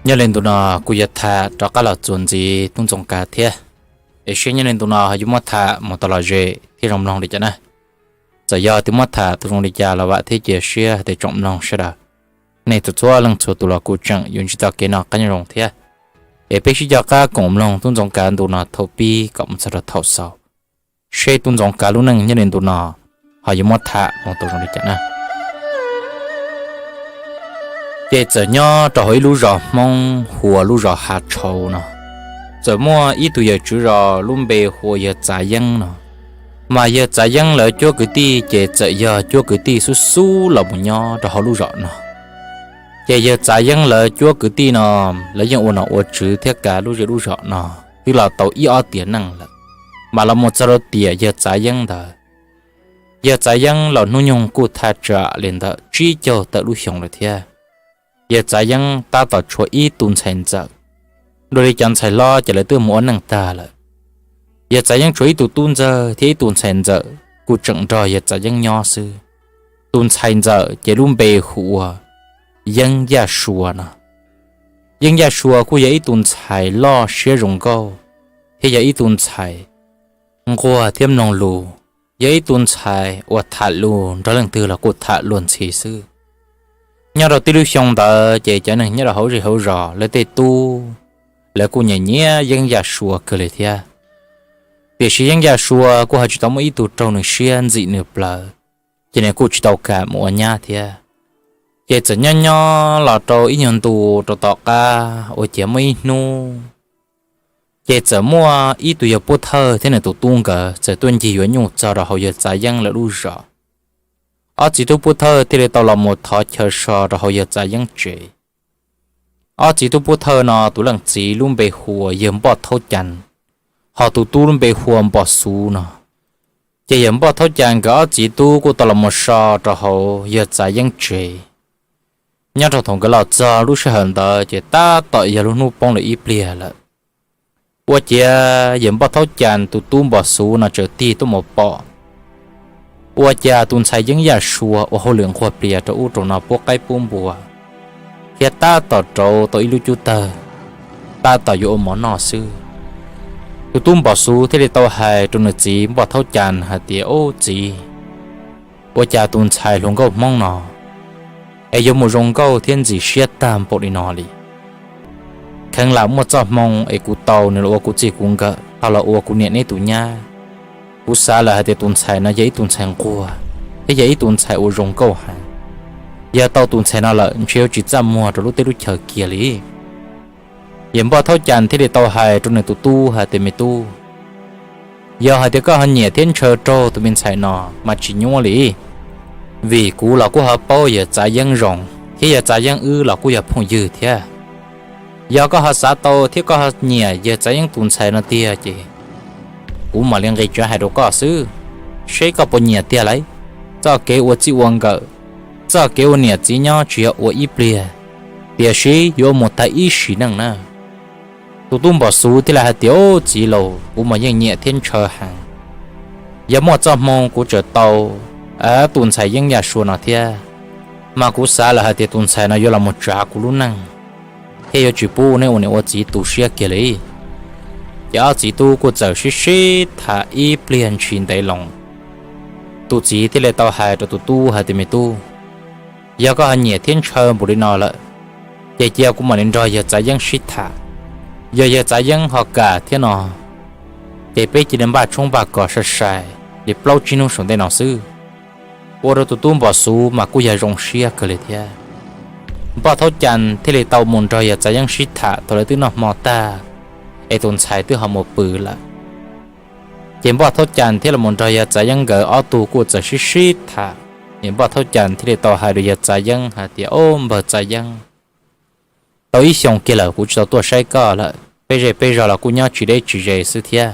Nyob li ntu no kuj yuav tham rov qab los txuas ntxiv tub Ntxoov Kav thiab, es seb nyob li ntu no ho yuav muab tham mus tau lom zem thiab zoo mloog li cas na. Txawm yog tias muab tham tau zoo li cas los vam thiab cia siab hais tias tsoom mloog sawv daws, nej txhua txhua leej txhua tus los kuj tseem yuav ntsib txoj kev noj qab nyob zoo thiab. Es peb sib coj qab koom mloog tub Ntxoov Kav ntu no thaum pib kom mus txog rau thaum xaus, seb tub Ntxoov Kav lub neej nyob li ntu no ho yuav muab tham mus tau zoo li cas na. Ces txawm nyob rau hauv ib lub zos Hmoob hu ua lub zos Hav Tshauv no, txawm muaj ib tug yawg tswv zos lub npe hu ua yawg Txav Yeeb no. Mas yawg Txav Yeeb lawv cuab kwv tij ces txawm yog cuab kwv tij xub xub los mus nyob rau hauv lub zos no. Ces yawg Txav Yeeb lawv cuab kwv tij no, lawv yeej ua nom ua tswv thiab kav lub zej lub zos no twb los tau ib ob tiam neej lawm, mas los mus txog rau tiam yawg Txav Yeeb ntawd, yawg Txav Yeeb los hnub nyoog kuj thaj tsam li ntawm tsib caug tawm lub xyoo lawm thiab. Yawg Txav Yeeb tab tom tshuav ib tug ntxhais ntxawm, dua li cov ntxhais hlob ces lawv twb mus ua neej tag lawm. Yawg Txav Yeeb tshuav ib tug tub ntxawg thiab ib tug ntxhais ntxawm kuj tseem nrog yawg Txav Yeeb nyob xwb. Tus ntxhais ntxawm ces lub npe hu ua Yeeb Yaj Sua no. Yeeb Yaj Sua kuj yog ib tug ntxhais loj siab zoo nkauj, thiab yog ib tug ntxhais nquag thiab mloog lus, yog ib tug ntxhais uas tham lus nrog leej twg los kuj tham luag ntxhi xwb. Nyob rau tib lub xyoo ntawd ces cov neeg nyob rau hauv zej hauv zos lawv tej tub, lawv kuj nyiam nyiam Yeeb Yaj Sua kawg li thiab. Tiam sis Yeeb Yaj Sua kuj ho tsis tau muaj ib tug raug nws siab ntxim nws plawv, ces nws kuj tsis tau kam mus ua nyab thiab. Ces txawm nyob nyob los rau ib nyuag ntu rau tom qab ua ciav muaj ib hnub, ces txawm muaj ib tug yawg Pub Thawj thiab nws tus tub nkawd txawm tuaj ncig yuav nyuj txog rau hauv yawg Txav Yeeb lawv lub zos. Ob txiv tub Pub Thawj thiaj li tau los mus thov chaw so rau hauv yawg Txav Yeeb tsev. Ob txiv tub Pub Thawj no tus leej txiv lub npe hu ua yawg Npoj Thaub Cas, ho tus tub lub npe hu ua Npom Xuv no. Ces yawg Npoj Thaub Cas nkawd ob txiv tub kuj tau los mus so rau hauv yawg Txav Yeeb tsev. Nyob rau thaum nkawd los txog lub sij hawm ntawd ces tab tom yog lub hnub poob lawm ib pliag lawm. Ua ciav yawg Npoj Thaub Cas tus tub Npom Xuv no txawm tig tuaj mus pom, ua cas tus ntxhais Yeeb Yaj Sua ua hauj lwm nquag plias rau ub rau no pub qaib pub npua, thiab tab tom rauv tau ib lub cub tawg, tab tom yuav ua mov noj xwb. Tus tub Npom Xuv thiaj li tau hais rau nws txiv Npoj Thaub Cas hais tias, Ub txiv, ua cas tus ntxhais hluas nkauj Hmoob no es yuav mus zoo nkauj thiab ntxim siab tag npaum li no li? Kheev lam muaj txoj hmoo es kuv tau nws los ua kuv txij kuv nkawm ho los ua kuv niam neb tus nyab. Kuv xav lawm hais tias tus ntxhais no yog ib tug ntxhais nquag thiab yog ib tug ntxhais uas zoo nkauj heev. Yog tau tus ntxhais no lawm ntshe yuav tsis txaj muag rau lub teb lub chaw kiag li. Yawg Npoj Thaub Cas thiaj li tau hais rau nws tus tub hais tias, Me tub, yog hais tias koj ho nyiam thiab ntshaw raug tus me ntxhais no mas tsis nyuaj li, vim kuv los kuj ho paub yawg Txav Yeeb zoo, thiab yawg Txav Yeeb wb los kuj yog phooj ywg thiab. Yog koj ho xav tau thiab koj ho nyiam yawg Txav Yeeb tus ntxhais no tiag ces kuv mam li nqis tsev hais rau koj xwb, seb koj puas nyiam tiag lauj. Txoj kev ua txij ua nkawm, txoj kev ua niam txiv nyob tsis yog ua ib pliag, tiam sis yuav mus tag ib sim neej na. Tus tub Npom Xuv thiaj li hais tias, Ub txiv laus, kuv mas yeej nyiam thiab ntshaw heev. Yog muaj txoj hmoo kuv txawm tau tus ntxhais Yeeb Yaj Sua no thiab, mas kuv xav lawm hais tias tus ntxhais no yuav los mus tsav kuv lub neej, thiab yuav tsis pub neb ua niam ua txiv tu siab kiag li. Ces ob txiv tub kuj txawm sib sib tham ib pliag ntshis ntev loo. Tus txiv thiaj li tau hais rau tus tub hais tias, Me tub, yog koj ho nyiam thiab ntshaw npaum li no lawm, ces cia kuv mam li nrog yawg Txav Yeeb sib tham. Yog yawg Txav Yeeb ho kam thiab no, ces peb cia li npaj tshoob npaj kos sai sai li plaub tsib hnub saum ntej no xwb. Ua rau tus tub Npom Xuv mas kuj yog zoo siab kawg li thiab. Npoj Thaub Cas thiaj li tau mus nrog yawg Txav Yeeb sib tham thaum lawv twb noj hmo tag, es tus ntxhais twb ho mus pw lawm. Ces Npoj Thaub Cas thiaj los nrog yawg Txav Yeeb nkawd ob tug kuj txawm sib sib tham. Ces Npoj Thaub Cas thiaj li tau hais rau yawg Txav Yeeb hais tias, Ob npawg Txav Yeeb, tau ib xyoos kiag lawm kuv tsis tau tuaj saib koj lawm, peb zej peb zog los kuj nyob tsis deb tsis ze xwb thiab.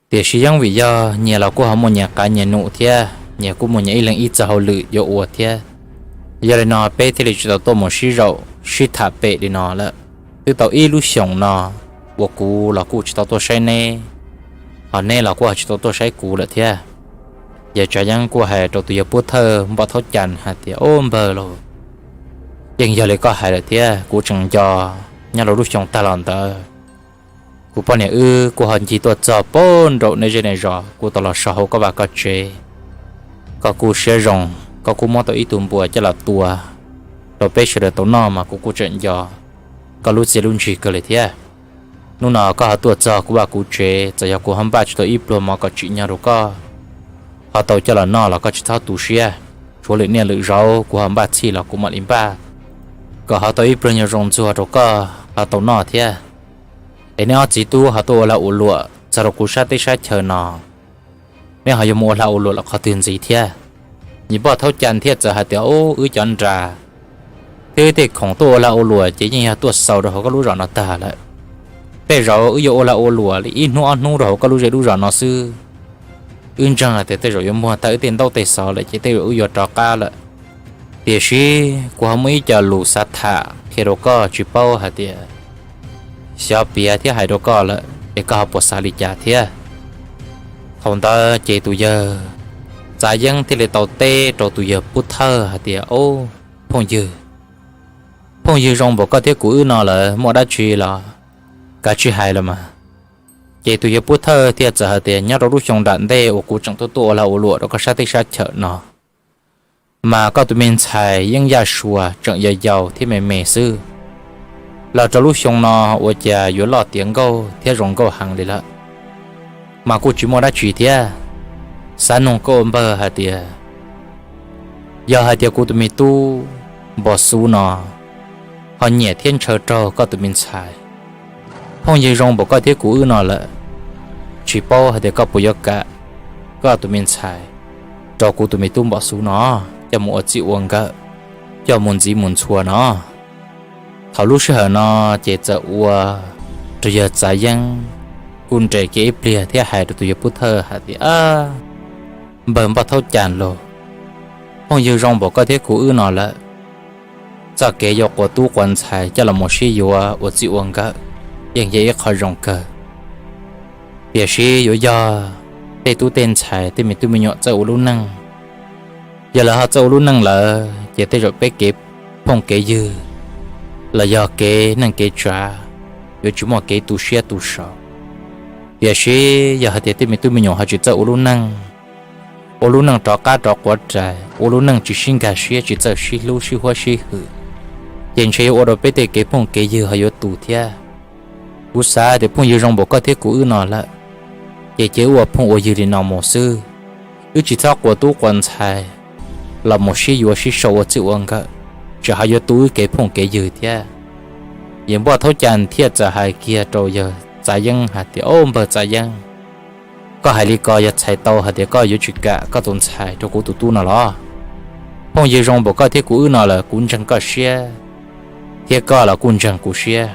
Tiam sis yeej vim yog nyias los kuj ho muaj nyias qav nyias num thiab nyias kuj muaj nyias ib leeg ib txoj hauj lwm yuav ua thiab. Yog li no peb thiaj li tsis tau tuaj mus sib zaum sib tham pem li no lawm. Twb tau ib lub xyoos no uas kuv los kuj tsis tau tuaj saib neb, ho neb los kuj ho tsis tau tuaj saib kuv lawm thiab. Yawg Tsav Yeeb kuj hais rau tus yawg Pub Thawj Npoj Thaub Cas hais tias, Ob npawg lauj, yeej yog li koj hais lawm thiab, kuv tseem nco nyob rau lub xyoo tag los ntawd, kuv poj niam wb kuj ho ncig tuaj txog pem nraum nej zej nej zos, kuv tau los so hauv koj vaj koj tsev. Koj kuj siab zoo, koj kuj muab tau ib tug npua coj los tua rau peb sawv daws tau noj mas kuv kuj tseem nco koj lub txiaj lub ntsig kawg li thiab. Hnub no koj ho tuaj txog kuv vaj kuv tsev, txawm yog kuv ho npaj tsis tau ib pluag mov kom tsim nyog rau koj ho tau coj los noj los koj tsis txhob tu siab. Tshuav lwm niaj lwm zaus kuv ho npaj txhij los kuv mam li npaj kom ho tau ib pluag nyuag zoo ntxuag rau koj ho tau noj thiab. Es neb ob txiv tub ho tuaj ua lag ua luam txog rau kuv sab teb sab chaw no, neb ho yuav mus ua lag ua luam los qhov twg ntxiv thiab? Yawg Npoj Thaub Cai thiaj txawm hais tias, Ub, wb cov nra thiab wb tej khoom tuaj ua lag ua luam ces yeej yog tuaj xaus rau hauv koj lub zos no tag lawm. Tej zaum wb yuav ua lag ua luam li ib hnub ob hnub rau hauv koj lub zej lub zos no xwb. Wb ntseeg hais tias tej zaum yuav muag tag wb tej ntaub tej xov lawm ces tej zaum wb yuav rov qab lawm. Tiam sis kuv ho muaj ib co lus xav tham qhia rau koj, tsis paub hais tias xyov piav thiab hais rau koj lawm es koj ho puas xav li cas thiab. Thaum ntawd ces tus yawg Txav Yeeb thiaj li tau teb rau tus yawg Pub Thawj hais tias, Ob, phooj ywg, phooj ywg zoo npaum koj thiab kuv wb no lawm, muaj dab tsi los kav tsij hais los mas. Ces tus yawg Pub Thawj thiaj txawm hais tias, Nyob rau lub xyoo nram ntej uas kuv tseem tuaj tuaj ua lag ua luam rau koj sab teb sab chaw no, mas koj tus me ntxhais Yeeb Yaj Suas tseem yog yau thiab me me xwb, los rau lub xyoo no ua cas yuav loj tiav nkauj thiab zoo nkauj heev li lawm. Mas kuj tsis muaj dab tsi thiab. Xav nug koj ua npawg hais tias, yog hais tias kuv tus me tub Npom Xub no ho nyiam thiab ntshaw raug koj tus me ntxhais, phooj ywg zoo npaum koj thiab kuv wb no lawm, tsis paub hais tias koj puas yuav kam koj tus me ntxhais rau kuv tus me tub Npom Xub no coj mus ua txij ua nkawm, coj mus ntxiv mus ntxhua no. Thaum lub sij hawm no ces txawm ua rau yawg Txav Yeeb kuj nres kiag ib pliag thiab hais rau tus yawg Pub Thawj hais tias, Npawg Npoj Thaub Cai lauj, phooj ywg zoo npaum koj thiab kuv wb no lawm, txoj kev yuav quas tub quas ntxhais coj los mus sib yuav ua txij ua nkawm yeej yog ib qho zoo kawg. Tiam sis yuav yog tej tub tej ntxhais tej me tub me nyuam txawj ua lub neej, yog lawv ho txawj ua lub neej lawm ces tej zaum peb kev phooj kev ywg los yog kev neej kev tsav yuav tsis muaj kev tu siab tu saum. Tiam sis yog hais tias tej me tub me nyuam ho tsis txawj ua lub neej, ua lub neej rov qab rov quav rais, ua lub neej tsis sib nkag siab, tsis txawj sib hlub sib huab sib hwm, ces ntshe yuav ua rau peb tej kev phooj kev ywg ho yuav tu thiab. Kuv xav tias phooj ywg zoo npaum koj thiab kuv wb no lawm, ces cia wb ua phooj ua ywg li no mus xwb. Wb tsis txhob quas tub quas ntxhais los mus sib yuav sib sau ua txij ua nkawm, tsam ho yuav tu wb kev phooj kev ywg thiab. Yawg Npoj Thaub Cai thiaj txawm hais kiag rau yawg Txav Yeeb hais tias, Ob, npawg Txav Yeeb, koj hais li ko yog txhais tau hais tias koj yuav tsis kam koj tus ntxhais rau kuv tus tub no los? Phooj ywg zoo npaum koj thiab kuv wb no lawm, kuv ntseeg koj siab, thiab koj los kuj ntseeg kuv siab.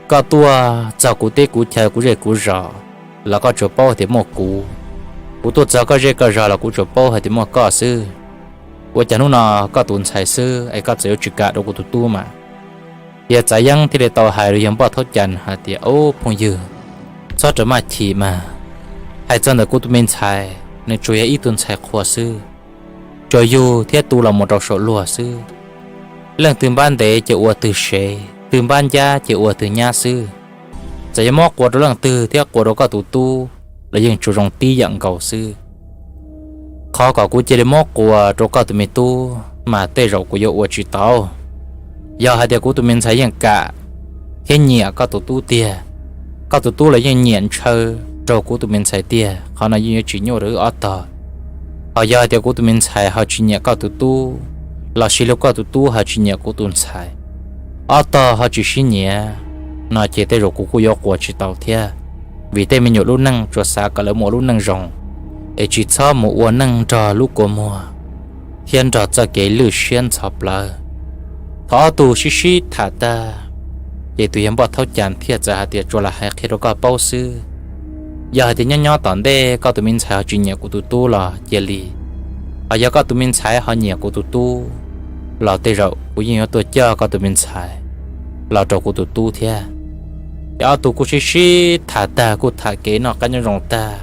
Koj tuaj txog kuv teb kuv chaw kuv zej kuv zos los koj tsuas paub hais tias muaj kuv. Kuv tuaj txog koj zej koj zos los kuv tsuas paub hais tias muaj koj xwb. Ua cas hnub no koj tus ntxhais xwb es koj txawm yuav tsis kam rau kuv tus tub mas? Yawg Txav Yeeb thiaj li tau hais rau yawg Npoj Thaub Cai hais tias, Ob, phooj ywg, txhob rawm maj chim mas. Hais txog ntawm kuv tus me ntxhais, nws tsuas yog ib tug ntxhais qhua xwb, tsuas yug thiab tu los mus rau saum luag xwb. Leej twg npab ntev ces ua twg sev, twg npab ncab ces ua twg nyab xwb. Txawm yuav muab quas rau leej twg thiab quas rau koj tus tub los yeej tsuas zoo tib yam nkaus xwb. Qhov kom kuv cia li muab quas rau koj tus me tub mas tej zaum kuv yuav ua tsis tau. Yog hais tias kuv tus me ntxhais yeej kam thiab nyiam koj tus tub tiag, koj tus tub los yeej nyiam ntshaw raug kuv tus me ntxhais tiag, qhov no yeej yuav tsis nyuaj rau wb ob tog. Ho yog hais tias kuv tus me ntxhais ho tsis nyiam koj tus tub, lossis lug koj tus tub ho tsis nyiam kuv tus ntxhais, ob tog ho tsis sib nyiam, no ces tej zaum kuv kuj yuav quas tsis tau thiab. Vim tej me nyuam lub neej tsuas xav kom lawv mus ua lub neej zoo, es tsis txhob mus ua neej nrog lub kua muag thiab nrog txoj kev lwj siab ntxhov plawv. Thaum ob tug sib sib tham tag, ces tus yawg Npoj Thaub Cai thiaj txawm hais tias, Tsuas lam hais qhia rau koj paub xwb. Yog hais tias nyob nyob tom ntej koj tus me ntxhais ho tsis nyiam kuv tus tub los cia li, ho yog koj tus me ntxhais ho nyiam kuv tus tub los tej zaum kuv yeej yuav tuaj coj koj tus me ntxhais los rau kuv tus tub thiab. Ces ob tug kuj sib sib tham tag, kuj tham kev noj qab nyob zoo tag,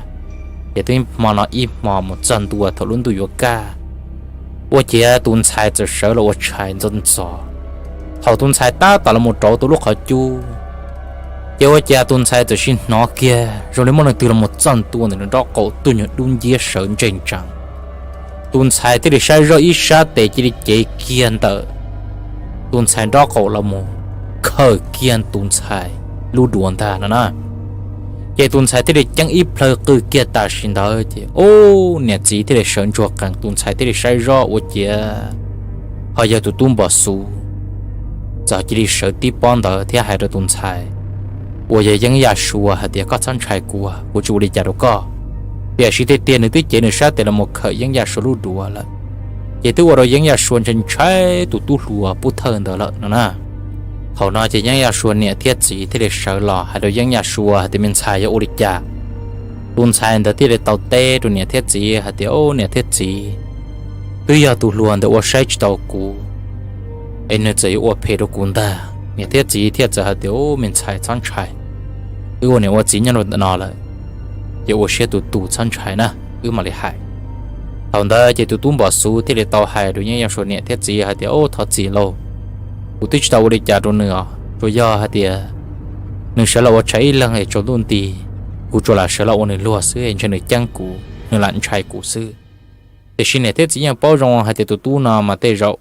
ces twb hmo no ib hmo mus txog ntua thaum lub ntuj yuav kaj, ua ciav tus ntxhais txawm sawv los ua tshais ntxov ntxov, Thaum tus ntxhais tab tom los mus rauv tau lub qhov cub, ces ua cas tus ntxhais txawm sim hnov kiag zoo li muaj leej twg los mus txog ntua ntawm nws nraub qaum tuaj nyuag dub nciab sawv ntseg ntsees. Tus ntxhais thiaj li saib zoj ib sab tes cia li cev kiag ntawm tus ntxhais nraub qaum los mus khawm kiag tus ntxhais lub duav ntag no na. Ces tus ntxhais thiaj li ceeb ib plhaw qw kiag tam sim ntawd ces ub, niam txiv thiaj li sawv ntsuag qees, tus ntxhais thiaj li saib zoj ua ciav ho yog tus tub npog xuv txawm cia li sawv tib pob ntawd thiab hais rau tus ntxhais uas yog Yeeb Yaj Sua hais tias, koj txhob ntshai kuv, kuv tsis ua li cas rau koj. Tiam sis tiag tiag nws twb cev nws sab tes los mus khawm Yeeb Yaj Sua lub duav lawm, ces twb ua rau Yeeb Yaj Sua ntshai ntshai tus tub hluas pub thawj ntawd lawm no na. Thaum no ces Yeeb Yaj Sua niam thiab txiv thiaj li sawv los hais rau Yeeb Yaj Sua hais tias, me ntxhais, yog ua li cas? Tus ntxhais ntawd thiaj li tau teb rau niam thiab txiv hais tias, ub, niam thiab txiv, twb yog tus hluas ntawd ua saib tsis taus kuv es nws txawm yuav ua phem rau kuv ntag. Niam thiab txiv thiaj txawm hais tias, ub, me ntxhais, txhob ntshai, wb ua niam ua txiv nyob rau ntawm no lawm, ces ua siab tus tus, txhob ntshai na, wb mam li hais. Thaum ntawd ces tus tub npog xuv thiaj li tau hais rau Yeeb Yaj Sua niam thiab txiv hais tias, ub, thov txim lauj, kuv twb tsis tau ua li cas rau nws os, tsuas yog hais tias nws sawv los ua tshais ib leeg es tsaus ntuj nti, kuv tsuas lam sawv los ua nws luag xwb es ntshe nws ceeb kuv, nws lam ntshai kuv xwb. Tiam sis niam thiab txiv yeej paub zoo hais tias tus tub no mas tej zaum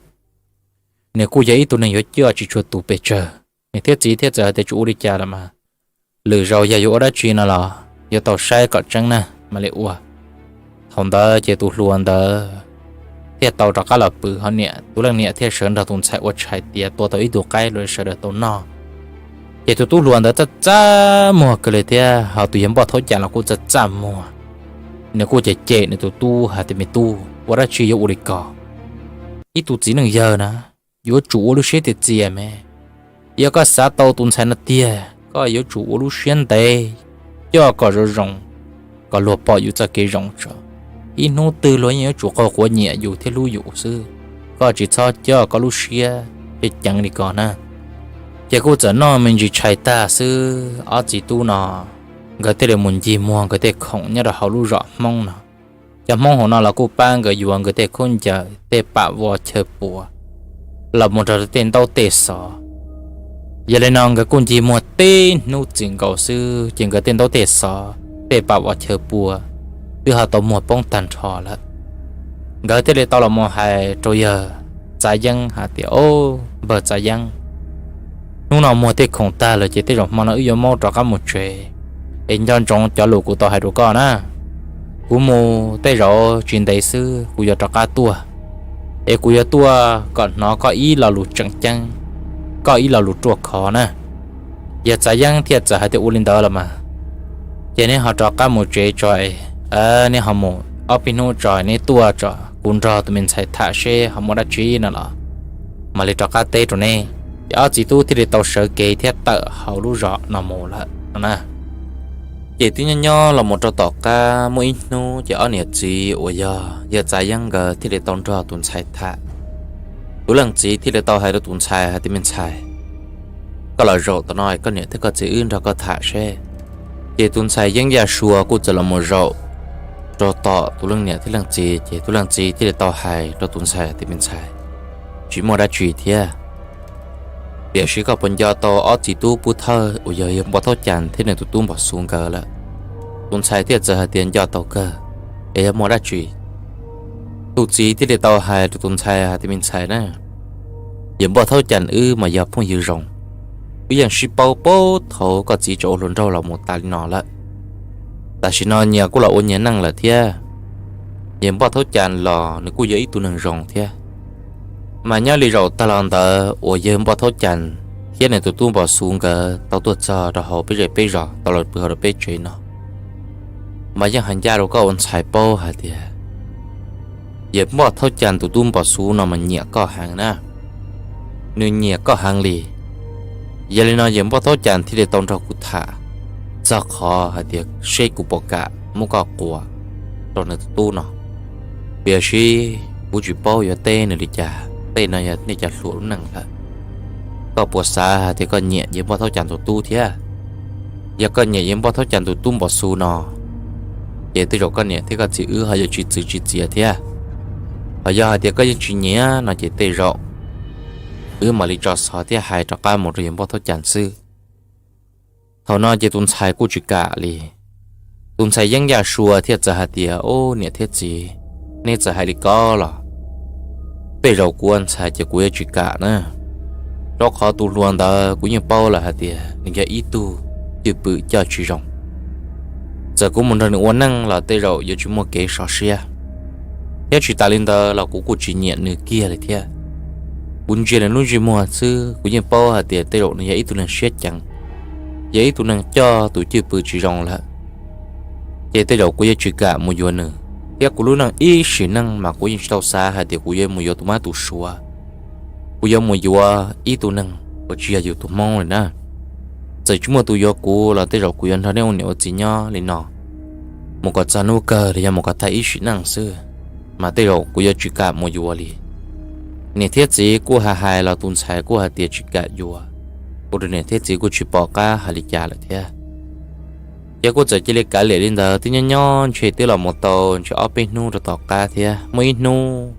nws kuj yog ib tug neeg yuav coj tsis tshua tus pes tsawg. Niam thiab txiv thiaj txawm hais tias, tsis ua li cas los mas, lwm zaus yog yuav ua dab tsi no los yuav tau saib kom tseeb na mam li ua. Thaum ntawd ces tus hluas ntawd thiaj tau rov qab los pw, ho niam, tus leej niam thiaj sawv nrog tus ntxhais ua tshais tiav tua tau ib tug qaib los sawv daws tau noj. Ces tus tub hluas ntawd txaj txaj muag kawg li thiab ho tus yawg Npoj Thaub Cas los kuj txaj txaj muag. Nws kuj cem cem nws tus tub hais tias, me tub, ua dab tsi yuav ua li ko? Ib tug txiv neej yawg na, yuav tsum ua lub siab tiag txias me. Yog koj xav tau tus ntxhais no tiag, koj yuav tsum ua lub siab ntev, coj kom zoo zoo, kom luag pom yus txoj kev zoo tso. Ib hnub twg luag yeej yuav tsum qaug quav nyiam yus thiab hlub yus xwb. Koj tsis txhob coj koj lub siab ceev ceev li ko na. Ces kuj txawm noj me ntsis tshais tag xwb, ob txiv tub no nkawd thiaj li mus ncig muag nkawd tej khoom nyob rau hauv lub zos Hmoob no. Cov Hmoob hauv no los kuj pab nkawd yuav nkawd tej khaub ncaws, tej pam voj chaw pua los mus nrog tej ntaub tej xov. Yog li no nkawd kuj ncig muag tib hnub txwm nkaus xwb ces nkawd tej ntaub tej xov, tej pam voj chaw pua twb ho tau muag poob tag nrho lawm. Nkawd thiaj li tau los mus hais rau yawg Txav Yeeb hais tias, o, npawg Txav Yeeb, hnub no muag tej khoom tag lawm ces tej zaum hmo no wb yuav maub rov qab mus tsev, es nco ntsoov cov lus kuv tau hais rau koj na. Kuv mus tej zaum tsis ntev xwb kuv yuav rov qab tuaj, es kuv yuav tuaj kom hnov koj ib lo lus tseem ceeb, koj ib lo lus ruaj khov na. Yawg Txav Yeeb thiaj txawm hais tias, ua li ntawd los mas, ces neb ho rov qab mus tsev tso, neb ho mus ob peb hnub tso neb tuaj tso, kuv nrog tus me ntxhais tham seb ho muaj dab tsi no los mam li rov qab teb rau neb. Ces ob txiv tub thiaj li tau sawv kev thiab tawm hauv lub zos no mus lawm no na. Ces twb nyob nyob los mus rau tom qab muaj ib hnub ces ob niam txiv uas yog yawg Txav Yeeb nkawd thiaj li tau nrog tus ntxhais tham. Tus leej txiv thiaj li tau hais rau tus ntxhais hais tias, me ntxhais, koj los zaum tom no koj niam thiab koj txiv wb nrog koj tham seb. Ces tus ntxhais Yeeb Yaj Sua kuj txawm los mus zaum rau tom tus leej niam thiab leej txiv, ces tus leej txiv thiaj li tau hais rau tus ntxhais tias, me ntxhais, tsis muaj dab tsi thiab. Tiam sis koj puas nco tau ob txiv tub pub thawj uas yog yawg Npoj Thaub Cas thiab nws tus tub Npog Xuv nkawd lawm? Tus ntxhais thiaj txawm hais tias, nco tau kawg, es yog muaj dab tsi? Tus txiv thiaj li tau hais rau tus ntxhais hais tias, me ntxhais na, yawg Npoj Thaub Cas wb mas yog phooj ywg zoo, wb yeej sib paub puag thaum koj txiv tseem ua hluas nraug los mus tas li no lawm. Tam sim no nyias kuj los ua nyias neej lawm thiab, yawg Npoj Thaub Cas los nws kuj yog ib tug neeg zoo thiab. Mas nyob li zaum tag los ntawd uas yawg Npoj Thaub Cas thiab nws tus tub Npog Xuv nkawd tau tuaj txog rau hauv peb zej peb zos, tau los pw hauv rau peb tsev no, mas yeej hais ncaj rau koj ua ntxhais paub hais tias yawg Npoj Thaub Cas tus tub Npog Xuv no mas nyiam koj heev na. Nws nyiam koj heev li. Yog li no yawg Npoj Thaub Cas thiaj li tau nrog kuv tham txog qhov hais tias seb kuv puas kam muab koj quas rau nws tus tub no. Tiam sis kuv tsis paub yuav teb nws li cas, tej no yog nej cov hluas lub neej lawm. Koj puas xav hais tias koj nyiam yawg Npoj Thaub Cas tus tub thiab? Yog koj nyiam yawg Npoj Thaub Cas tus tub Npog Xuv no, ces tej zaum koj niam thiab koj txiv wb ho yuav tsis txwv tsis txiav thiab. Ho yog hais tias koj yeej tsis nyiam no ces tej zaum wb mam li tso xov thiab hais rov qab mus rau yawg Npoj Thaub Cas xwb. Thaum no ces tus ntxhais kuj tsis kam li. Tus ntxhais Yeeb Yaj Sua thiaj txawm hais tias, Ub, niam thiab txiv, nej txawm hais li ko los tej zaum kuv ua ntxhais ces kuv yuav tsis kam na, rau qhov tus hluas ntawd kuv yeej paub lawm hais tias nws yog ib tug cwj pwm coj tsis zoo. Txawm kuv mus nrog nws ua neej los tej zaum yuav tsis muaj kev sov siab, thiab tsis tas li ntawd los kuv kuj tsis nyiam nws kiag li thiab. Kuv ntsia nws lub ntsej muag xwb kuv yeej paub hais tias tej zaum nws yog ib tug neeg siab ceev, yog ib tug neeg coj tus cwj pwm tsis zoo lawm, ces tej zaum kuv yuav tsis kam mus yuav nws. Thiab kuv lub neej ib sim neej mas kuv yeej tsis tau xav hais tias kuv yuav mus yuav tus mab tus suav, kuv yuav mus yuav ib tug neeg uas tsis yog yus tus Hmoob li na. Txawm tsis muaj tus yuav kuv los tej zaum kuv yuav nrog nej ua niam ua txiv nyob li no mus kom txog hnub kawg los yog mus kom tag ib sim neej xwb, mas tej zaum kuv yuav tsis kam mus yuav li. Niam thiab txiv kuj hais hais los tus ntxhais kuj hais tias tsis kam yuav, ua rau niam thiab txiv kuj tsis pom qab hais li cas lawm thiab. Ces kuj txawm cia li kav liam li ntawd, twb nyob nyob ntshe twb los mus tau ntshe ob peb hnub rau tom qab thiab muaj ib hnub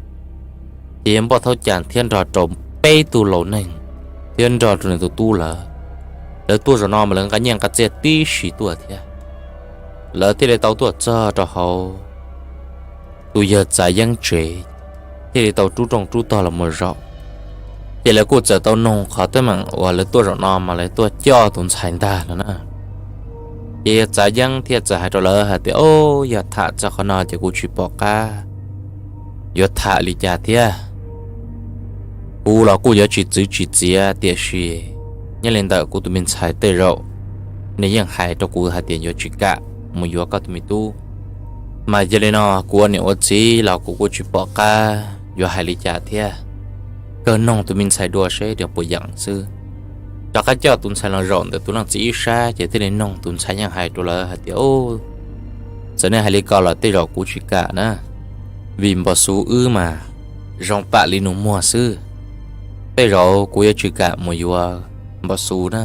ces yawg Npoj Thaub Cas thiab nrog rau peb tug laus neeg thiab nrog rau nws tus tub lawv, lawv tuaj zaum no mas lawv nqa nyiaj nqa txiaj tib si tuaj thiab. Lawv thiaj li tau tuaj txog rau hauv tus yawg Txav Yeeb tsev, thiaj li tau rub rooj rub tog los mus zaum. Ces lawv kuj txawm tau noog qhov teeb meem uas lawv tuaj zaum no mas lawv tuaj coj tus ntxhais ntag no na. Ces yawg Txav Yeeb thiaj txawm hais rau lawv hais tias, Au, yog tham txog qhov no ces kuv tsis pom qab yuav tham li cas thiab. Kuv los kuj yuav tsis txwv tsis txiav, tiam sis nyob li ntawm kuv tus me ntxhais tej zaum nws yeej hais rau kuv hais tias yuav tsis kam mus yuav koj tus me tub. Mas yog li no kuv ua niam ua txiv los kuv kuj tsis pom qab yuav hais li cas thiab. Kawg noog tus me ntxhais dua seb nws puas yeem xwb. Rov qab coj tus ntxhais los zaum ntawm tus leej txiv ib sab ces thiaj li noog tus ntxhais yeej hais rau lawv hais tias, Txawm nej hais li ko los tej zaum kuv tsis kam na, vim Npos Xuv wb mas zoo pam li nus muag xwb. Tej zaum kuv yuav tsis kam mus yuav Npos Xuv na.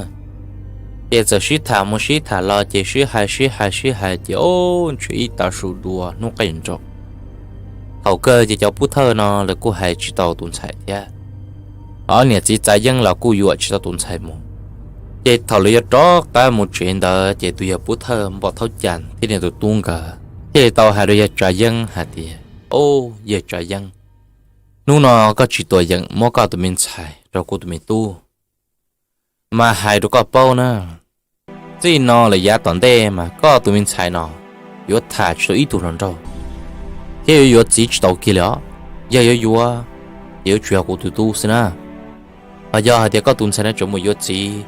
Ces txawm sib tham mus sib tham los ces sib hais sib hais sib hais ces ub, ntshe ib tav su dua hnub qij nraug. Thaum kawg ces cov pub thawj no lawv kuj hais tsis tau tus ntxhais thiab, ob niam txiv Txav Yeeb los kuj yuam tsis tau tus ntxhais mus. Ces thaum lawv yuav rov qab mus tsev ntawd ces tus yawg pub thawj Npos Thaub Cas thiab nws tus tub nkawd thiaj li tau hais rau yawg Txav Yeeb hais tias, Au, yawg Txav Yeeb, hnub no koj tsis tuam yeem muab koj tus me ntxhais rau kuv tus me tub, mas hais rau koj paub na, txij no lawm yav tom ntej mas koj tus me ntxhais no yuav tham tsis tau ib tug hluas nraug thiab yuav yuav txiv tsis tau kiag li os. Yog yuav yuav, yuav tsum yog kuv tus tub xwb na. Ho yog hais tias koj tus ntxhais no tseem mus yuav txiv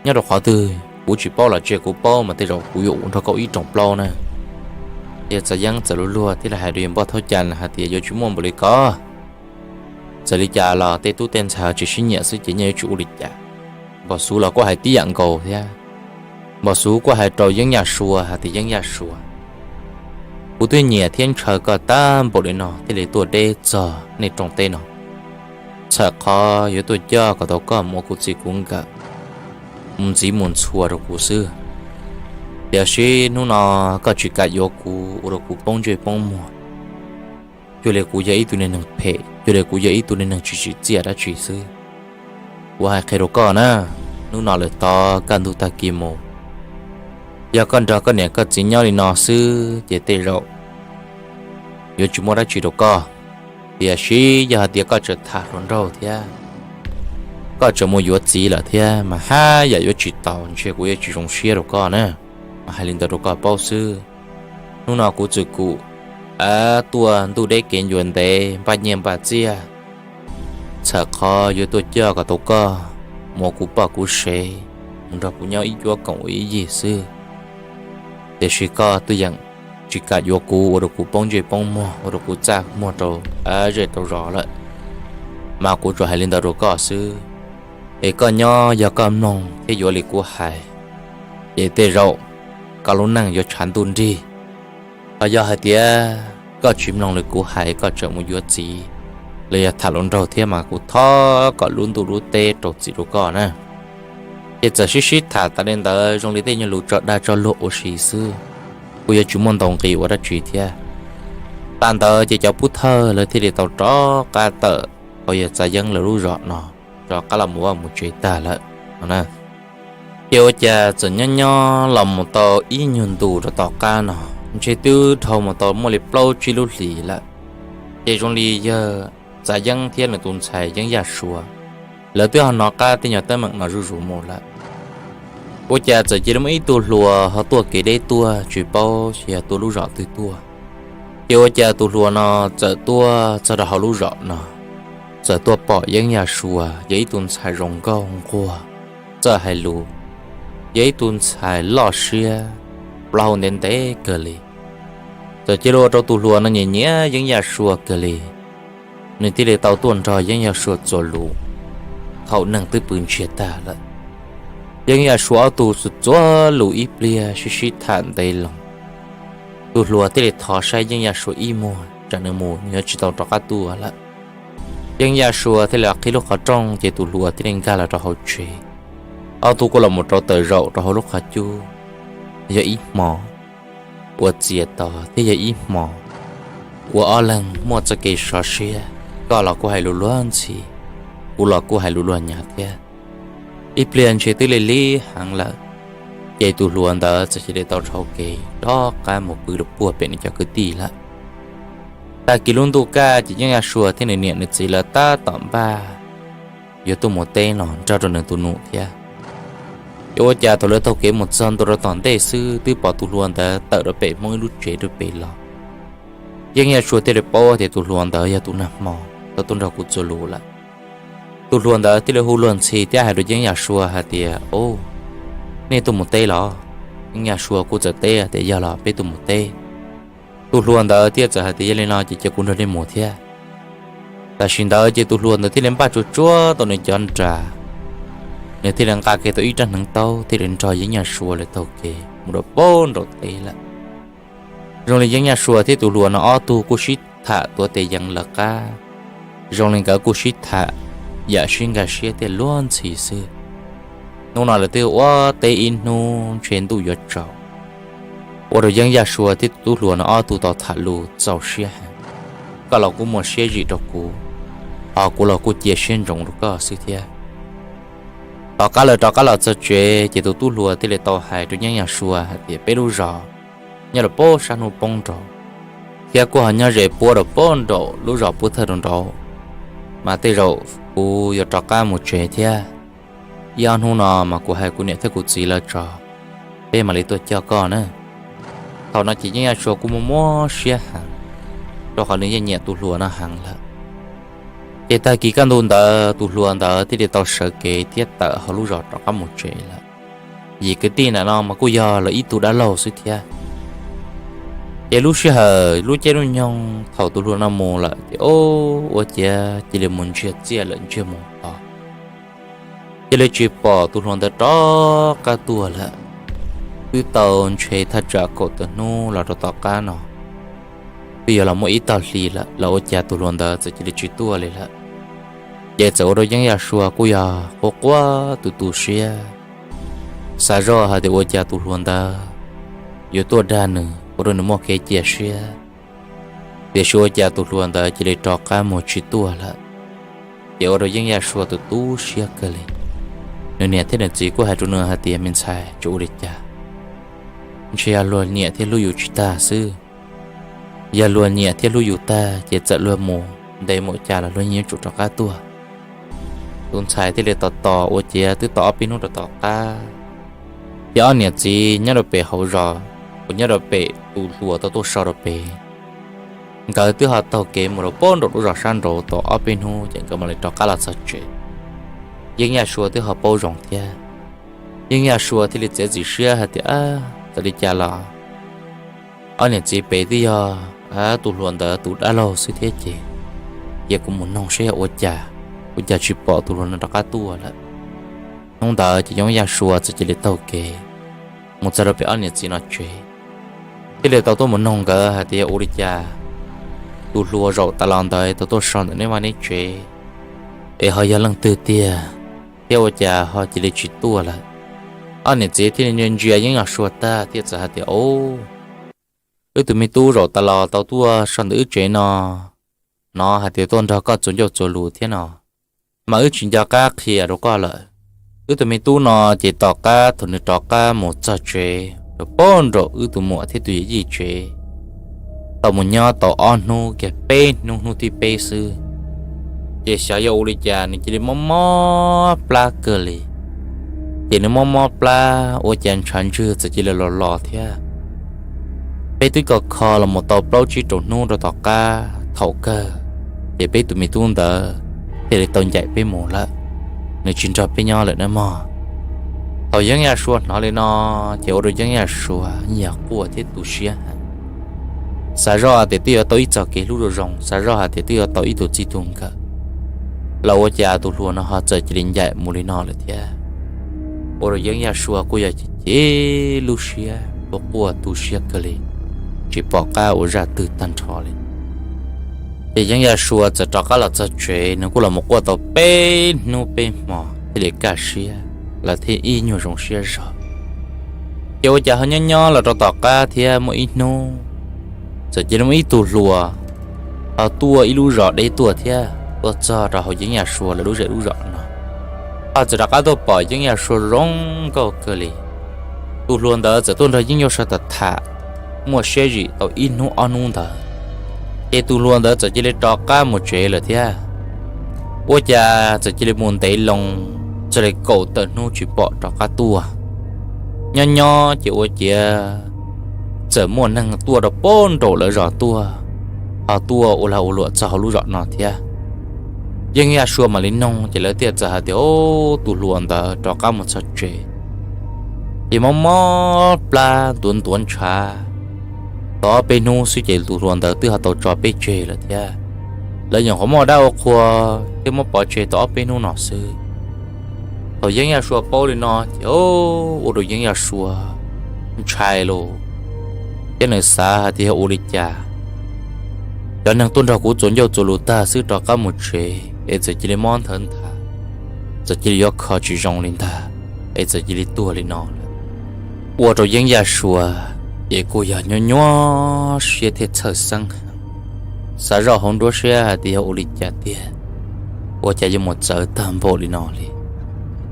nyob rau qhov twg kuv tsis paub los tsis yog kuv paub mas tej zaum kuv yuav ua nrog koj ib rooj plaub na. Yawg Txav Yeeb txawm luag luag thiaj li hais rau yawg Npos Thaub Cas hais tias, Yuav tsis muaj npaum li ko. Txawm li cas los tej tub tej ntxhais tsis sib nyiam xwb ces yeej yuav tsis ua li cas. Npos Xuv los kuj hais tib yam nkaus thiab. Npos Xuv kuj hais rau Yeeb Yaj Sua hais tias, Yeeb Yaj Sua, kuv twb nyiam thiab ntshaw koj tag npaum li no thiaj li tuaj deb txog nej rooj teb no, txhawm qhov yuav tuaj coj kom tau koj mus ua kuv txij kuv nkawm, mus ntxiv mus ntxhua rau kuv xwb. Tiam sis hnub no koj tsis kam yuav kuv ua rau kuv poob ntsej poob muag, cuag li kuv yog ib tug neeg phem, cuag li kuv yog ib tug neeg tsis tsim txiaj dab tsi xwb. Kuv hais qhia rau koj na, hnub no lawm tod kaj ntug tag kis mus, yog koj nrog koj niam koj txiv nyob li no xwb ces tej zaum yuav tsis muaj dab tsi rau koj. Tiam sis yog hais tias koj tseem tham hluas nraug thiab koj tseem mus yuav txiv lawm thiab mas haj yam yuav tsis tau, ntshe kuv yuav tsis zoo siab rau koj na. Mas hais li ntawd rau koj paub xwb. Hnub no kuv txwm kum tuaj ntuj deb kev ncua ntev npaj nyiaj npaj txiaj, txhawm qhov yuav tuaj coj kom tau koj mus ua kuv poj kuv sev, mus nrog kuv nyob ib cuab koom ua ib yig xwb. Tiam sis koj twb yeej tsis kam yuav kuv ua rau kuv poob ntsej poob muag, ua rau kuv txaj muag rau zej rau zos lawm. Mas kuv tsuas hais li ntawd rau koj xwb. Es koj nyob yog koj mloog thiab yuav li kuv hais, ces tej zaum koj lub neej yuav tshav ntuj nrig. Ho yog hais tias koj tsis mloog li kuv hais, koj tseem mus yuav txiv los yog tham hluas nraug thiab mas kuv thov kom lub ntuj lub teb rau txim rau koj na. Ces txawm sib sib tham tas li ntawd zoo li tej nyuag lus tso dag tso luag ua si xwb, kuj yuav tsis muaj ntau nqi ua dab tsi thiab. Tag ntawd ces cov pub thawj lawv thiaj li tau rov qab tawm hauv yawg Txav Yeeb lawv lub zos no, rov qab los mus vaj mus tsev tag lawm no na. Ces ua cas txawm nyob nyob los mus tau ib nyuag ntus rau tom qab no, ntshe twb dhau mus tau muaj li plaub tsib lub hlis lawm. Ces zoo li yawg Txav Yeeb thiab nws tus ntxhais Yeeb Yaj Sua, lawv twb ho hnov qab tej nyuag teeb meem no zuj zus mus lawm. Ua cas txawm cia li muaj ib tug hluas ho tuaj kev deb tuaj tsis paub xyov yog tuaj lub zos twg tuaj. Ces ua cas tus hluas no txawm tuaj txog rau hauv lub zos no, txawm tuaj pom Yeeb Yaj Sua yog ib tug ntxhais zoo nkauj nquag, txawj hais lus, yog ib tug ntxhais loj siab, plaub hau ntev ntev kawg li. Txawm cia li ua rau tus hluas no nyiam nyiam Yeeb Yaj Sua kawg li. Nws thiaj li tau tuaj nrog Yeeb Yaj Sua txuas lus thaum neeg twb pw ntsiag tag lawm. Yeeb Yaj Sua ob tug txuas txuas lus ib pliag sib sib tham ntev loo, tus hluas thiaj li thov saib Yeeb Yaj Sua ib muag tsam nws mus nws yuav tsis tau rov qab tuaj lawm. Yeeb Yaj Sua thiaj li qhib lub qhov rooj ces tus hluas thiaj li nkag los rau hauv tsev. Ob tug kuj los mus rau tawm zaum rau hauv lub qhov cub, yog ib hmo ua txias to thiab yog ib hmo ua ob leeg muaj txoj kev sov siab, koj los kuj hais lus luag ntxhi, kuv los kuj hais lus luag nyav thiab. Ib pliag ntshe twb li lig heev lawm, ces tus hluas ntawd txawm cia li tau rhau kev rov qab mus pw rau puag pem nws cov kwv tij lawm. Tag kis lub ntuj kaj ces Yeeb Yaj Sua thiab nws niam nws txiv lawv tab tom npaj yuav tuaj mus teb no nrog rau nws tus nus thiab. Ces ua cas thaum lawv taug kev mus txog ntua rau tom ntej xwb twb pom tus hluas ntawd tawm rau pem Hmoob ib lub tsev rau pem los. Yeeb Yaj Sua thiaj li paub tias tus hluas ntawd yog tus nag hmo tau tuaj nrog kuv txuas lus lawm. Tus hluas ntawd thiaj li hu luag ntxhi thiab hais rau Yeeb Yaj Sua hais tias, Au, nej tuaj mus teb los? Yeeb Yaj Sua kuj txawm teb tias, Yog los peb tuaj mus teb. Tus hluas ntawd thiaj txawm hais tias, Yog li no ces cia kuv nrog nej mus thiab. Tam sim ntawd ces tus hluas ntawd thiaj li npaj tsuag tsuag tau nws cov nras, nws thiaj li nqa kiag tau ib rab hneev taub thiaj li nrog Yeeb Yaj Sua lawv taug kev mus rau puag nraum teb lawm. Zoo li Yeeb Yaj Sua thiab tus hluas no ob tug kuj sib tham tuav tes yeev lawv qab, zoo li nkawd kuj sib tham yam sib nkag siab thiab luag ntxhi xwb. Hnub no lawv twb ua teb ib hnub ntshe ntuj yuav tsaus, ua rau Yeeb Yaj Sua thiab tus tub hluas no ob tug tau tham lus txaus siab heev. Koj los kuj muaj siab zim rau kuv, ho kuv los kuj cia siab ntsoov rau koj xwb thiab. Tom qab lawv rov qab los txog tsev ces tus tub hluas thiaj li tau hais rau Yeeb Yaj Sua hais tias, Peb lub zos nyob rau puag sab hnub poob nraud, thiab kuj ho nyob ze puag rau puag nraum lub zos puag thawj rau nraud, mas tej zaum kuv yuav rov qab mus tsev thiab. Ib ob hnub no mas kuv hais kuv niam thiab kuv txiv lawv tso, peb mam li tuaj coj koj na. Thaum no ces Yeeb Yaj Sua kuj muaj muab siab heev, rau qhov nws yeej nyiam tus hluas no heev lawm. Ces tag kis kaj ntug ntawd tus hluas ntawd thiaj li tau sawv kev thiab tawm hauv lub zos rov qab mus tsev lawm. Yim kwv tij ntawm no mas kuj yog lawv ib tug dab laug xwb thiab. Ces lub sij hawm lub caij lub nyoog thaum tus hluas no mus lawm ces o, ua ciav cia li mus ntsiag txiaj lawm ntsiag mus to, cia li tsis pom tus hluas ntawd rov qab tuaj lawm. Twb tau ntshe thaj tsam kaum tawm hnub los rau tom qab no, twb yuav los muaj ib tag hli lawm los ua cas tus hluas ntawd txawm cia li tsis tuaj li lawm. Ces txawm ua rau Yeeb Yaj Sua kuj yog quaj quaj tu tu siab, xav zoj hais tias ua cas tus hluas ntawd yuav tuaj dag nws ua rau nws muaj kev cia siab, tiam sis ua cas tus hluas ntawd cia li rov qab mus tsis tuaj lawm. Ces ua rau Yeeb Yaj Sua tu tu siab kawg li. Nws niam thiab nws txiv kuj hais rau nws hais tias, Me ntxhais, tsis ua li cas, ntshe yog luag nyiam thiab hlub yus tsis tag xwb. Yog luag nyiam thiab hlub yus tag ces txawm luag mus ntev mus cas los luag yeej yuav tsum rov qab tuaj. Tus ntxhais thiaj li tos tos ua ciav twb tau ob peb hnub rau tom qab, ces ob niam txiv nyob rau pem hauv zos uas nyob rau pem tus hluas tau tuaj so rau pem, nkawd twb ho taug kev mus rau puag nraum lub zos sab nraud tau ob peb hnub ces nkawd mam li rov qab los txog tsev. Yeeb Yaj Sua twb ho paub zoo thiab, Yeeb Yaj Sua thiaj li txiav txim siab hais tias, Txawm li cas los ob niam txiv pem twb yog tus hluas ntawd tus dab laug xwb thiab ces, cia kuv mus noog saib yog ua cas, ua cas tsis pom tus hluas no rov qab tuaj lawm. Hnub ntawd ces Yeeb Yaj Sua txawm cia li taug kev mus txog rau pem ob niam txiv no tsev, thiaj li tau tuaj mus noog nkawd hais tias, Ua li cas tus hluas zaum tas los ntawd tau tuaj so ntawm neb vaj neb tsev, es ho yog leej twg tiag, thiab ua cas ho cia li tsis tuaj lawm? Ob niam txiv thiaj li ntsia ntsia Yeeb Yaj Sua tag thiaj txawm hais tias, Au, wb tus me tub zaum tas los tau tuaj so ntawm wb tsev no, hnov hais tias tuaj nrog koj txuas ncauj txuas lus thiab no. Mas wb tsis nco qab qhia rau koj lawm. Wb tus me tub no ces tom qab thaum nws rov qab mus txog tsev rau pem nraum wb tus muam thiab tus yawm yij tsev, tau mus nyob tau ob hnub kiag, peb hnub, hnub thib peb xwb, ces xyov yog ua li cas nws cia li mob mob plab kawg li. Ces nws mob mob plab ua cas ntshav ntswg txawm cia li los los thiab. Peb twb kho kho los mus tau plaub tsib rau hnub rau tom qab thaum kawg, ces peb tus me tub ntawd thiaj li tau ncaim peb mus lawm, nws tsis nrog peb nyob lawm nawb mog. Thaum Yeeb Yaj Sua hnov li no, ces ua rau Yeeb Yaj Sua nyias quaj thiab tu siab heev. Xav zoj hais tias twb yuav tau ib txoj kev hlub zoo zoo, xav zoj hais tias twb yuav tau ib tug txij tug nkawm, los ua cas tus hluas no ho txawm cia li ncaim mus li no lawm thiab. Ua rau Yeeb Yaj Sua kuj yog cem cem lub siab, quaj quaj tu siab kawg li, tsis pom qab ua zaj twg tag nrho li. Ces Yeeb Yaj Sua txawm rov qab los txog tsev, nws kuj los mus quaj tau peb hnub peb hmo thiaj li kaj siab, lawv thiaj ib nyuag zoo siab zog. Ces ua cas ho nyob nyob los rau tom qab thiab muaj ib hnub, txawm cia li muaj ib tug hluas ho tuaj ib lub zos deb tuaj thiab tuaj txog rau hauv Yeeb Yaj Sua lawv lub zej lub zos no, ho txawm rov qab tuaj pom Yeeb Yaj Sua zoo nkauj kawg li. Tus hluas ntawd txawm tuaj nrog Yeeb Yaj Sua tham tham, muaj siab zim tau ib hnub ob hnub ntawd, ces tus hluas ntawd txawm cia li rov qab mus tsev lawm thiab. Ua cas txawm cia li mus ntev loo, txog li kaum tawm hnub tsis pom rov qab tuaj. Nyob nyob ces ua ciav txawm muaj neeg tuaj rau pem nraum lawv zos tuaj, ho tuaj ua lag ua luam txog hauv lub zos no thiab. Yeej Yaj Sua mam li noog ces lawv thiaj txawm hais tias, Au, tus hluas ntawd rov qab mus txog tsev, ces mob mob plab ntuav ntuav ntshav tau ob peb hnub xwb ces tus hluas ntawd twb ho tau tso peb tseg lawm thiab. Lawv nyuam qhuav muab ua dab ua qhua thiab muab pov tseg tau ob peb hnub no xwb. Thaum Yeej Yaj Sua paub li no ces ua rau Yeej Yaj Sua ntshai lauj, thiab nws xav hais tias yog ua li cas cov neeg tuaj nrog kuv txuas ncauj txuas lus tag xwb rov qab mus tsev es txawm cia li mob nthawv nthav, txawm cia li yuav kho tsis zoo li ntag, es txawm cia li tuag li no lawm. Ua rau Yeej Yaj Sua ces kuj yog nyuaj nyuaj siab thiab txhawj xeeb heev, xav zoj hauv nruab siab hais tias yog ua li cas tiag, ua cas yuav mus txawv tag npaum li no li.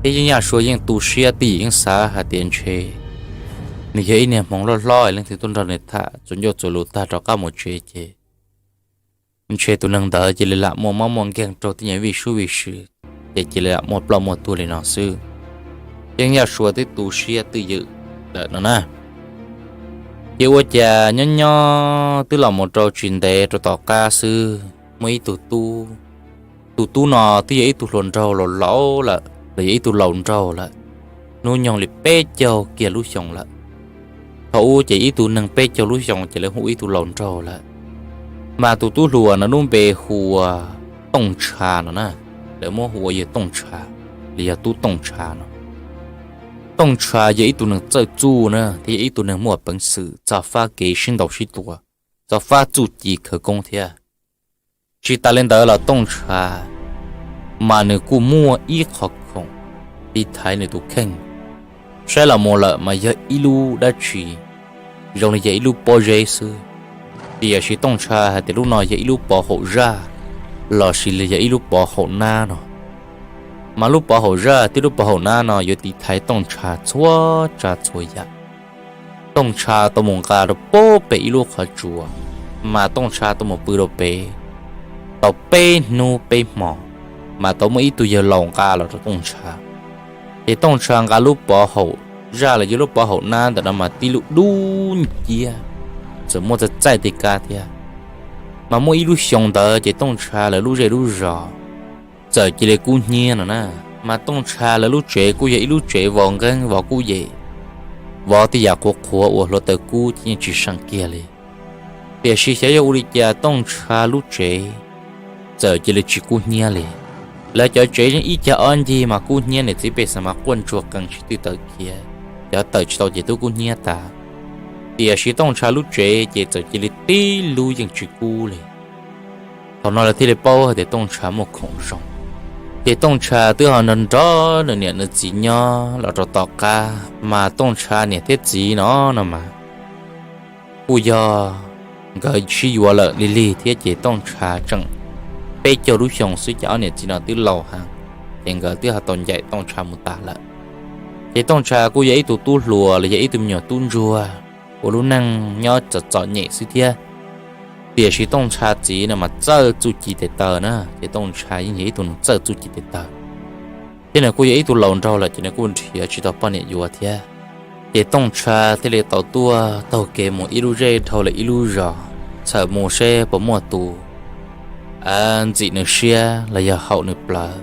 Thiab Yeej Yaj Sua yeej tu siab twj ywm, yeej xav hais tias ntshe nws yog ib niag hmoov loj hlob es leej twg tuaj nrog nws tham txuas ncauj txuas lus tag rov qab mus tsev ces ntshe tus neeg ntawd cia li lam muaj mob muaj nkeeg raug tej nyuag vij sub vij sw, ces cia li lam muaj ploj muaj tuag li no xwb. Yeej Yaj Sua twb tu siab twj ywm lawm no na. Ces ua cas nyob nyob twb los mus rau tsis ntev rau tom qab xwb, muaj ib tug tub, tus tub no twb yog ib tug hluas nraug laus laus lawm los yog ib tug laus nraug lawm, hnub nyoog li peb caug kiag lub xyoo lawm. Thaum ub ces ib tug neeg peb caug lub xyoo ces lawv hu ib tug laus nraug lawm. Mas tus tub hluas no lub npe hu ua Tooj Ntsha no na, lawv muab hu ua yawg Tooj Ntsha, los yog tub Tooj Ntsha no. Tooj Ntsha yog ib tug neeg txawj txuj na thiab yog ib tug neeg muaj peev xwm txog fab kev sib ntaus sib tua, txog fab txuj ci khawv koob thiab. Tsis tas li ntawd los Tooj Ntsha mas nws kuj muaj ib qho khoom tiv thaiv nws tus kheej, saib los mus lawm mas yog ib lub dab tsi zoo li yog ib lub pob zeb xwb. Tiam sis Tooj Ntsha hais tias lub no yog ib lub pov haum zaj lossis li yog ib lub pov haum nab no. Mas lub pov haum zaj thiab lub pov haum nab no yuav tiv thaiv Tooj Ntsha txhua tsav txhua yam. Tooj Ntsha tau mus nqa rau pem ib lub qhov tsua, mas Tooj Ntsha tau mus pw rau pem tau peb hnub peb hmo, mas tau muaj ib tug yawg laus nqa los rau Tooj Ntsha. Ces Tooj Ntsha nqa lub pov haum zaj los yog lub pov haum nab ntawm no mas tib lub dub nciab, txawm muaj txaij txaij tej kab thiab. Mas muaj ib lub xyoo ntawd ces Tooj Ntsha lawv lub zej lub zos txawm cia li kub hnyiab no na. Mas Tooj Ntsha lawv lub tsev kuj yog ib lub tsev vov nqeeb vov kub yem, vov tej yam qhuav qhuav uas hluav taws kub ces yeej tsis seem kiag li. Tiam sis xyov yog ua li cas Tooj Ntsha lub tsev txawm cia li tsis kub hnyiab li. Lawv cov tsev yeej ib cag ob ncig mas kub hnyiab, niam txiv pej xeem mas quaj ntsuag qees tsis twj tawm khiav, cov tawm tsis tau ces twb kub hnyiab tas. Tiam sis Tooj Ntsha lub tsev ces txawm cia li tib lub yeej tsis kub li. Thaum no lawv thiaj li paub hais tias Tooj Ntsha muaj khoom zoo. Ces Tooj Ntsha twb ho nrog nrog nws niam nws txiv nyob los rau tom qab, mas Tooj Ntsha niam thiab txiv no no mas kuj yog nkawd sib yuav lawm lig lig thiab ces Tooj Ntsha tseem peb caug lub xyoo xwb ces ob niam txiv no twb laus heev. ces nkawd twb ho tau ncaim Tooj Tsha mus tas lawm. Ces Tooj Tsha kuj yog ib tug tub hluas los yog ib tug me nyuam tub ntsuag ua lub neej nyob txom txom nyem xwb thiab, tiam sis Tooj Tsha txiv no mas txawj txuj ci tes taw na, ces Tooj Tsha yeej yog ib tug neeg txawj txuj ci tes taw, thiab nws kuj yog ib tug laus nraug lawm ces nws kuj nrhiav tsis tau poj niam yuav thiab. Ces Tooj Tsha thiaj li tau tuaj taug kev mus ib lub zej dhau lawm ib lub zos, txhawm mus seb puas muaj tus ntxim nws siab los yog haum nws plawv,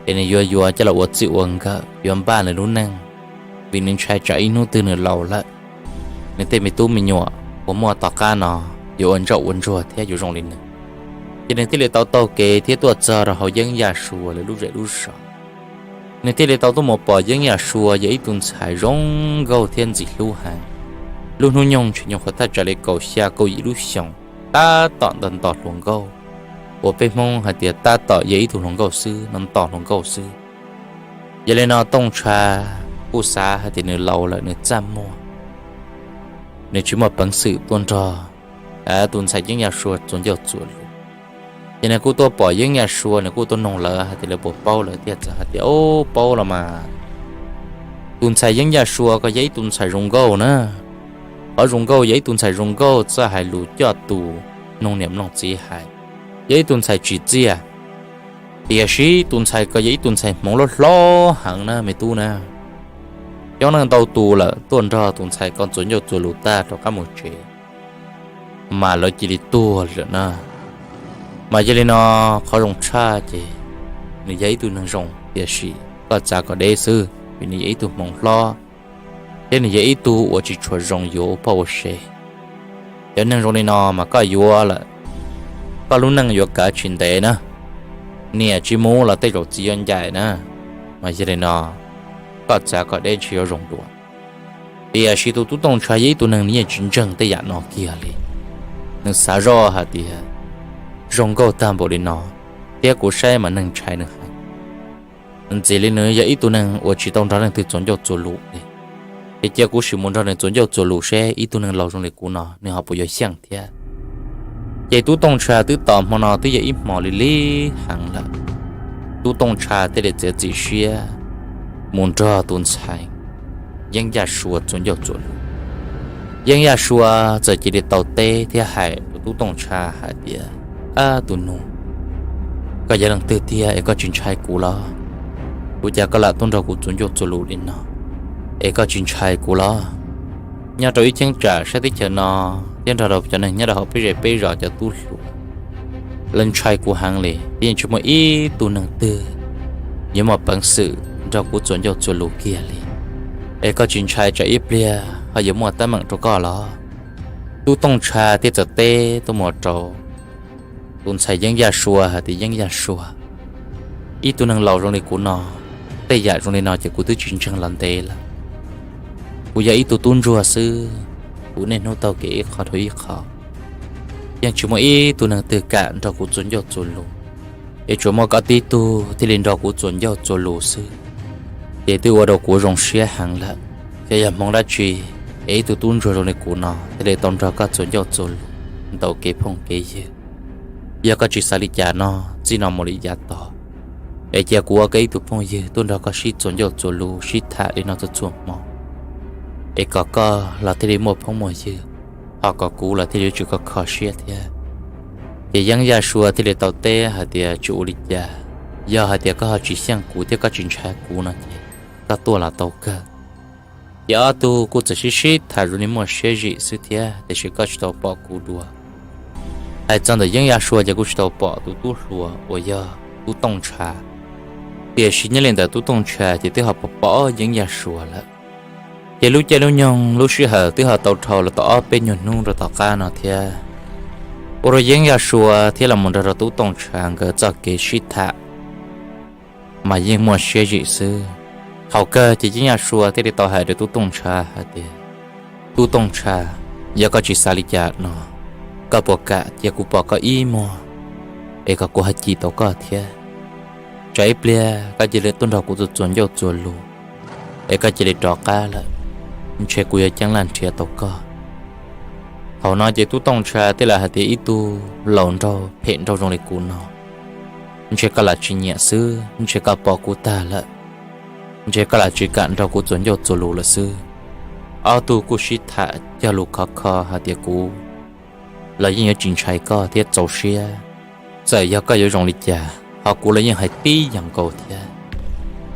ces nws yuav yuav coj los ua txij ua nkawm, yuav npaj nws lub neej, vim nws ntshai tsam ib hnub twg nws laus lawm, nws tej me tub me nyuam uas muaj tom qab no yuav ua ntsoj ua ntsuag thiab yuav zoo li nws. Ces nws thiaj li tau taug kev thiab tuaj txog rau hauv Yeeb Yaj Sua lawv lub zej lub zos. Nws thiaj li tau tuaj mus pom Yeeb Yaj Sua yog ib tug ntxhais zoo nkauj thiab ntxim hlub heev. Lub hnub nyoog ntshe nyuam qhuav thaj tsam li kaum xya kaum yim lub xyoos, tab tom nto nto hluas nkauj, uas peb Hmoob hais tias tab tom yog ib tug hluas nkauj xwb no, nto hluas nkauj xwb. Yog li no Tooj Tsha kuj xav hais tias nws laus lawm nws txaj muag, nws tsis muaj peev xwm tuaj nrog tus ntxhais Yeeb Yaj Sua txuas ncauj txuas lus. Ces nws kuj tuaj pom Yeeb Yaj Sua, nws kuj tuaj noog lawv hais tias lawv puas paub, lawv thiaj txawm hais tias, Ub, paub los mas, tus ntxhais Yeeb Yaj Sua koj yog ib tug ntxhais zoo nkauj na. Qhov zoo nkauj yog ib tug ntxhais zoo nkauj, txawj hais lus coj tus, mloog niam mloog txiv hais, yog ib tug ntxhais tsim txiaj. Tiam sis tus ntxhais koj yog ib tug ntxhais hmoov loj hlob heev na me tub na. Coob leej ntau tus lawm tuaj nrog tus ntxhais koj txuas ncauj txuas lus tag rov qab mus tsev, mas lawv cia li tuag li lawm na. Mas yog li no, qhov zoo tshaj ces nws yog ib tug neeg zoo, tiam sis koj txav kom deb xwb, vim nws yog ib tug hmoov hlob, thiab nws yog ib tug uas tsis tshua zoo yuav ua poj ua sev. Cov neeg zoo li no mas koj yuav lawm, koj lub neej yuav kav tsis ntev na. Niam tsis mus los tej zaum txiv yuav ncaim na. Mas yog li no, koj txav kom deb ntshe yuav zoo dua. Tiam sis tus tub Tooj Tsha yog ib tug neeg nws yeej tsis ntseeg tej yam no kiag li. Nws xav zoj hais tias zoo nkauj tag npaum li no, thiab kuv saib mas neeg ntshai nws heev. Ntxim li nws yog ib tug neeg uas tsis tau nrog leej twg txuas ncauj txuas lus li, ces cia kuv sim mus nrog nws txuas ncauj txuas lus seb ib tug neeg laus zoo li kuv no nws ho puas yuav xyeej thiab. Ces tub Tooj Tsha twb tos hmo no twb yog ib hmos li li heev lawm. Tub Tooj Tsha thiaj li txiav txim siab mus nrog tus ntxhais Yeeb Yaj Sua txuas ncauj txuas lus. Yeeb Yaj Sua txawm cia li tau teb thiab hais rau tub Tooj Tsha hais tias, Ab tus nus, koj yog leej twg tiag es koj tsis ntshai kuv los? Ua cas koj lam tuaj nrog kuv txuas ncauj txuas lus li no, es koj tsis ntshai kuv los? Nyob rau ib cheeb tsam sab teb chaws no, thiab nrog rau cov neeg nyob rau hauv peb zej peb zos cov tub hluas, lawv ntshai kuv heev li, yeej tsis muaj ib tug neeg twg yuav muaj peev xwm nrog kuv txuas ncauj txuas lus kiag li. Es koj tsis ntshai tsam ib pliag ho yuav muaj teeb meem rau koj los? Tub Tooj Tsha thiaj txawm teb tuaj mus rau tus ntxhais Yeeb Yaj Sua hais tias, Yeeb Yaj Sua, ib tug neeg laus zoo li kuv no, tej yam zoo li no ces kuv twb tsis ntseeg los ntev lawm. Kuv yog ib tug tub ntsuag xwb, kuv niaj hnub taug kev ib qho dhau ib qho, yeej tsis muaj ib tug neeg twg kam nrog kuv txuas ncauj txuas lus, es tsuas muaj koj tib tug thiaj li nrog kuv txuas ncauj txuas lus xwb. Ces twb ua rau kuv zoo siab heev lawm, xyov yog hmoov dab tsi es ib tug tub ntsuag zoo li kuv no thiaj li tau nrog koj txuas ncauj txuas lus, ntaus kev phooj kev ywg. Yog koj tsis xav li cas no, txij no mus li yav tod, es cia kuv ua koj ib tug phooj ywg tuaj nrog koj sib txuas ncauj txuas lus sib tham li no txhua txhua hmo, es kom koj los thiaj li muaj phooj muaj ywg, ho kom kuv los thiaj li yuav tsum kho kho siab thiab. Ces Yeeb Yaj Sua thiaj li tau teb hais tias, Tsis ua li cas, yog hais tias koj ho tsis xyeej kuv thiab koj tsis ntshai kuv no ces koj tuaj los tau kawg. Ces ob tug kuj txawm sib sib tham zoo li muaj siab zim xwb thiab, tiam sis koj tsis tau pom kuv dua, hais txog ntawm Yeeb Yaj Sua ces kuj tsis tau pom tus tub hluas uas yog tub Tooj Tsha. Tiam sis nyob li ntawm tub Tooj Tsha ces twb ho pom pom Yeeb Yaj Sua lawm. Ces lub caij lub nyoog lub sij hawm twb ho tau dhau los tau ob peb nyuag hnub rau tom qab no thiab, ua rau Yeeb Yaj Sua thiab los mus nrog rau tub Tooj Tsha nkawd txoj kev sib tham mas yeej muaj siab zim xwb. Thaum kawg ces Yeeb Yaj Sua thiaj li tau hais rau tub Tooj Tsha hais tias, Tub Tooj Tsha, yog koj tsis xav li cas no, koj puas kam cia kuv pom koj ib muag, es kom kuv ho cim tau koj thiab? Tsam ib pliag koj cia li tuaj nrog kuv txuas txuas ncauj txuas lus, es koj cia li rov qab lawm, ntshe kuv yuav ceeb laj nrhiav tau koj. Thaum no ces tub Tooj Tsha thiaj li hais tias, Ib tug laus nraug phem nraug zoo li kuv no, ntshe koj lam tsis nyiam xwb, ntshe koj pom kuv tag lawm, ntshe koj lam tsis kam nrog kuv txuas ncauj txuas lus lawm xwb. Ob tug kuj sib tham cog lus khov kho hais tias kuv los yeej yuav tsis ntshai koj thiab txaus siab, txawm yog koj yuav zoo li cas ho kuv los yeej hais tib yam nkaus thiab.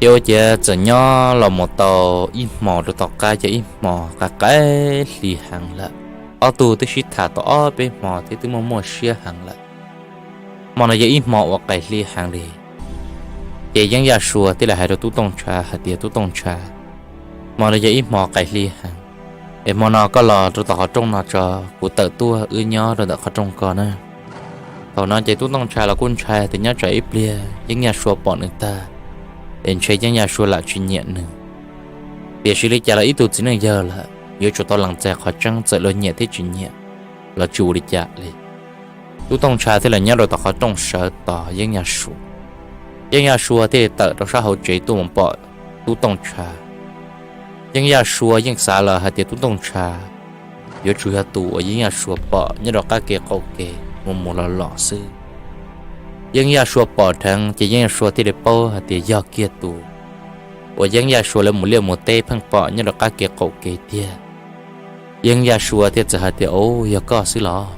Ces ua ciav txawm nyob los mus tau ib hmos rau tom qab, yog ib hmos qaim qaim hli heev lawm. Ob tug twb sib tham tau ob peb hmo thiab twb muaj muaj siab heev lawm. Hmo no yog ib hmo uas qaim hli heev li. Ces Yeeb Yaj Sua thiaj li hais rau Tub Tooj Tshav hais tias, Tub Tooj Tshav, hmo no yog ib hmo qaim hli heev, es hmo no koj los rau tom qhov rooj no tso, kuv tawm tuaj wb nyob rau ntawm qhov rooj ko na. Thaum no ces Tub Tooj Tshav los kuj ntshai tias nyob tsam ib pliag Yeeb Yaj Sua pom nws tag, es ntshe Yeeb Yaj Sua lam tsis nyiam nws. Tiam sis li cas los ib tug txiv neej yawg lawm yuav tsum tau lees txais qhov tseeb, txawm luag nyiam thiab tsis nyiam los tsis ua li cas li. Tub Tooj Tshav thiaj li nyob rau tom qhov rooj sawv tos Yeeb Yaj Sua. Yeeb Yaj Sua thiaj li tawm rau sab hauv tsev tuaj mus pom Tub Tooj Tshav. Yeeb Yaj Sua yeej xav lawm hais tias Tub Tooj Tshav yuav tsum yog tus uas Yeeb Yaj Sua pom nyob rau qab kev qaum kev mus mus los los xwb. Yeeb Yaj Sua pom dheev ces Yeeb Yaj Sua thiaj li paub hais tias yog kiag tus uas Yeeb Yaj Sua lawv mus liaj mus teb pheej pom nyob rau qab kev qaum kev tiag. Yeeb Yaj Sua thiaj txawm hais tias, Au, yog koj xwb los?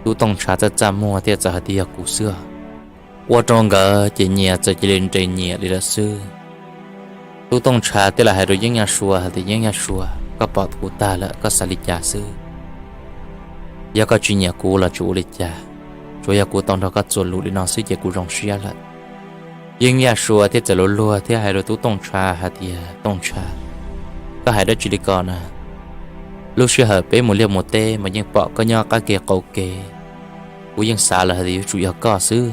Tub Tooj Tshav txaj txaj muag thiaj txawm hais tias, Yog kuv xwb. Ua rau nkawd ces nyias txawm cia li nres nyias li lawm xwb. Tub Tooj Tshav thiaj li hais rau Yeeb Yaj Sua hais tias, Yeeb Yaj Sua, koj pom kuv tag lawm, koj xav li cas xwb? Yog koj tsis nyiam kuv los tsis ua li cas, tsuas yog kuv tau nrog koj txuas lus li no xwb ces kuv zoo siab lawm. Yeeb Yaj Sua thiaj txawm luag luag thiab hais rau Tub Tooj Tshav hais tias, Tooj Tshav, koj hais dab tsi li ko na? Lub sij hawm peb mus liaj mus teb mas yeej pom koj nyob qab kev qaum kev. Kuv yeej xav lawm hais tias yuav tsum yog koj xwb.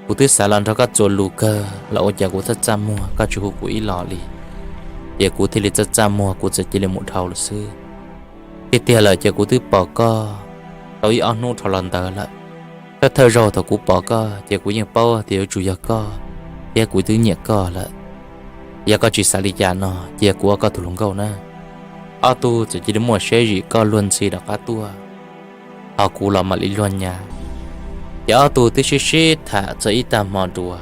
Kuv twb xav los nrog koj txuas lus kawg los ua cas kuv txaj txaj muag koj tsis hu kuv ib los li, ces kuv thiaj li txaj txaj muag kuv txawm cia li mus dhau lawm xwb. Tiag tiag lawm ces kuv twb pom koj tau ib ob hnub dhau los ntawd lawm. Thawj thawj zaug thaum kuv pom koj ces kuv yeej paub tias yuav tsum yog koj, thiab kuv twb nyiam koj lawm. Yog koj tsis xav li cas no cia kuv ua koj tus hluas nkauj na. Ob tug txawm cia li muaj siab zim koj luag ntxhi rov qab tuaj, ho kuv los mam li luag nyav. Ces ob tug twb sib sib tham txog ib tag hmo dua,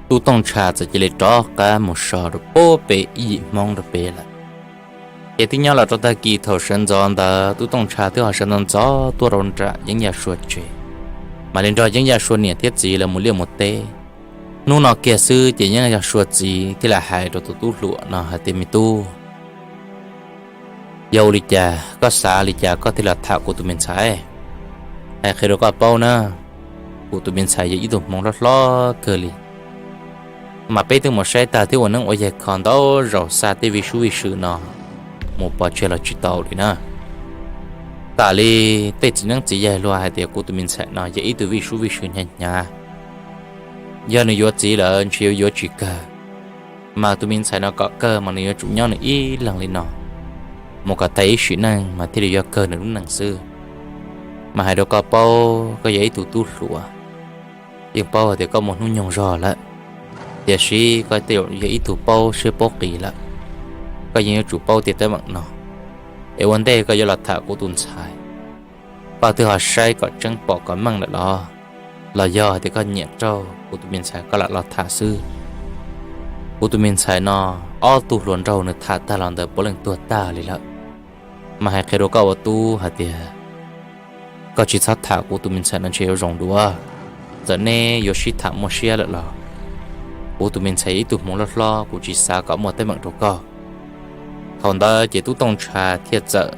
Tub Tooj Tshav txawm cia li rov qab mus so rau pem ib yim Hmoob rau pem lawm. Ces twb nyob los rau tag kis thaum sawv ntxov ntawd Tub Tooj Tshav twb ho sawv ntxov ntxov tuaj rau nram Yeeb Yaj Sua tsev, mam li nrog Yeeb Yaj Sua niam thiab txiv lawv mus liaj mus teb. Hnub no kiag xwb ces Yeeb Yaj Sua txiv thiaj li hais rau tus tub hluas no hais tias, Me tub, yog ua li cas koj xav li cas koj thiaj los tham kuv tus me ntxhais? Hais qhia rau koj paub na, kuv tus me ntxhais yog ib tug hmoov hlob hlob kawg li, mas peb twb mus saib tag thiab ua neeb ua yaig kho ntau zaus xa tej vij sub vij sw no mus pov tseg los tsis tau li na. Tam li tej txiv neeb txiv yaig luag hais tias kuv tus me ntxhais no yog ib tug vij sub vij sw hnyav hnyav, yog nws yuav txiv lawm ntshe yuav yuav tsis kawg, mas tus me ntxhais no kom kawg mas nws yuav tsum nyob nws ib leeg li no mus kom tag ib sim neej mas thiaj li yuav kawg nws lub neej xwb. Mas hais rau koj paub, koj yog ib tug tub hluas, yeej paub hais tias koj muaj hnub nyoog zog lawm, tiam sis koj tej zaum yog ib tug paub siab paub qis lawm, koj yeej yuav tsum paub tej teeb meem no, es ua ntej koj yuav los tham kuv tus ntxhais, koj twb ho saib kom tseeb pom kom meej lawm los? Los yog hais tias koj nyiam raug kuv tus me ntxhais koj lam los tham xwb? Kuv tus me ntxhais no, ob tug hluas nraug nws tham tag los ntawd puav leej tuag tag li lawm. Mas hais qhia rau koj ua tub hais tias koj tsis txhob tham kuv tus me ntxhais no ntshe yuav zoo dua. Txawm neb yuav sib tham muaj siab lawm los kuv tus me ntxhais ib tug hmoov loj hlob, kuv tsis xav kom muaj teeb meem rau koj. Thaum ntawd ces Tub Tooj Tshav thiaj txawm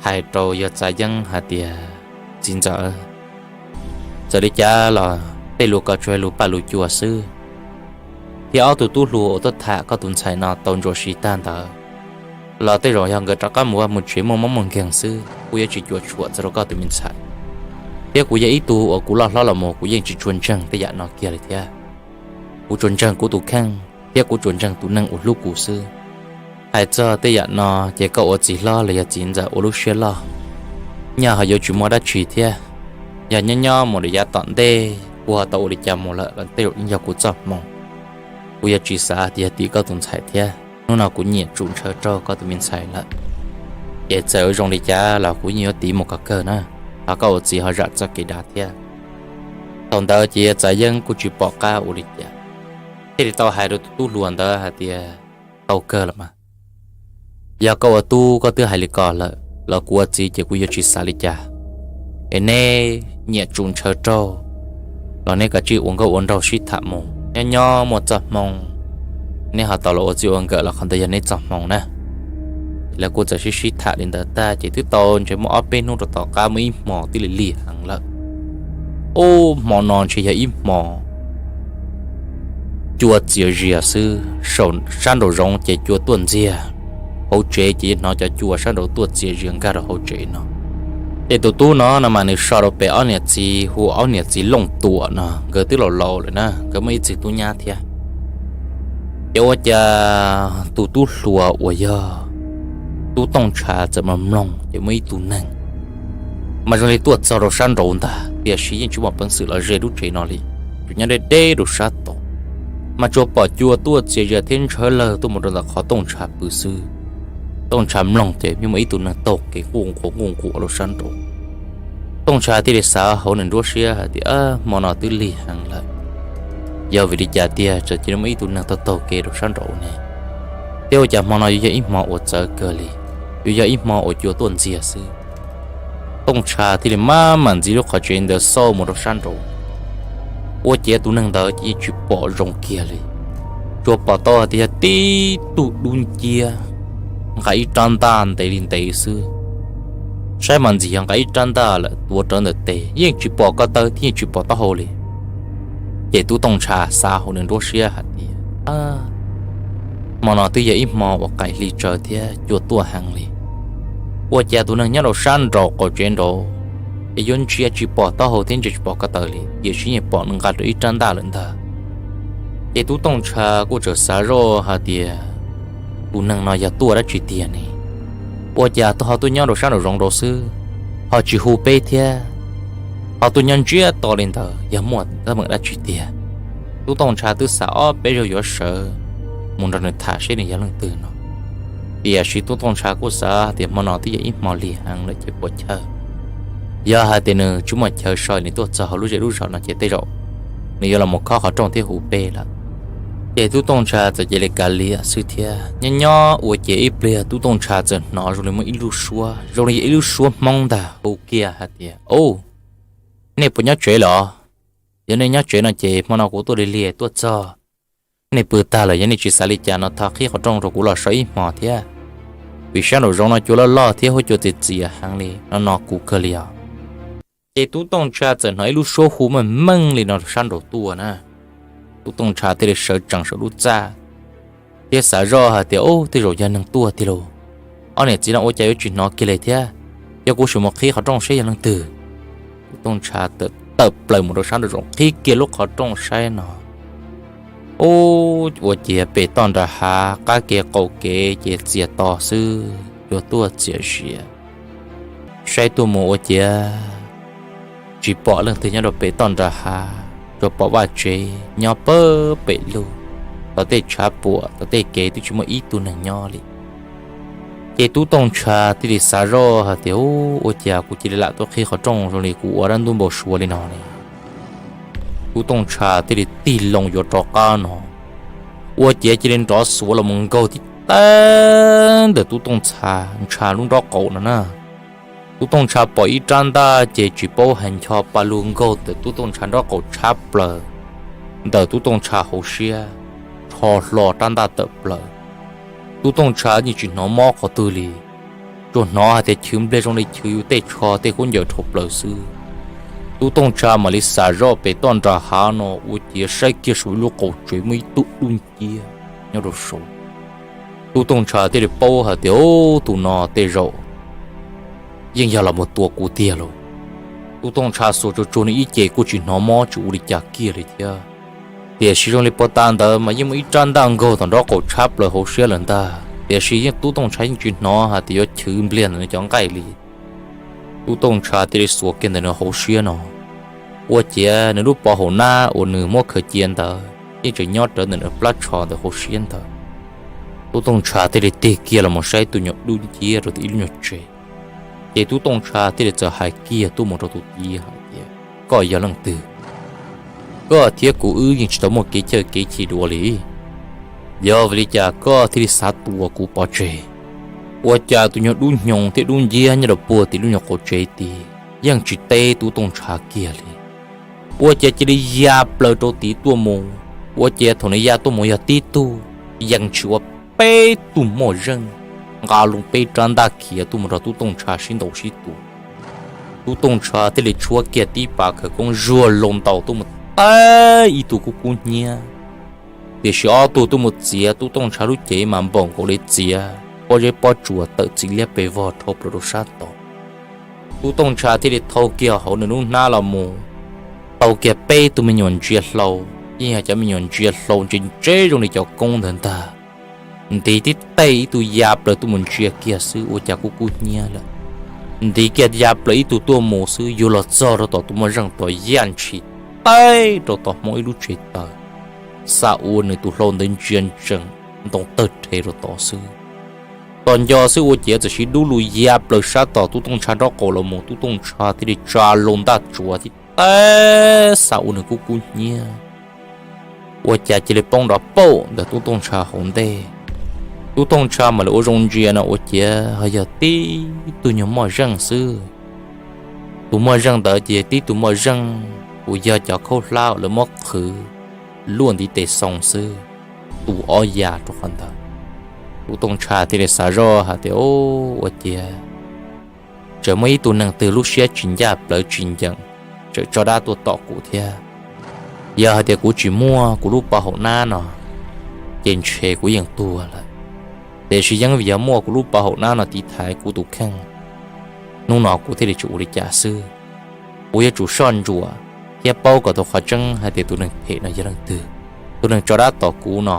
hais rau yawg Txav Yeeb hais tias, Txiv ntxawm, txawm li cas los tej lus ko tsuas yog lus paj lus cua xwb, thiab ob tug tub hluas uas tuaj tham koj tus ntxhais no tau ntsuas siv tag ntawd los tej zaum yog nkawd rov qab mus vaj mus tsev muaj mob muaj nkeeg xwb, kuv yuav tsis cuam tshuam txog rau koj tus me ntxhais. Thiab kuv yog ib tug uas kuv loj hlob los mus kuv yeej tsis tshua ntseeg tej yam no kiag li thiab. Kuv tsuas ntseeg kuv tus kheej thiab kuv tsuas ntseeg tus neeg uas hlub kuv xwb. Hais txog tej yam no ces koj ua txiv hlob los yog txiv ntxawm ua lub siab loj, nyaj ho yuav tsis muaj dab tsi thiab. Yog nyob nyob mus rau yav tom ntej kuv ho tau ua li cas mus lawm los tej zaum yeej yog kuv txoj hmoo. Kuv yuav tsis xav tias yog tim koj tus ntxhais thiab, hnub no kuv nyiam tsum ntshaw raug koj tus me ntxhais lawm. Ces txawm ua zoo li cas los kuv yeej yuav tiv mus kom kawg na, ho koj ua txiv ho zam txoj kev dav thiab. Thaum ntawd ces yawg Txav Yeeb kuj tsis pom qab ua li cas, thiaj li tau hais rau tus tub hluas ntawd hais tias, Tau kawg los mas, yog koj ua tub koj twb hais li ko lawm los kuv ua txiv ces kuv yuav tsis xav li cas. Es neb nyiam tsum ntshaw raug los neb kav tsij ua nkauj ua nraug sib tham mus, nyob nyob muaj txoj hmoo neb ho tau los ua txij ua nkawm los qhov ntawd yog neb txoj hmoo na. Ces lawv kuj txawm sib sib tham li ntawd tag ces twb tau ntshe muaj ob peb hnub rau tom qab muaj ib hmo twb lig lig heev lawm. Ub, hmo no ntshe yog ib hmo cua txias zias xwb, sab nraum zoov ces cua tuaj ntxiag, hauv tsev ces yeej hnov cov cua sab nraud tuaj txias zias nkag rau hauv tsev no. Ces tus tub no no mas nws so rau pem ob niam txiv hu ua ob niam txiv Looj Tuam no, nkawd twb laus laus lawm na, nkawd muaj ib txwg tub nyab thiab. Ces ua cas tus tub hluas uas yog tub Tooj Ntsha txawm mloog mloog ces muaj ib tug neeg mas zoo li tuaj txog rau sab nraud ntag, tiam sis yeej tsis muaj peev xwm los ze lub tsev no li, tsuas nyob deb deb rau sab tod, mas tsuas pom cua tuaj txias zias thiab ntshawv lawg tuaj mus rau ntawm qhov Tooj Ntsha pw xwb. Tooj Ntsha mloog ces yeej muaj ib tug neeg taug kev nquj nquav nquj nquav rau sab nraud. Tooj Ntsha thiaj li xav hauv nws nruab siab hais tias, Hmo no twb lig heev lawm, yog vim li cas tiag txawm cia li muaj ib tug neeg taug taug kev rau sab nraud ne? Thiab ua cas hmo no yuav yog ib hmo uas txawv kawg li, yuav yog ib hmo uas cua tuaj ntxiag xwb? Tooj Ntsha thiaj li maj mam ntxiv lub qhov tsev ntawd xauj mus rau sab nraud, ua ciav tus neeg ntawd ces yeej tsis pom zoo kiag li, tsuas pom tau hais tias yog tib tug dub nciab nqa ib rab ntaj ntev li ntev xwb. Saib mas ntxim yog nqa ib rab ntaj lawm tuav rawv ntawm tes, yeej tsis pom ko taw thiab yeej tsis pom taub hau li. Ces tub Tooj Ntsha xav hauv nws nruab siab hais tias, Hmo no twb yog ib hmo uas qaim hli tsawv thiab cua tuaj heev li, ua cas tus neeg nyob rau sab nraud qaum tsev nraud es yuav ntsia tsis pom taub hau thiab ntsia tsis pom ko taw li, tiam sis yeej pom nws nqa rawv ib rab ntaj lawm ntag. Ces tub Tooj Ntsha kuj txawm xav zoj hais tias, Tus neeg no yog tuaj dab tsi tiag ne? Ua cas ho tuaj nyob rau sab nraum zoov rau xwb, ho tsis hu peb thiab, ho tuaj nyob ntsiag to li ntawd yog muaj teeb meem dab tsi tiag? Tub Tooj Ntsha twb xav ob peb zaug yuav sawv mus nrog nws tham seb nws yog leej twg no, tiam sis tub Tooj Ntsha kuj xav tias hmo no twb yog ib hmo lig heev lawm ces puas chawj, yog hais tias nws tsis muaj chaw so nws tuaj txog hauv lub zej lub zos no ces tej zaum nws yuav los mus khob qhov rooj thiab hu peb lawm. Ces tub Tooj Ntsha txawm cia li kav liam xwb thiab. Nyob nyob ua ciav ib pliag tub Tooj Ntsha txawm hnov zoo li muaj ib lub suab, zoo li yog ib lub suab Hmoob ntag hu kiag hais tias, Ub, nej puas nyob tsev los? Yog nej nyob tsev no ces hmo no kuv tuaj lig lig tuaj txog, nej pw tag lawm, yog nej tsis xav li cas no thov qhib qhov rooj rau kuv los so ib hmos thiab, vim sab nraum zoov no cua loj loj thiab huab cua txias txias heev li no no kuv kawg li os. Ces tub Tooj Ntsha txawm hnov ib lub suab hu meej meej li no sab nraud tuaj na. Tub Tooj Ntsha thiaj li sawv tsees saum lub txaj thiab xav zoj hais tias, Ub, tej zaum yog neeg tuaj tiag lauj. Ob niam txiv no ua cas yuav tsis hnov kiag li thiab? Yog kuv sim mus qhib qhov rooj saib yog leej twg. Tub Tooj Ntsha tawm plaws mus rau sab nraum zoov qhib kiag lub qhov rooj saib no, ub, ua ciav pem toj nram hav qab kev qaum kev ces txias to xwb, cua tuaj txias zias. Saib tuaj mus ua ciav tsis pom leej twg nyob rau pem toj nram hav, tsuas pom vaj tsev nyob pawg pem lug, tom tej tshav puam tom tej kev twb tsis muaj ib tug neeg nyob li. Ces tub Tooj Ntsha thiaj li xav zoj hais tias, Ub, ua cas kuv cia li lam tuaj qhib qhov rooj zoo li kuv ua dab ntub npau suav li no ne? Tub Tooj Ntsha thiaj li tig loo yuav rov qab no, ua ciav cia li nrov xuav los mus nkaug tib tag ntawm tub Tooj Ntsha lub nraub qaum no na. Tub Tooj Ntsha pom ib rab ntaj ces tsis paub hais ncho pa lug nkaug ntawm tub Tooj Ntsha nraub qaum tshab plaws, ntawm tub Tooj Ntsha hauv siab, rho hlo rab ntaj tawm plaws. Tub Tooj Ntsha yeej tsis hnov mob qhov twg li, tsuas hnov hais tias chwv npliag zoo li chwv yus tej tsho tej khaub ncaws dhau plaws xwb. Tub Tooj Ntsha mam li xav zoj pem toj nram hav no ua ciav saib kiag saum ib lub qaum tsev muaj ib tug dub nciab nyob rau saud. Tub Tooj Ntsha thiaj li paub hais tias, Ub, tus no tej zaum yeej yog los mus tua kuv tiag lauj. Tub Tooj Ntsha xuas tsuag tsuag nws ib ce kuj tsis hnov mob tsis ua li cas kiag li thiab. Tiam sis zoo li puag ta ntawd mas yeej muaj ib rab ntaj nkaug tom nraub qaum tshab plaws hauv siab lawm ntag, tiam sis yeej tub Tooj Ntsha yeej tsis hnov hais tias yuav chwv npliag ntawm nws cov nqaij li. Tub Tooj Ntsha thiaj li xuas kiag ntawm nws hauv siab no, ua ciav nws lub pov haum nab uas nws muab khaws cia ntawd yeej tseem nyob rawv ntawm nws plab tsho ntawm hauv siab ntawd. Tub Tooj Ntsha thiaj li tig kiag los mus saib tus nyuag dub nciab rau ib lub nyuag tsev. Ces tub Tooj Ntsha thiaj li txawm hais kiag tuaj mus rau tus txiv hais tias, Koj yog leej twg? Koj thiab kuv wb yeej tsis tau muaj kev chaw kev chim dua li. Yog vim li cas koj thiaj li xav tua kuv pov tseg? Ua cas tus nyuag dub hnyoo thiab dub nciab nyob rau puag tim lub nyuag qaum tsev tid yeej tsis teb Tub Tooj Ntsha kiag li. Ua cas cia li ya plaws rau tid tuaj mus. Ua cas thaum nws ya tuaj mus yog tib tug yees tshwm ua peb tug moj zeej nqa loo peb rab ntaj khiav tuaj mus nrog Tub Tooj Ntsha sib ntaus sib tua. Tub Tooj Ntsha thiaj li tshuab kiag tib pas khawv koob zuag loo ntaus tuaj mus teb ib tug kub kub hnyiab. Tiam sis ob tug tuaj mus txiav Tub Tooj Ntsha lub cev mas npaum nkaus li txiav pob zeb pob tsuas tawm txiv liab pes vog dhau plaws rau sab tod. Tub Tooj Ntsha thiaj li thau kiag hauv nws lub hnab los mus, tau kiag peb tug me nyuam ntsia hlau, yeej yog cov me nyuam ntsia hlau ntse ntse zoo li cov koob ntawd ntag. Ntiv tib teg ib tug ya plaws tuaj mus ntsia kiag xwb ua cas kub kub hnyiab lawm. Ntiv kiag ya plaws ib tug tuaj mus xwb yuav los txog rau tom tus moj zeej tod yaj ntshis teb rau tom hmoov ib lub tsev taws, xa ua nws tus hlau ntawd ntsia ntsees ntoo tawg rhe rau tod xwb. Tos nco xwb ua ciav txawm sib dub lug ya plaws sab tom Tub Tooj Ntsha nraub qaum los mus, Tub Tooj Ntsha thiaj li tsa loo ntaj tsuav tib teb xa ua nws kub kub hnyiab. Ua cas cia li poob nrov pauj ntawm Tub Tooj Ntsha hauv ntej. Tub Tooj Ntsha mam li ua zoo ntsia no ua ciav ho yog tib tug nyuag moj zeej xwb. Tus moj zeej ntawd ces tib tug moj zeej uas yog cov khaub hlab uas lawv muab qhwv luaj ntiv tes xoo xwb, tu ob ya rau qhov ntawd. Tub Tooj Ntsha thiaj li xav zoj hais tias, Ua ciav tseem muaj ib tug neeg twg lub siab tsis ncaj plawv tsis ncees tseem tso dab tuaj tom kuv thiab. Yog hais tias kuv tsis muaj kuv lub pov haum nab no ces ntshe kuv yeej tuag lawm. Tiam sis yeej vim yog muaj kuv lub pov haum nab no tiv thaiv kuv tus kheej, hnub no kuv thiaj li tsis ua li cas xwb. Kuv yuav tsum soj ntsuam thiab paub kom tau qhov tseeb hais tias tus neeg phem no yog leej twg, tus neeg tso dab tom kuv no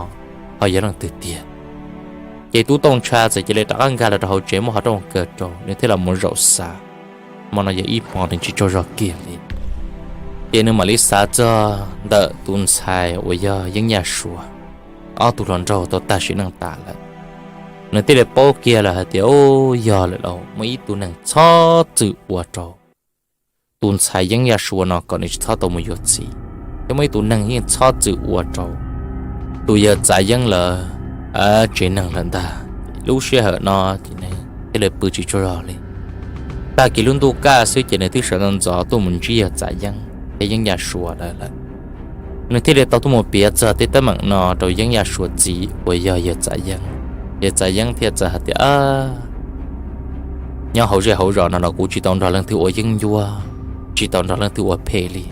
ho yog leej twg tiag. Ces Tub Tooj Ntsha txawm cia li rov qab nkag los rau hauv tsev muab qhov rooj kaw rau, nws thiaj los mus zaum xav. Hmo no yog ib hmo nws tsis tsaug zog kiag li. Ces nws mam li xav txog ntawm tus ntxhais uas yog Yeeb Yaj Suav, ob tug hluas nraug tau tag sim neej tas lawm. Nws thiaj li paub kiag lawm hais tias, Ub, yog lawm lauj, muaj ib tug neeg txhob txwm ua rau tus ntxhais Yeeb Yaj Suav no kom nws tsis txhob tau mus yuav txiv, thiab muaj ib tug neeg yeej txhob txwm ua rau tus yawg Txav Yeeb lawv tsev neeg lawm ntag. Lub sij hawm no ces nws thiaj li pw tsis tsaug zog li. Tag kis lub ntuj kaj xwb ces nws twb sawv ntxov ntxov tuaj mus ntsib yawg Txav Yeeb thiab Yeeb Yaj Suav lawv lawm. Nws thiaj li tau tuaj mus piav txog tej teeb meem no rau Yeeb Yaj Suav txiv uas yog yawg Txav Yeeb. Yawg Txav Yeeb thiaj txawm hais tias, Nyob hauv zej hauv zos no los kuv tsis tau nrog leej twg ua yeeb ncuab, tsis tau nrog leej twg ua phem li.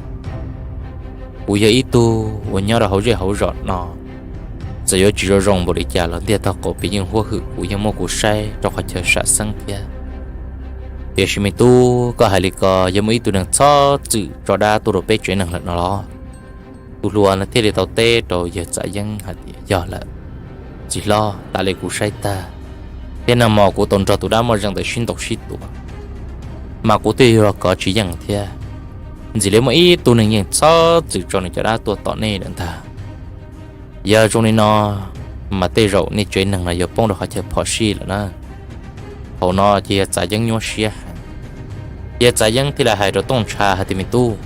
Kuv yog ib tug uas nyob rau hauv zej hauv zos no, txawm yuav tsis zoo zoo npaum li cas los ntiaj tog qaum pem yeej huab hwm kuv, yeej muab kuv saib rau qhov chaw sam xeeb thiab. Tiam sis me tub, koj hais li ko yog muaj ib tug neeg txhob txwm tso dab tuaj rau peb tsev neeg lawm no los? Tus hluas no thiaj li tau teb rau yawg Txav Yeeb hais tias, Yog lawm, txiv hlob, tas li kuv saib tag, thiab nag hmo kuv tau nrog tus dab moj zeej ntawd sib ntaus sib tua, mas kuv twb yuav kov tsis yeej thiab. Ntxim li muaj ib tug neeg yeej txhob txwm tso nws cov dab tuaj tom nej lawm ntag. Yog zoo li no mas tej zaum nej tsev neeg no yuav poob rau qhov chaw phom sij lawm na. Thaum no ces yawg Txav Yeeb nyuaj siab heev. Yawg Txav Yeeb thiaj li hais rau Tooj Ntsha hais tias, Me tub,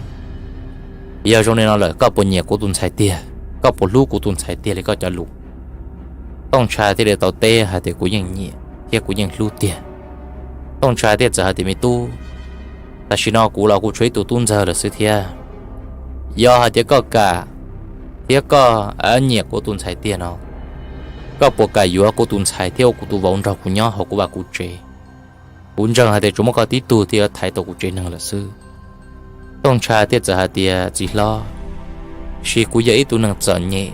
yog zoo li no lawm koj puas nyiam kuv tus ntxhais tiag? Koj puas hlub kuv tus ntxhais tiag li koj cov lus? Tooj Ntsha thiaj li tau teb hais tias, Kuv yeej nyiam thiab kuv yeej hlub tiag. Tooj Ntsha thiaj txawm hais tias, Me tub, tam sim no kuv los kuv tshuav ib tug tub ntxawg lawm xwb thiab. Yog hais tias koj kam thiab koj nyiam kuv tus ntxhais tiag no, koj puas kam yuav kuv tus ntxhais thiab ua kuv tus vauv nrog kuv nyob hauv kuv vaj kuv tsev? Kuv ntseeg hais tias tsuas muaj koj tib tug thiaj yuav thaiv tau kuv tsev neeg lawm xwb. Tooj Ntsha thiaj txawm hais tias, Txiv hlob, sis kuv yog ib tug neeg txom nyem,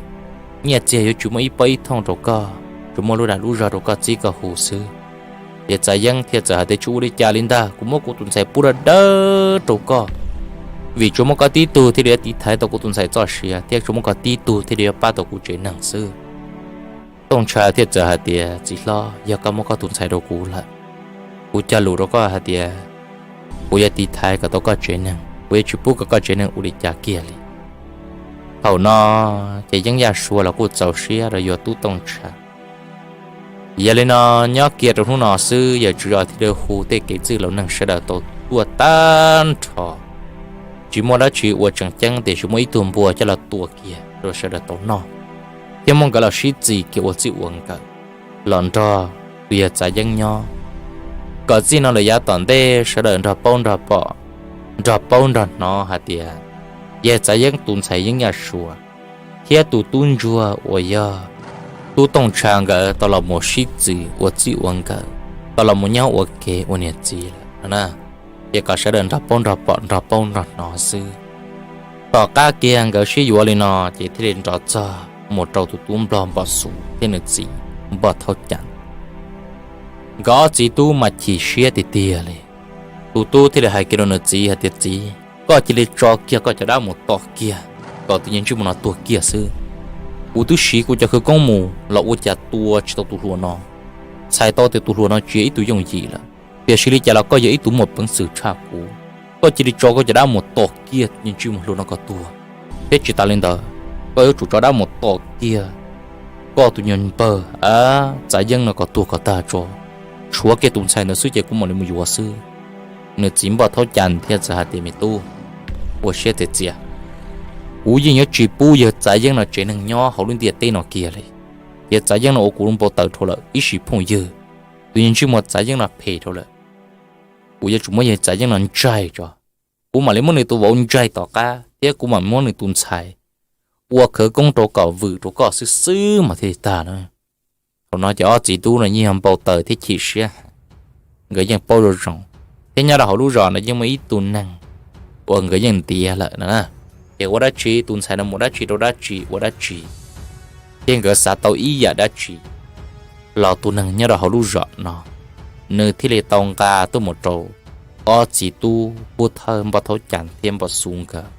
nyiaj txiag yuav tsis muaj ib pob ib thooj rau koj, tsuas muaj lub dag lub zog rau koj txib koj hu xwb. Yawg Txav Yeeb thiaj txawm hais tias, Tsis ua li cas li ntag, kuv muab kuv tus ntxhais pub dawb dawb rau koj, vim tsuas muaj koj tib tug thiaj li yuav tiv thaiv tau kuv tus ntxhais txoj sia thiab tsuas muaj koj tib tug thiaj li yuav pab tau kuv tsev neeg xwb. Tooj Ntsha thiaj txawm hais tias, Txiv hlob, yog koj muab koj tus ntxhais rau kuv lawm, kuv cog lus rau koj hais tias kuv yuav tiv thaiv kom tau koj tsev neeg, kuv yuav tsis pub kom koj tsev neeg ua li cas kiag li. Thaum no ces Yeeb Yaj Suav los kuj txaus siab rau yuav tub Tooj Ntsha. Yog li no, nyob kiag rau hnub no xwb, yawg Tswv Zos thiaj li hu tej kev txwj laus neeg sawv daws tau tuaj tag nrho, tsis muaj dab tsi ua tseem ceeb tiam sis muaj ib tug npua coj los tua kiag rau sawv daws tau noj, thiab muab nkawd los sib txis kiag ua txij ua nkawm los nrog tus yawg Txav Yeeb nyob. Kom txij no lawm yav tom ntej sawv daws nrog paub nrog pom, nrog paub nrog hnov hais tias yawg Txav Yeeb tus ntxhais Yeeb Yaj Suav thiab tus tub ntsuag uas yog tub Tooj Tsha nkawd tau los mus sib txis ua txij ua nkawm, tau los mus nyob ua ke ua niam txiv lawm no na. Ces kom sawv daws nrog paub nrog pom nrog paub nrog hnov xwb. Tom qab kiag nkawd sib yuav li no ces thiaj li nrov txog mus rau tus tub nplog Npom Xus thiab nws txiv Npoj Thaub Cas. Nkawd ob txiv tub mas chim siab tiag tiag li. Tus tub thiaj li hais kiag rau nws txiv hais tias, Txiv, koj cia li tso kiag koj cov dab mus tom kiag kom tus niag ntsej muag no tuag kiag xwb. Kuv twb siv kuv cov khawv koob mus los ua cas tua tsis tau tus hluas no. Txhais tau tias tus hluas no tsis yog ib tug yooj yim lawm, tiam sis li cas los koj yog ib tug muaj peev xwm tshaj kuv. Koj cia li tso koj cov dab mus tom kiag tus niag ntsej muag hluas no kom tuag, thiab tsis tas li ntawd, koj yuav tsum tso dab mus tom kiag koj tus nyuag npawg Txav Yeeb no kom tuag kom tag tso, tshuav kiag tus ntxhais ntawd xwb ces kuv mam li mus yuav xwb. Nws txiv Npoj Thaub Cas thiaj txawm hais tias, Me tub, ua siab txias txias, kuv yeej yuav tsis pub yawg Txav Yeeb no tsev neeg nyob hauv lub ntiaj teb no kiag li. Yawg Txav Yeeb no ua kuv lub npau taws dhau lawm ib sim phooj ywg. Tus niag ntsej muag Txav Yeeb no phem dhau lawm. Kuv yuav tsum muab yawg Txav Yeeb no ntsaig tso. Kuv mam li muab nws tus vauv ntsaig tom qab thiab kuv mam muab nws tus ntxhais ua khawv koob rau kom vwm rau koj xwb xwb mas thiaj li tag na. Thaum no ces ob txiv tub no yeej yog npau taws thiab chim siab heev. Nkawd yeej paub zoo zoo, thiab nyob rau hauv lub zos no yeej muaj ib tug neeg uas nkawd yeej ntiav lawm no na. Ces ua dab tsi tus ntxhais no mus dab tsi rau dab tsi ua dab tsi, thiab nkawd xav tau ib yam dab tsi los tus neeg nyob rau hauv lub zos no nws thiaj li tau nqa tuaj mus rau ob txiv tub pub thawj Npoj Thaub Cas thiab Npoj Xus nkawd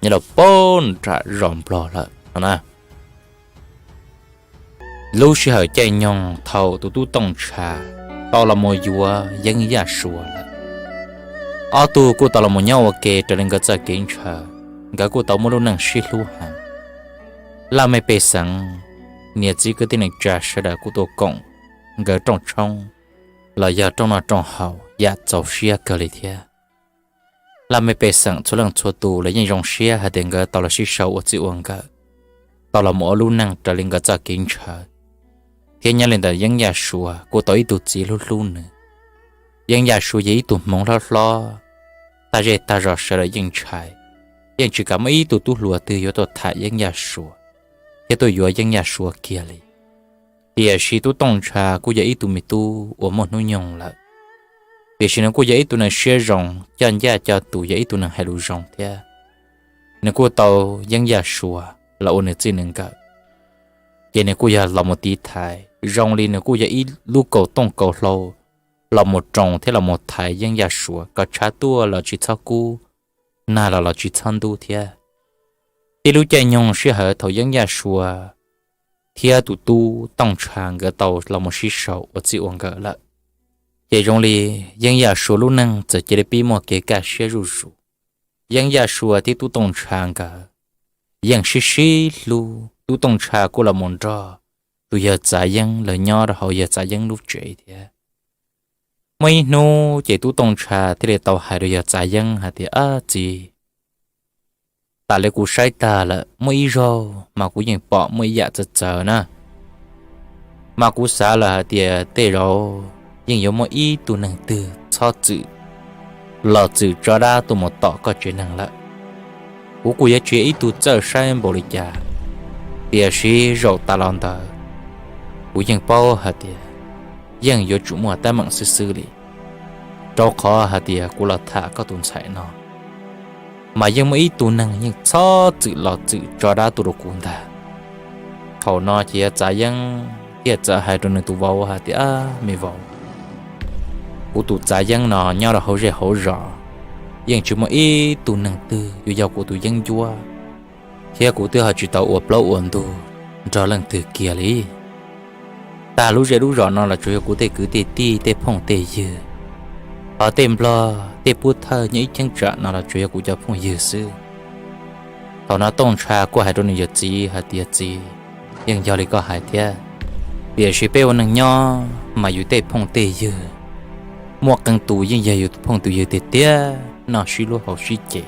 nyob rau pem nram zos Nplog lawm no na. Lub sij hawm caij nyoog thaum tus tub Tooj Tsha tau los mus yuav Yeeb Yaj Suav lawm, ob tug kuj tau los mus nyob ua ke raws li nkawd txoj kev ntshaw, nkawd kuj tau muaj lub neej sib hlub heev. Laj mej pej xeem, niam txiv kwv tij neej tsa sawv daws kuj tuaj koom nkawd rooj tshoob los yog rooj noj rooj haus yam txaus siab kawg li thiab. Laj mej pej xeem txhua leej txhua tus los yeej zoo siab hais tias nkawd tau los sib sau ua txij ua nkawm, tau los mus ua lub neej raws li nkawd txoj kev ntshaw, thiab nyob li ntawm Yeeb Yaj Suav kuj tau ib tug txiv hlub hlub nws. Yeeb Yaj Suav yog ib tug hmoov hlob hlob, tag zej tag zos sawv daws yeej ntshai, yeej tsis kam muaj ib tug tub hluas twg yuav tuaj tham Yeeb Yaj Suav thiab tuaj yuav Yeeb Yaj Suav kiag li. Tiam sis tub Tooj Tsha kuj yog ib tug me tub uas muaj hnub nyoog lawm, tiam sis nws kuj yog ib tug neeg siab zoo, coj ncaj coj tus, yog ib tug neeg hais lus zoo thiab. Nws kuj tau Yeeb Yaj Suav los ua nws txij nws nkawm, ces nws kuj yog los mus tiv thaiv zoo li nws kuj yog ib lub kaus tooj kaus hlau los mus roos thiab los mus thaiv Yeeb Yaj Suav kom tshav tuaj los tsis txhob kub, nag los los tsis txhob ntub thiab. Tib lub caij nyoog sij hawm thaum Yeeb Yaj Suav thiab tus tub Tooj Tsha nkawd tau los mus sib sau ua txij ua nkawm lawm, ces zoo li Yeeb Yaj Suav lub neej txawm cia li pib muaj kev kaj siab zuj zus. Yeeb Yaj Suav thiab tub Tooj Tsha nkawd yeej sib sib hlub, tub Tooj Tsha kuj los mus nrog tus yawg Txav Yeeb lawv nyob rau hauv yawg Txav Yeeb lub tsev thiab. Muaj ib hnub ces tub Tooj Tsha thiaj li tau hais rau yawg Txav Yeeb hais tias, Ab txiv, tas li kuv saib tag lawm, muaj ib zaug mas kuv yeej pom muaj ib yam txawv txawv na, mas kuv xav lawm hais tias tej zaum yeej yuav muaj ib tug neeg twg txhob txwm los txwm tso dab tuaj mus tom koj tsev neeg lawm. Kuv kuj yuav tsis yog ib tug txawj saib npaum li cas, tiam sis zaum tas los ntawd kuv yeej paub hais tias yeej yuav tsum muaj teeb meem xwb xwb li, rau qhov hais tias kuv los tham koj tus ntxhais no mas yeej muaj ib tug neeg yeej txhob txwm los txwm tso dab tuaj rau kuv ntag. Thaum no ces yawg Txav Yeeb thiaj txawm hais rau nws tus vauv hais tias, Me vauv, kuv tus Txav Yeeb no nyob rau hauv zej hauv zos yeej tsis muaj ib tug neeg twg yuav yog kuv tus yeeb ncuab, thiab kuv twb ho tsis tau ua plaub ua ntug nrog leej twg kiag li. Tag lub zej lub zos no los tsuas yog kuv tej kwv tej tij tej phooj tej ywg, ho tej nplog tej pub thawj nyob ib cheeb tsam no los tsuas yog kuv cov phooj ywg xwb. Thaum no Tooj Ntsha kuj hais rau nws yawm txiv hais tias, Txiv, yeej yog li koj hais thiab, tiam sis peb ua neeg nyob mas yus tej phooj tej ywg muaj qee tus yeej yog yus tus phooj tus ywg tiag tiag, noj sib hlub haus sib ce,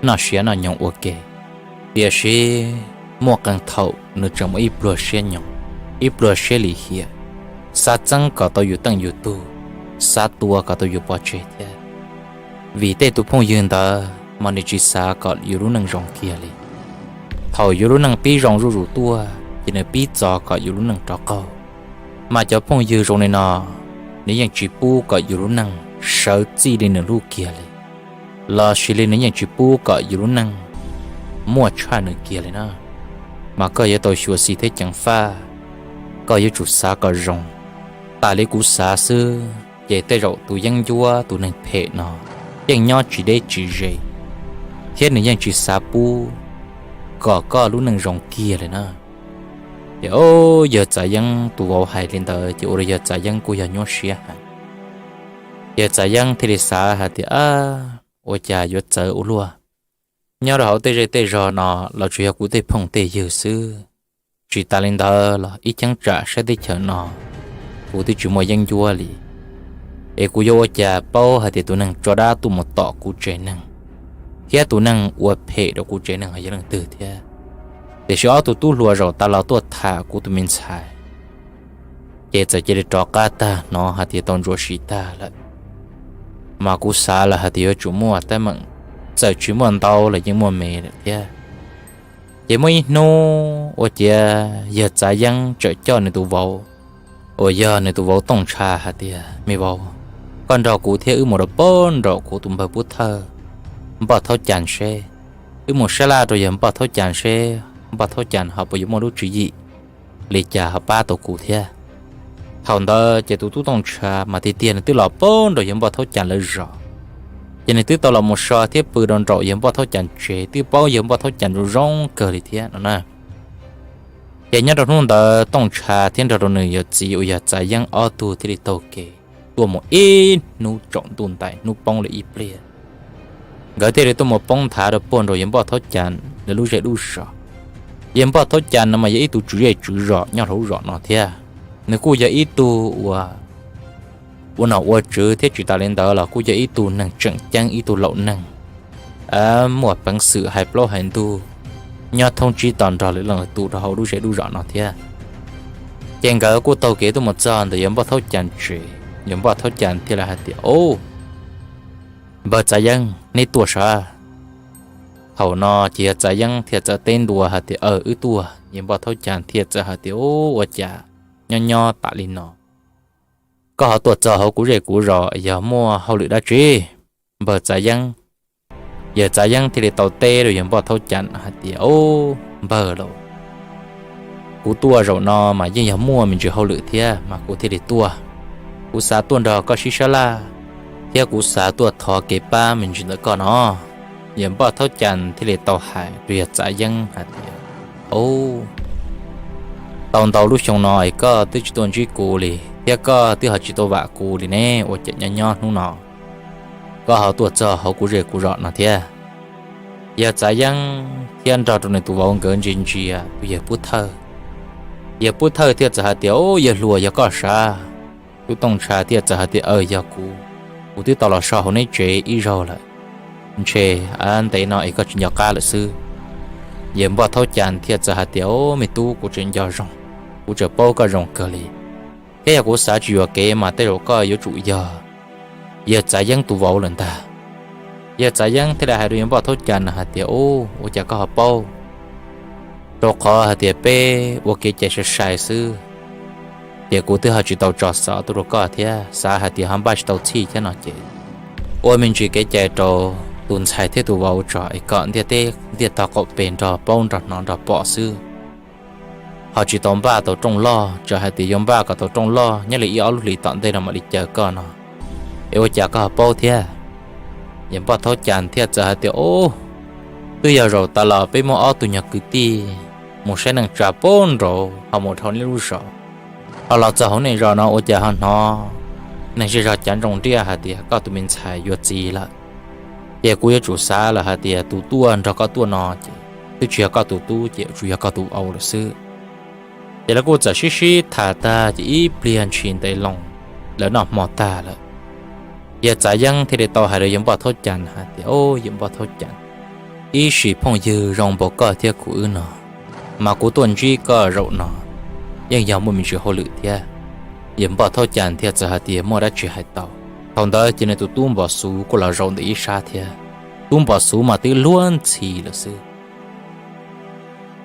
noj siav noj nyoos ua ke. Tiam sis muaj qee thaum nws tseem muaj ib pluag siab nyoos, ib pluag siab lim hiam, xav txeeb kom tau yus teej yus tug, xav tua kom tau yus pov tseg thiab. Vim tej tus phooj ywg ntawd mas nws tsis xav kom yus lub neej zoo kiag li. Thaum yus lub neej pib zoo zuj zus tuaj ces nws pib txo kom yus lub neej rov qaug. Mas cov phooj ywg zoo li no, nws yeej tsis pub kom yus lub neej sawv txij li nws lub kiag li, los sis li nws yeej tsis pub kom yus lub neej muaj tshaj nws kiag li na. Mas koj yuav tau xyuam xim thiab ceev faj, koj yuav tsum xav kom zoo. Tam li kuv xav xwb ces tej zaum tus yeeb ncuab tus neeg phem no yeej nyob tsis deb tsis ze, thiab nws yeej tsis xav pub kom koj lub neej zoo kiag li na. Ces o, yawg Txav Yeeb tus vauv hais li ntawd ces ua rau yawg Txav Yeeb kuj yog nyuaj siab heev. Yawg Txav Yeeb thiaj li xav hais tias, ua cas yuav txawv ua luaj, nyob rau hauv tej zej tej zog no los tsuas yog kuv tej phooj tej ywg xwb. Tsis tas li ntawd los ib cheeb tsam sab teb chaws no kuv twb tsis muaj yeeb ncuab li, es kuv yuav ua cas paub hais tias tus neeg tso dab tuaj mus tom kuv tsev neeg, thiab tus neeg ua phem rau kuv tsev neeg ho yog leej twg thiab. Tiam sis ob tug tub hluas zaum tas los tuaj tham kuv tus me ntxhais, ces txawm cia li rov qab tag hnov hais tias tau ntsuas siv tag lawm. Mas kuv xav lawm hais tias yuav tsum muaj teeb meem, txawm tsis muaj ntau los yeej muaj me lawm thiab. Ces muaj ib hnub ua ciav yawg Txav Yeeb txawm coj nws tus vauv uas yog nws tus vauv Tooj Ntsha hais tias, me vauv, koj nrog kuv thiab wb mus rau pem nraum kuv tus npawg Pub Thawj, Npoj Thaub Cas seb, wb mus sab laj rau yawg Npoj Thaub Cas seb Npoj Thaub Cas ho puas yuav muaj lub tswv yim li cas ho pab tau kuv thiab. Thaum ntawd ces tus tub Tooj Ntsha mas tiag tiag nws twb los pem nraum yawg Npoj Thaub Cas lawv zos, ces nws twb tau los mus so thiab pw rau nraum yawg Npoj Thaub Cas tsev, twb paub yawg Npoj Thaub Cas zoo zoo kawg li thiab no na. Ces nyob rau hnub ntawd Tooj Ntsha thiab nrog rau nws yawm txiv uas yog Txav Yeeb ob tug thiaj li taug kev tuaj mus ib hnub tsaus ntuj ntais hnub poob lawm ib pliag. Nkawd thiaj li tuaj mus poob nthav rau puag nraum yawg Npoj Thaub Cas lawv lub zej lub zos. Yawg Npoj Thaub Cas no mas yog ib tug tswv zej tswv zos nyob hauv lub zos no thiab. Nws kuj yog ib tug uas ua nom ua tswv thiab tsis tas li ntawd los kuj yog ib tug neeg tseem ceeb, ib tug laus neeg muaj peev xwm hais plaub hais ntug, nyob thoob tsib to nrog lwm leej lwm tus rau hauv lub zej lub zos no thiab. Ces nkawd kuj taug kev tuaj mus txog ntawm yawg Npoj Thaub Cas tsev, yawg Npoj Thaub Cas thiaj li hais tias, Au, npawg Txav Yeeb, neb tuaj sav? Thaum no ces yawg Txav Yeeb thiaj txawm teb ntua hais tias, Aw, wb tuaj. Yawg Npoj Thaub Cas thiaj txawm hais tias, Ua cas nyob nyob tas li no koj ho tuaj txog hauv kuv zej kuv zos, yog muaj hauj lwm dab tsi, npawg Txav Yeeb? Yawg Txav Yeeb thiaj li tau teb rau yawg Npoj Thaub Cas hais tias, Au, npawg lauj, kuv tuaj zaum no mas yeej yog muaj me ntsis hauj lwm thiab mas kuv thiaj li tuaj. Kuv xav tuaj nrog koj sib sab laj, thiab kuv xav tuaj thov kev pab me ntsis ntawm koj no. Yawg Npoj Thaub Cas thiaj li tau hais rau yawg Txav Yeeb hais tias, Au, tau ntau lub xyoo no es koj twb tsis tuaj ntsib kuv li thiab koj twb ho tsis tuaj vam kuv li ne, ua cas nyob nyob hnub no koj ho tuaj txog hauv kuv zej kuv zos no thiab? Yawg Txav Yeeb thiab nrog rau nws tus vauv nkawd ntsia ntsia tus yawg Pub Thawj. Yawg Pub Thawj thiaj txawm hais tias, Au, yawg hluas, yog koj sav? Tub Tooj Ntsha thiaj txawm hais tias, Aw, yog kuv, kuv twb tau los so hauv neb tsev ib zaug lawm, ntshe ntev no es koj tsis nco qab lawm xwb. Yawg Npoj Thaub Cas thiaj txawm hais tias, Au, me tub, kuv tseem nco zoo, kuv tseem paub koj zoo kawg li, thiab yog kuv xav tsis yuam kev mas tej zaum koj yuav tsum yog yawg Txav Yeeb tus vauv lawm ntag. Yawg Txav Yeeb thiaj li hais rau yawg Npoj Thaub Cas hais tias, Au, ua cas koj ho paub? Rau qhov hais tias peb ua kev cai sai sai xwb, ces kuv twb ho tsis tau tso xov tuaj rau koj thiab, xav hais tias ho npaj tsis tau txhij thiab no ces ua me ntsis kev cai rau tus ntxhais thiab tus vauv tso es kom ntiaj teb ntiaj tog qaum pes nrog paub nrog hnov nrog pom xwb. Ho tsis tau npaj tau rooj loj, txawm hais tias yuav npaj kom tau rooj loj nyob li ib ob lub hlis tom ntej no mam li caw koj no, es ua cas koj ho paub thiab? Yawg Npoj Thaub Cas thiaj txawm hais tias, Ub, twb yog zaum tas los peb muaj ob tug nyuag kwv tij mus saib neej tsa pem nraud ho mus dhau nej lub zos, ho los txog hauv nej zos no ua cas ho hnov neeg zej zog cav ntsoo nriaj hais tias koj tus me ntxhais yuav txiv lawm. Ces kuv yuav tsum xav lawm hais tias tus tuaj nrog koj tuaj no ces twb tsis yog koj tus tub ces tsuas yog koj tus vauv lawm xwb. Ces lawv kuj txawm sib sib tham tag ces ib pliag ntshis ntev loo, lawv noj hmo tag lawm. Yawg Txav Yeeb thiaj li tau hais rau yawg Npoj Thaub Cas hais tias, Au, yawg Npoj Thaub Cas, Ib sim phooj ywg zoo npaum koj thiab kuv wb no, mas kuv tuaj ntsib koj zaum no yeej yog muaj me ntsis hauj lwm thiab. Yawg Npoj Thaub Cas thiaj txawm hais tias, Muaj dab tsi hais tau? Thaum ntawd ces nws tus tub Npos Xuv kuj los zaum ntawm ib sab thiab. Tub Npos Xuv mas twb luag ntxhi lawm xwb.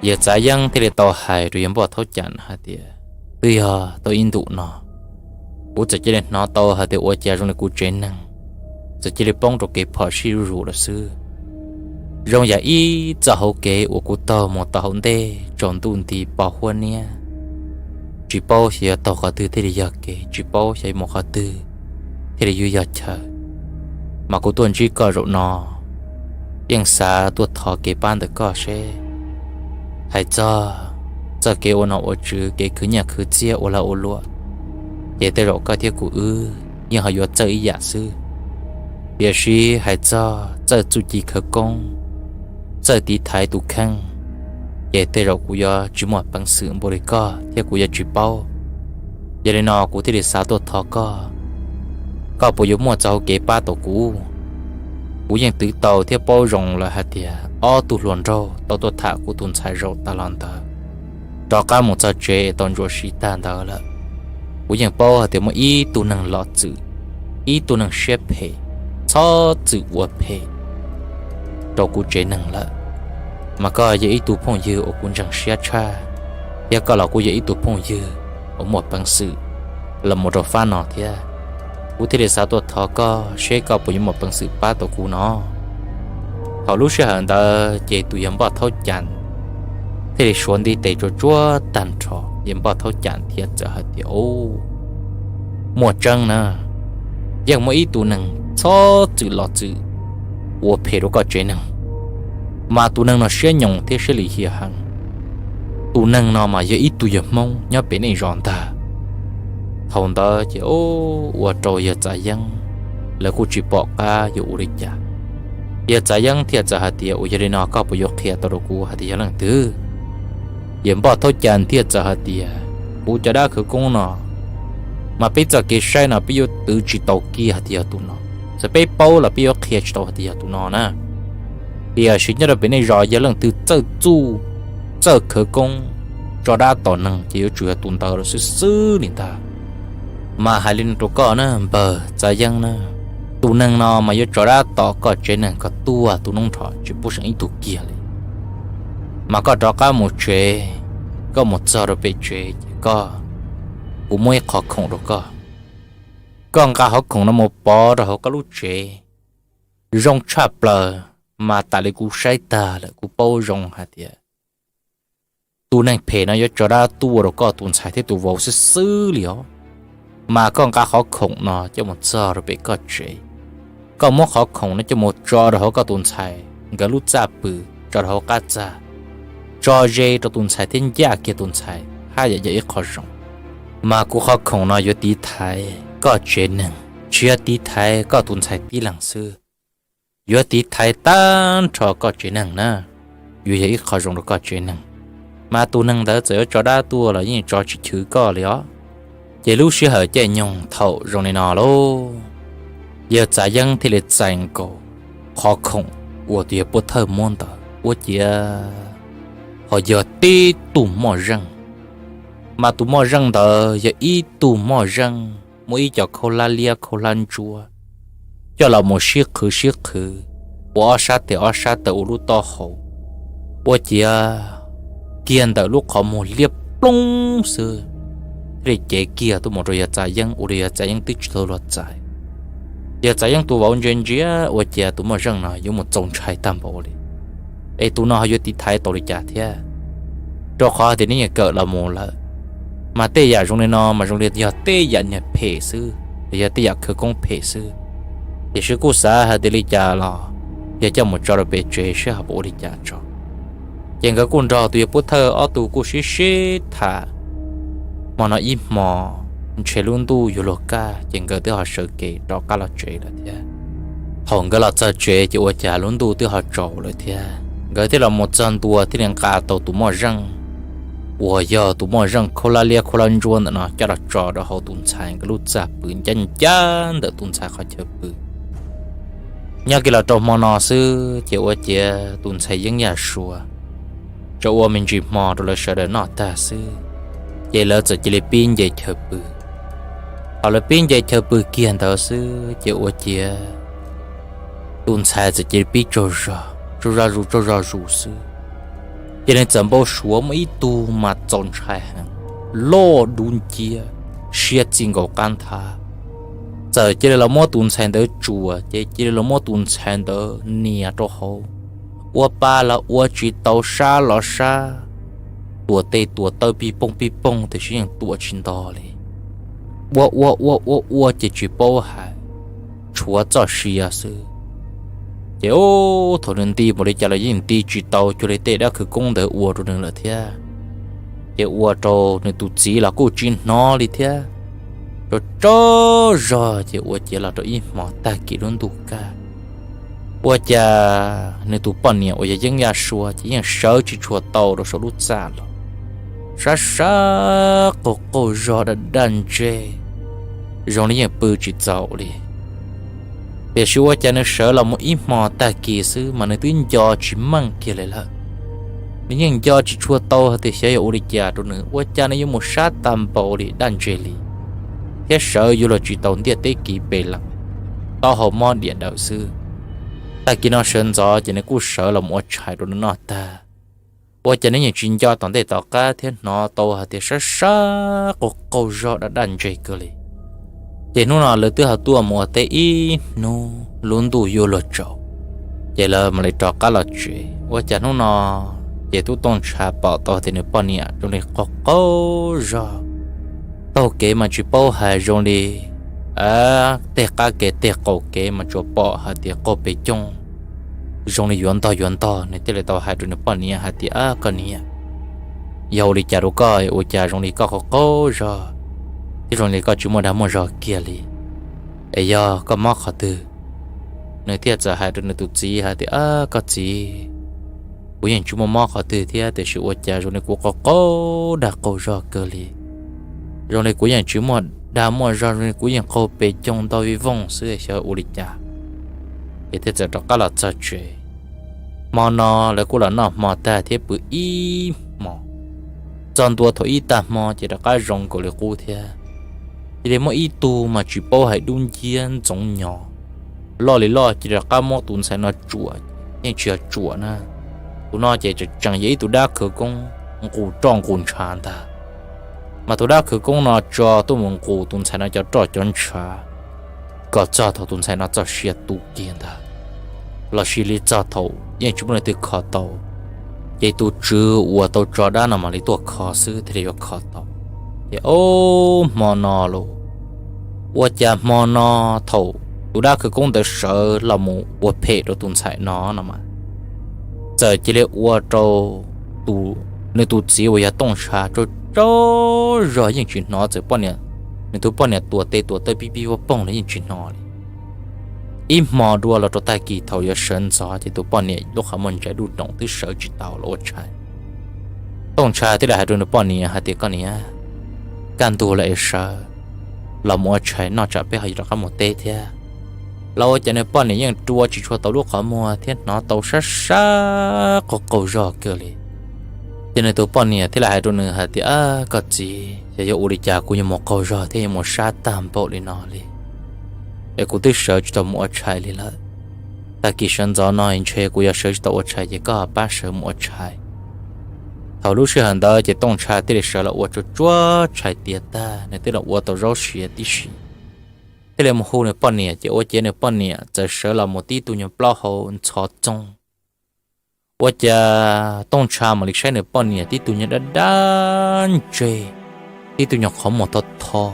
Yawg Txav Yeeb thiaj li tau hais rau yawg Npoj Thaub Cas hais tias, Twb yog tau ib ntus no, kuv txawm cia li hnov tau hais tias ua cas zoo li kuv tsev neeg txawm cia li poob rau kev phom sij zuj zus lawm xwb. Zoo yam ib txoj hauv kev uas kuv taug mus tau hauv ntej tsaus ntuj nti pos huab niab, tsis paub xyov yuav taug qhov twg thiaj li yog kev, tsis paub xyov yuav mus qhov twg thiaj li yuav yog chaw. Mas kuv tuaj ntsib koj zaum no, yeej xav tuaj thov kev pab ntawm koj seb, hais txog txoj kev ua nom ua tswv, kev khwv nyiaj khwv txiaj, ua lag ua luam, ces tej zaum koj thiab kuv wb yeej ho yuav txawj ib yam xwb. Tiam sis hais txog txawj txuj ci khawv koob, txawj tiv thaiv tus kheej, ces tej zaum kuv yuav tsis muaj peev xwm npaum li koj thiab kuv yuav tsis paub. Yog li no kuv thiaj li xav tuaj thov koj, koj puas yuav muaj txoj hau kev pab tau kuv? Kuv yeej twv tau thiab paub zoo lawm hais tias ob tug hluas nraug tau tuaj tham kuv tus ntxhais zaum tas los ntawd, rov qab mus txog tsev tau ntsuas siv tag ntawd lawm. Kuv yeej paub hais tias muaj ib tug neeg los txwm, ib tug neeg siab phem, txhob txwm ua phem rau kuv tsev neeg lawm. Mas koj yog ib tug phooj ywg uas kuv ntseeg siab tshaj, thiab koj los kuj yog ib tug phooj ywg uas muaj peev xwm los mus rau fab no thiab. Kuv thiaj li xav tuaj thov koj seb koj puas yuav muaj peev xwm pab tau kuv no. Thaum lub sij hawm ntawd ces tus yawg Npoj Thaub Cas thiaj li suav ntiv tes tsuag tsuag tag nrho. Yawg Npoj Thaub Cas thiaj txawm hais tias, Muaj tseeb na, yeej muaj ib tug neeg txhob txwm los txwm ua phem rau koj tsev neeg, mas tus neeg no siab nyoos thiab siab lim hiam heev. Tus neeg no mas yog ib tug yawg Hmoob nyob pem nej zos ntag. Thaum ntawd ces ua rau yawg Txav Yeeb lawv kuj tsis pom qab yuav ua li cas. Yawg Txav Yeeb thiaj txawm hais tias, Ua yog li no koj puas yuav qhia tau rau kuv hais tias yog leej twg? Yawg Npoj Thaub Cas thiaj txawm hais tias, Kuv cov dab khawv koob no, mas peb txoj kev saib no peb yuav twv tsis tau kiag hais tias yog tus no, txawm peb paub los peb yuav qhia tsis tau hais tias yog tus no na. Tiam sis nyob rau pem nej zos yog leej twg txawj txuj, txawj khawv koob, tso dab tom neeg ces yuav tsum yog tus ntawd los xwb xwb li ntag. Mas hais li no rau koj na npawg Txav Yeeb na, tus neeg no mas yuav tso dab tom koj tsev neeg kom tuag tu noob nrho tsis pub seem ib tug kiag li. Mas koj rov qab mus tsev, koj mus txog rau pem tsev ces koj, kuv muab ib qhov khoom rau koj. Koj nqa qhov khoom no mus pov rau hauv koj lub tsev. Zoo tshaj plaws mas tas li kuv saib tag lawm kuv paub zoo hais tias tus neeg phem no yuav tso dab tuaj rau koj tus ntxhais thiab tus vauv xwb xwb li os. Mas koj nqa qhov khoom no coj mus txog rau pem koj tsev. Koj muab qhov khoom no coj mus tso rau hauv koj tus ntxhais nkawd lub txaj pw, tso rau hauv qab txaj, tso ze rau tus ntxhais thiab ncaj kiag tus ntxhais haj yam yog ib qho zoo. Mas kuv qhov khoom no yuav tiv thaiv koj tsev neeg, tsis yog tiv thaiv koj tus ntxhais tib leeg xwb, yuav tiv thaiv tag nrho koj tsev neeg na. Yuav yog ib qho zoo rau koj tsev neeg. Mas tus neeg ntawd txawm yuav tso dab tuaj los yeej tso tsis chwv koj li os. Ces lub sij hawm caij nyoog thaum zoo li no lauj, yawg Txav Yeeb thiaj li txais nkaus qhov khoom uas tus yawg Puab Thawj muab ntawd ua ciav ho yog tib tug moj zeej. Mas tus moj zeej ntawd yog ib tug moj zeej muaj ib co khaub hlab liab khaub hlab ntsuab coj los mus sib qhwv sib qhwv ua ob sab tes ob sab taw ua lub taub hau, ua ciav kiag ntawm lub qhov muag liab ploog xwb thiaj li cev kiag tuaj mus rau yawg Txav Yeeb ua rau yawg Txav Yeeb twb tsis tau luag txais. Yawg Txav Yeeb tus vauv ntsia ntsia ua ciav tus moj zeej no yuav mus txaus ntshai tag npaum li, es tus no ho yuav tiv thaiv tau li cas thiab? Rau qhov tias neb yeej kawm los mus lawm, mas tej yam zoo li no mas zoo li yog tej yam niag phem xwb, los yog tej yam khawv koob phem xwb. Tiam sis kuj xav hais tias li cas los yog coj mus tso rau pem tsev seb ho puas ua li cas tso. Ces nkawd kuj nrog tus yawg Puab Thawj ob tug kuj sib sib tham hmo no ib hmo, ntshe lub ntuj yuav luag kaj ces nkawd twb ho sawv kev rov qab los tsev lawm thiab. Thaum nkawd los txog tsev ces ua cas lub ntuj twb ho tsaus lawm thiab. Nkawd thiaj los mus txog ntua thiaj li nqa tau tus moj zeej uas yog tus moj zeej khaub hlab liab khaub hlab ntsuab ntawm no coj los tso rau hauv tus ntxhais nkawd lub txaj pw ncaj ncaj ntawm tus ntxhais qhov chaw pw. Nyob kiag los rau hmo no xwb ces ua ciav tus ntxhais Yeeb Yaj Sua tsuas ua me ntsis hmo rau lawv sawv daws noj tag xwb, ces lawv txawm cia li pib nce chaw pw. Thaum lawv pib nce chaw pw kiag ntawd xwb ces ua ciav tus ntxhais txawm cia li pib tsaug zog, tsaug zog zus tsaug zog zus xwb, ces nws txawm npau suav muaj ib tug mas txaus ntshai heev, loj dub nciab, siab txij nkaus qab nthab. Txawm cia li los muab tus ntxhais ntawd tsuam, ces cia li los muab tus ntxhais ntawd nias rau hauv, ua pa los ua tsis tau, sab los sab, tuam tes tuam taw pij pooj pij pooj tiam sis yeej tuam tsis nto li. Ua ua ua ua ua ces tsis paub hais, tshuav txoj sia xwb. Ces thaum nws nti npaum li cas los yeej nti tsis tau cuag li tej dab khawv koob ntawd ua rau nws lawm thiab. Ces ua rau nws tus txiv los kuj tsis hnov li thiab. Tsaug tsaug zog ces ua ciav los rau ib hmo tag kis lub ntuj kaj, ua cas nws tus poj niam uas yog Yeeb Yaj Sua ces yeej sawv tsis tshua tau rau saum lub txaj los, sab sab qaug qaug zog daj daj ntseg, zoo li yeej pw tsis txaus li. Tiam sis ua cas nws sawv los mus ib hmo tag kis xwb mas nws twb nco tsis meej kiag li lawm. Nws yeej nco tsis tshua tau hais tias xyov yog ua li cas rau nws, ua cas nws yuav mus sab tag npaum li daj ntseg li, thiab sawv yuav luag tsis tau ntiaj teb kiv pes lees, taub hau mob diam dawm xwb. Tag kis no sawv ntxov ces nws kuj sawv los mus ua tshais rau nws noj tag, ua cas nws yeej tsis nco tom ntej tom qab thiab hnov tau hais tias sab sab qaug qaug zog daj daj ntseg kawg li. Ces hnub no lawv twb ho tuaj mus ua teb ib hnub, lub ntuj yuav luag tsaus, ces lawv mam li rov qab los tsev. Ua cas hnub no ces tub Tooj Tsha pom tau tias nws poj niam zoo li qaug qaug zog, taug kev mas tsis paub hais, zoo li tej qab kev tej qaum kev mas tsuas pom hais tias qaug pes cooj, zoo li yuav ntog yuav ntog. Nws thiaj li tau hais rau nws poj niam hais tias, Koj niam, yog ua li cas rau koj ua cas zoo li koj qaug qaug zog thiab zoo li koj tsis muaj dag muaj zog kiag li, es yog koj mob qhov twg? Nws thiaj txawm hais rau nws tus txiv hais tias, Koj txiv, kuv yeej tsis muaj mob qhov twg thiab, tiam sis ua cas zoo li kuv qaug qaug dag qaug zog kawg li. Zoo li kuv yeej tsis muaj dag muaj zog, zoo li kuv yeej qaug pes cooj ntog vij vooj xwb, xyov ua li cas. Ces thiaj txawm rov qab los txog tsev. Hmo no lawv kuj los noj hmo tag thiab pw ib hmo. Txog ntua thaum ib tag hmo ces rov qab zoo nkaus li qub thiab. Cia li muaj ib tug mas tsis paub hais dub nciab ntxoov nyos, loj li loj, cia li rov qab muab tus ntxhais no tsuam, yeej tsis yog tsuam na. Tus no ces tseem yog ib tug dab khawv koob nqus roj nqus ntshav ntag. Mas tus dab khawv koob no tso tuaj mus nqus tus ntxhais no cov roj cov ntshav kom txog thaum tus ntxhais no txoj sia tu kiag ntag, los sis li txog thaum yeej tsis muaj leej twg kho tau, ces tus tswv uas tau tso dab no mam li tuaj kho xwb thiaj li yuav kho tau. Ces ob hmo no los, ua cas hmo no thaum tus dab khawv koob ntawd sawv los mus ua phem rau tus ntxhais no no mas, txawm cia li ua rau nws tus txiv uas yog Tooj Tsha tsaug tsaug zog yeej tsis hnov, txawm poj niam, nws tus poj niam tuam tes tuam taw pij pij poj poog los yeej tsis hnov li. Ib hmo dua los rau tag kis thaum yuav sawv ntxov ces tus poj niam lub qhov muag ntsais duj doom twb sawv tsis tau los ua tshais. Tooj Tsha thiaj li hais rau nws poj niam hais tias, Koj niam, kaj ntug lawm es sawv los mus ua tshais noj tsam peb ho yuav rov qab mus teb thiab. Los ua cas nws poj niam yeej rua tsis tshua tau lub qhov muag thiab hnov tau sab sab qaug qaug zog kawg li. Ces nws tus poj niam thiaj li hais rau nws hais tias, Koj txiv, yog yuav ua li cas kuv yuav mus qaug zog thiab yuav mus sab tag npaum li no li, es kuv twb sawv tsis tau mus ua tshais li lawm. Tag kis sawv ntxov no ntshe kuv yuav sawv tsis tau ua tshais, ces koj pab sawv mus ua tshais. Thaum lub sij hawm ntawd ces Tooj Tsha thiaj li sawv los ua tsuag tsuag tshais tiav tag, nws thiaj los ua tau zaub siav tib si, thiaj li mus hu nws poj niam, ces ua ciav nws poj niam txawm sawv los mus tib tug nyuag plaub hau ntxhov txoog. Ua cas Tooj Tsha mam li saib nws poj niam tib tug nyuag dab dab ntseg, tib tug nyuag qhov muag tho tho,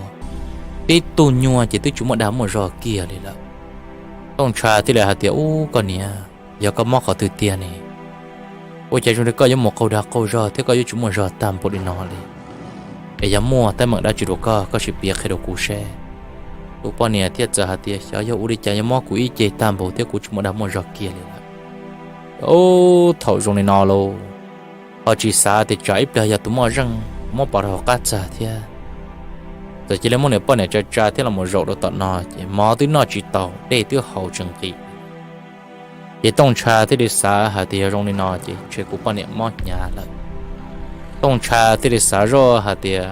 tib tug nyuag ces twb tsis muaj dag muaj zog kiag li lawm. Tooj Tsha thiaj li hais tias, Ub, koj niam, yog koj mob qhov twg tiag ne? Ua cas zoo li koj yuav mus qaug dag qaug zog thiab koj yuav tsis muaj zog tag npaum li no li? Es yog muaj teeb meem dab tsi rau koj, koj sim piav qhia rau kuv seb. Tus poj niam thiaj txawm hais tias, Xyov yog ua li cas yuav mob kuv ib ce tag npaum thiab kuv tsis muaj dag muaj zog kiag li lawm. Ub, thaum zoo li no lauj, ho tsis xav tias tsam ib pliag yog tus muaj zeej muab pov rau hauv qab txag thiab. Txawm cia li muab nws poj niam tsa tsa thiab los mus zaum rau tom no ces mov twb noj tsis tau, dej twb haus tsis nqis li. Ces Tooj Ntsha thiaj li xav hais tias yog zoo li no ces ntshe kuv poj niam mob hnyav lawm. Tooj Ntsha thiaj li xav zoj hais tias,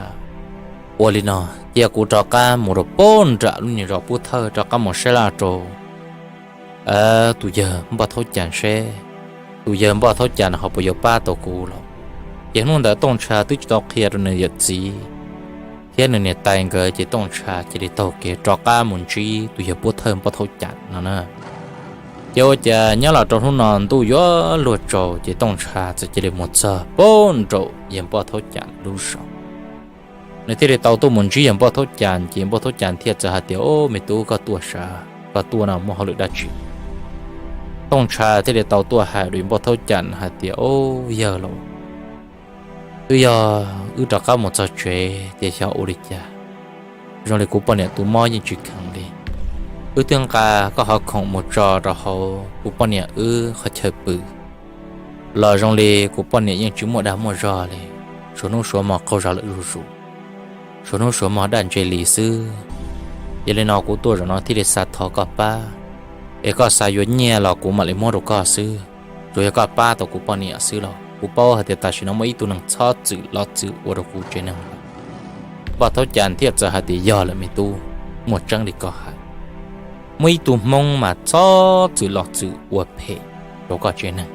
ua li no, cia kuv rov qab mus rau pem nram lub niag zos Pub Thawj rov qab mus saib laj rau tus yawg Npoj Thaub Cas seb tus yawg Npoj Thaub Cas ho puas yuav pab tau kuv los. Ces hnub ntawd Tooj Ntsha twb tsis tau qhia rau nws yawm txiv thiab nws niam tais nkawd, ces Tooj Ntsha cia li taug kev rov qab mus ntsib tus yawg Pub Thawj Npoj Thaub Cas no na. Ces ua cas nyob los rau hnub no ntuj yuav luag tsaus, ces Tooj Ntsha txawm cia li mus txog pem nram yawg Npoj Thaub Cas lub zos. Nws thiaj li tau tuaj mus ntsib yawg Npoj Thaub Cas, ces Npoj Thaub Cas thiaj txawm hais tias, Au, me tub, koj tuaj sav, koj tuaj no muaj hauj lwm dab tsi? Tooj Ntsha thiaj li tau tuaj hais rau yawg Npoj Thaub Cas hais tias, Au, yawg laus, twb yog wb rov qab mus txog tsev ces xyov ua li cas, zoo li kuv poj niam tus mob yeej tsis kheev li. Wb twb nqa koj qhov khoom mus tso rau hauv kuv poj niam wb qhov chaw pw los zoo li kuv poj niam yeej tsis muaj dag muaj zog li, suav hnub suav hmo qaug zog lawm zuj zus, suav hnub suav hmo daj ntseg li xwb. Yog li no kuv tuaj zaum no thiaj li xav thov koj pab, es koj xav yuav nyiaj los kuv mam li muab rau koj xwb. Tsuas yog koj pab tau kuv poj niam xwb los kuv paub hais tias tam sim no muaj ib tug neeg txhob txwm los txwm ua rau kuv tsev neeg lawm. Npoj Thaub Cas thiaj txawm hais tias, Yog lawm me tub, muaj tseeb li koj hais. Muaj ib tug Hmoob mas txhob txwm los txwm ua phem rau koj tsev neeg.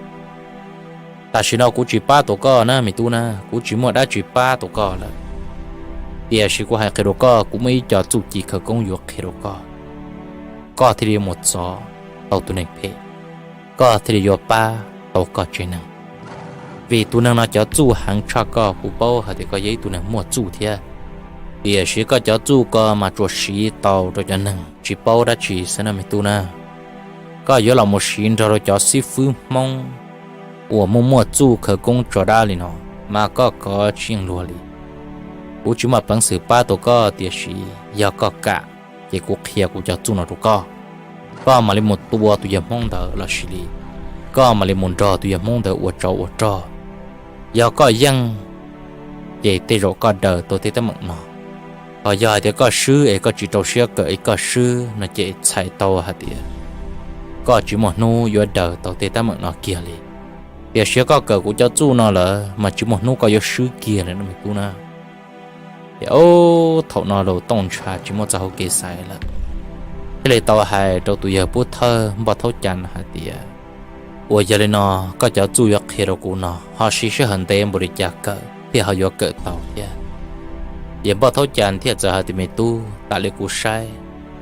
Tam sim no kuv tsis pab tau koj na me tub na, kuv tsis muaj dab tsi pab tau koj lawm. Tiam sis kuv hais qhia rau koj, kuv muaj ib co txuj ci khawv koob yuav qhia rau koj, koj thiaj li mus txov tau tus neeg phem, koj thiaj li yuav pab tau koj tsev neeg. Vim tus neeg no cov txuj heev tshaj koj, kuv paub hais tias koj yog ib tug neeg muaj txuj thiab. Tiam sis koj cov txuj ko mas tsuas siv tau rau cov neeg tsis paub dab tsi xwb na me tub na. Koj yuav los mus siv nrog rau cov xib fwb Hmoob uas muaj muaj txuj khawv koob tso dab li no, mas koj kov tsis yeej luag li. Kuv tsis muaj peev xwm pab tau koj, tiam sis yog koj kam, ces kuv qhia kuv cov txuj no rau koj. Koj mam li mus tua tus yawg Hmoob ntawd los sis li koj mam li mus nrog tus yawg Hmoob ntawd ua tsov ua rog. Yog koj yeej, ces tej zaum koj daws tau tej teeb meem no. Ho yog hais tias koj swb es koj tsis rau siab kawm es koj swb no ces txhais tau hais tias koj tsis muaj hnub yuav daws tau tej teeb meem no kiag li. Tiam sis koj kawm kuv cov txuj no lawm mas tsis muaj hnub koj yuav swb kiag li no me tub na. Ces thaum no los Tooj Ntsha tsis muaj txoj hauv kev xaiv lawm, thiaj li tau hais rau tus yawg Pub Thawj Npoj Thaub Cas hais tias, Uas yog li no, koj cov txuj yuav qhia rau kuv no ho siv sij hawm ntev npaum li cas kawm thiaj ho yuav kawm tau thiab? Ces Npoj Thaub Cas thiaj txawm hais tias, Me tub, tas li kuv saib,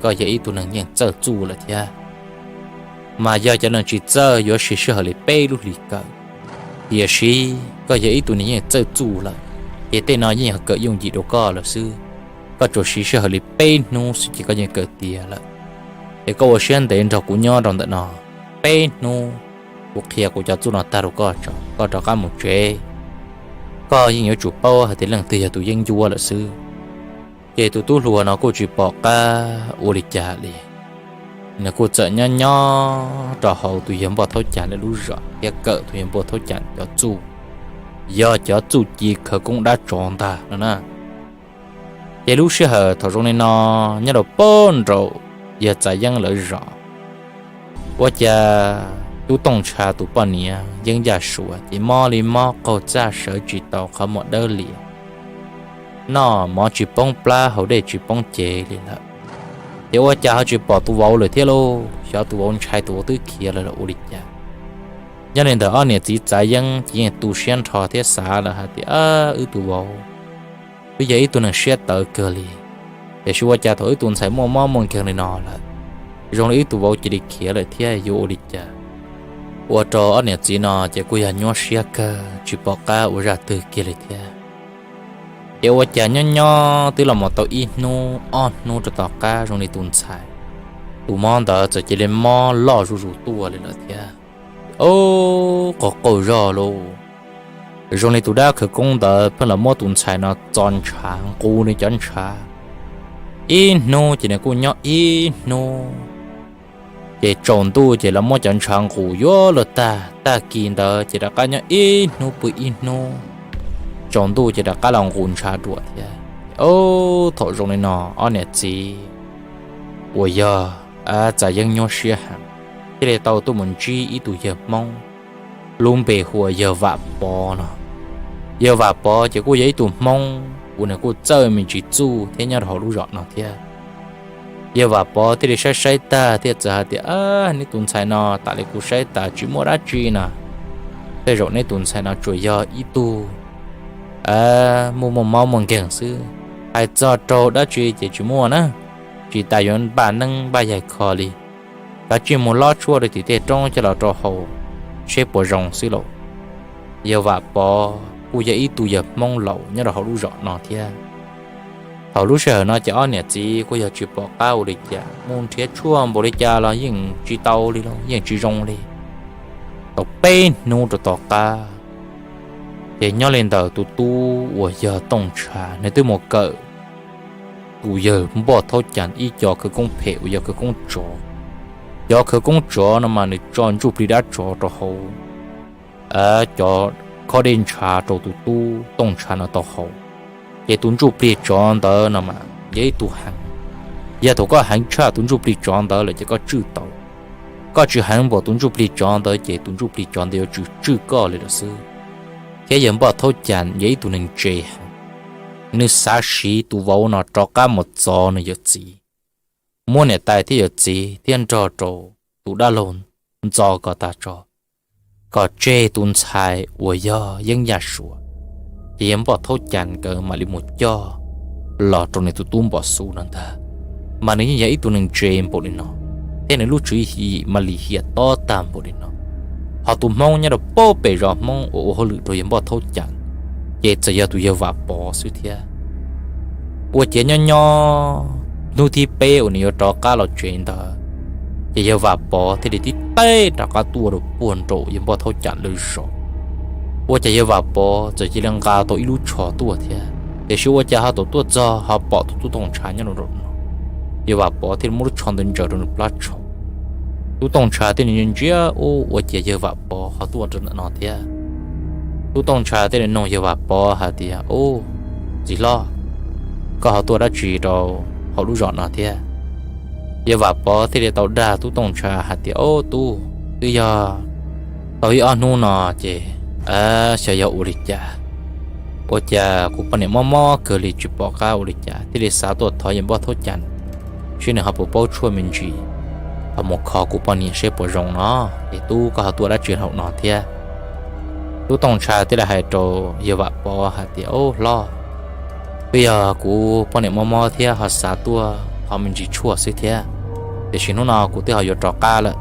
koj yog ib tug neeg yeej txawj txuj lawm thiab. Mas yog cov neeg tsis txawj yuav siv sij hawm li peb lub hlis kawm, tiam sis koj yog ib tug neeg yeej txawj txuj lawm, ces tej no yeej yog kawm yooj yim rau koj lawm xwb. Koj tsuas siv sij hawm li peb hnub xwb ces koj yeej kawm tiav lawm. Es koj ua siab ntev nrog kuv nyob rau ntawm no peb hnub, kuv qhia kuv cov txuj no tag rau koj tso, koj rov qab mus tsev, koj yeej yuav tsum paub hais tias leej twg yog tus yeeb ncuab lawm xwb. Ces tus tub hluas no kuj tsis pom qab ua li cas li, nws kuj txawm nyob nyob rau hauv tus yawg Npoj Thaub Cas lawv lub zos thiab kawm tus yawg Npoj Thaub Cas cov txuj, yog cov txuj ci khawv koob dab tsov ntag no na. Ces lub sij hawm thaum zoo li no, nyob rau pem nraum yawg Txav Yeeb lawv zos, ua cas tub Tooj Ntsha tus poj niam Yeeb Yaj Suav ces mob li mob qaug txaj sawv tsis tau qhov muag dawb lias, noj mov tsis poob plab haus dej tsis poob cev li lawm. Ces ua cas ho tsis pom tus vauv lawm thiab lauj? Xyov tus vauv ntshai tus vauv twb khiav lawm los ua li cas. Nyob li ntawd ob niam txiv Txav Yeeb ces yeej tu siab nrho thiab xav lawm hais tias, Wb tus vauv twb yog ib tug neeg siab tawv kawg li, tiam sis ua cas thaum wb tus ntxhais muaj mob muaj nkeeg li no lawm, zoo li wb tus vauv cia li khiav lawm thiab yuav ua li cas? Ua rau ob niam txiv no ces kuj yog nyuaj siab kawg tsis pom qab ua zaj twg kiag li thiab. Ces ua cas nyob nyob twb los mus tau ib hnub ob hnub rau tom qab zoo li tus ntxhais tus mob ntawd txawm cia li mob loj zuj zus tuaj li lawm thiab. Ub, qaug qaug zog lauj, zoo li tus dab khawv koob ntawd pheej los muab tus ntxhais no txo ntshav nqus nws cov ntshav. Ib hnub ces nws kuj nyob ib hnub, ces tsaus ntuj ces los muab cov ntshav nqus yuav luag tag, tag kis ntawd ces rov qab nyob ib hnub pw ib hnub, tsaus ntuj ces rov qab los nqus ntshav dua thiab. Ub, thaum zoo li no ob niam txiv uas yog Txav Yeeb nyuaj siab heev, thiaj li tau tuaj mus ntsib ib tug yawg Hmoob lub npe hu ua yawg Vam Pov no. Yawg Vam Pov ces kuj yog ib tug Hmoob uas nws kuj txawj me ntsis txuj thiab nyob rau hauv lub zos no thiab. Yawg Vam Pov thiaj li saib saib tag thiaj txawm hais tias, Neb tus ntxhais no tas li kuv saib tas tsis muaj dab tsi na. Tej zaum neb tus ntxhais no tsuas yog ib tug muaj muaj mob muaj nkeeg xwb, hais txog raug dab tsi ces tsis muaj na, tsis tas yuav npaj neeb npaj yaig kho li. Kav tsij mus lob tshuaj rau tim tej roob coj los rau haus seb puas zoo xwb lauj. Yawg Vam Pov kuj yog ib tug yawg Hmoob laus nyob rau hauv lub zos no thiab. Thaum lub sij hawm no ces ob niam txiv kuj yog tsis pom qab ua li cas, mus nrhiav tshuaj npaum li cas los yeej tsis tau li lauj, yeej tsis zoo li. Tau peb hnub rau tom qab ces nyob li ntawm tus tub uas yog Tooj Ntsha nws twb mus kawm tus yawg Npoj Thaub Cas ib co khawv koob phem uas yog khawv koob tsov. Cov khawv koob tsov no mas nws tso ntsuj plig dab tsov rau hauv cov khob dej ntshav rau tus tub Tooj Ntsha no tau haus. Ces tus ntsuj plig tsov ntawd no mas yog ib tug heev. Yog thaum koj heev tshaj tus ntsuj plig tsov ntawd lawm ces koj tswj tau. Koj tsis heev npaum tus ntsuj plig tsov ntawd ces tus ntsuj plig tsov ntawd yuav tsum tswj koj li lawm xwb. Thiab yawg Npoj Thaub Cas yog ib tug neeg ntse heev, nws xav siv tus vauv no rov qab mus txov nws yawm txiv, muab niam tais thiab yawm txiv thiab nrog rau tus dab laug ntxo kom tas tso, kom tseg tus ntxhais uas yog Yeeb Yaj Suav. Ces yawg Npoj Thaub Cas nkawd mam li mus coj los rau nws tus tub Npoj Xub no ntag. Mas nws yeej yog ib tug neeg ntse npaum li no, thiab nws lub tswv yim mam li hiam tob tag npaum li no. Ho tus Hmoob nyob rau pem zos Hmoob uas ua hauj lwm rau yawg Npoj Thaub Cas ces txawm yog tus yawg Vam Pov xwb thiab. Ua ciav nyob nyob hnub thib peb uas nws yuav rov qab los tsev ntawd, ces yawg Vam Pov thiaj li tib teb rov qab tuaj rau puag nraum yawg Npoj Thaub Cas lawv zos. Ua cas yawg Vam Pov txawm cia li nqa tau ib lub tsho tuaj thiab, tiam sis ua cas ho tau tuaj txog ho pom tus tub Tooj Ntsha nyob rau nraum no. Yawg Vam Pov thiaj li muab lub tsho ntawd ntsaws rau nws plab tsho. Tub Tooj Ntsha thiaj li ntsia ntsia, Ub, ua cas yawg Vam Pov ho tuaj rau ntawm no thiab? Tub Tooj Ntsha thiaj li nug yawg Vam Pov hais tias, Ub, txiv hlob, koj ho tuaj dab tsi rau hauv lub zos no thiab? Yawg Vam Pov thiaj li tau dag tub Tooj Ntsha hais tias, Ub tub, twb yog tau ib ob hnub no ces xyov yog ua li cas, ua cas kuv poj niam mob mob kawg li tsis pom qab ua li cas thiaj li xav tuaj thov yawg Npoj Thaub Cas seb nws ho puas paub tshuaj me ntsis ho mus kho kuv poj niam seb puas zoo no. Es tub, koj ho tuaj dab tsi hauv no thiab? Tub Tooj Ntsha thiaj li hais rau yawg Vam Pov hais tias, Ub hlob, twb yog kuv poj niam mob mob thiab ho xav tuaj thov me ntsis tshuaj xwb thiab, tiam sis hnub no kuv twb ho yuav rov qab lawm.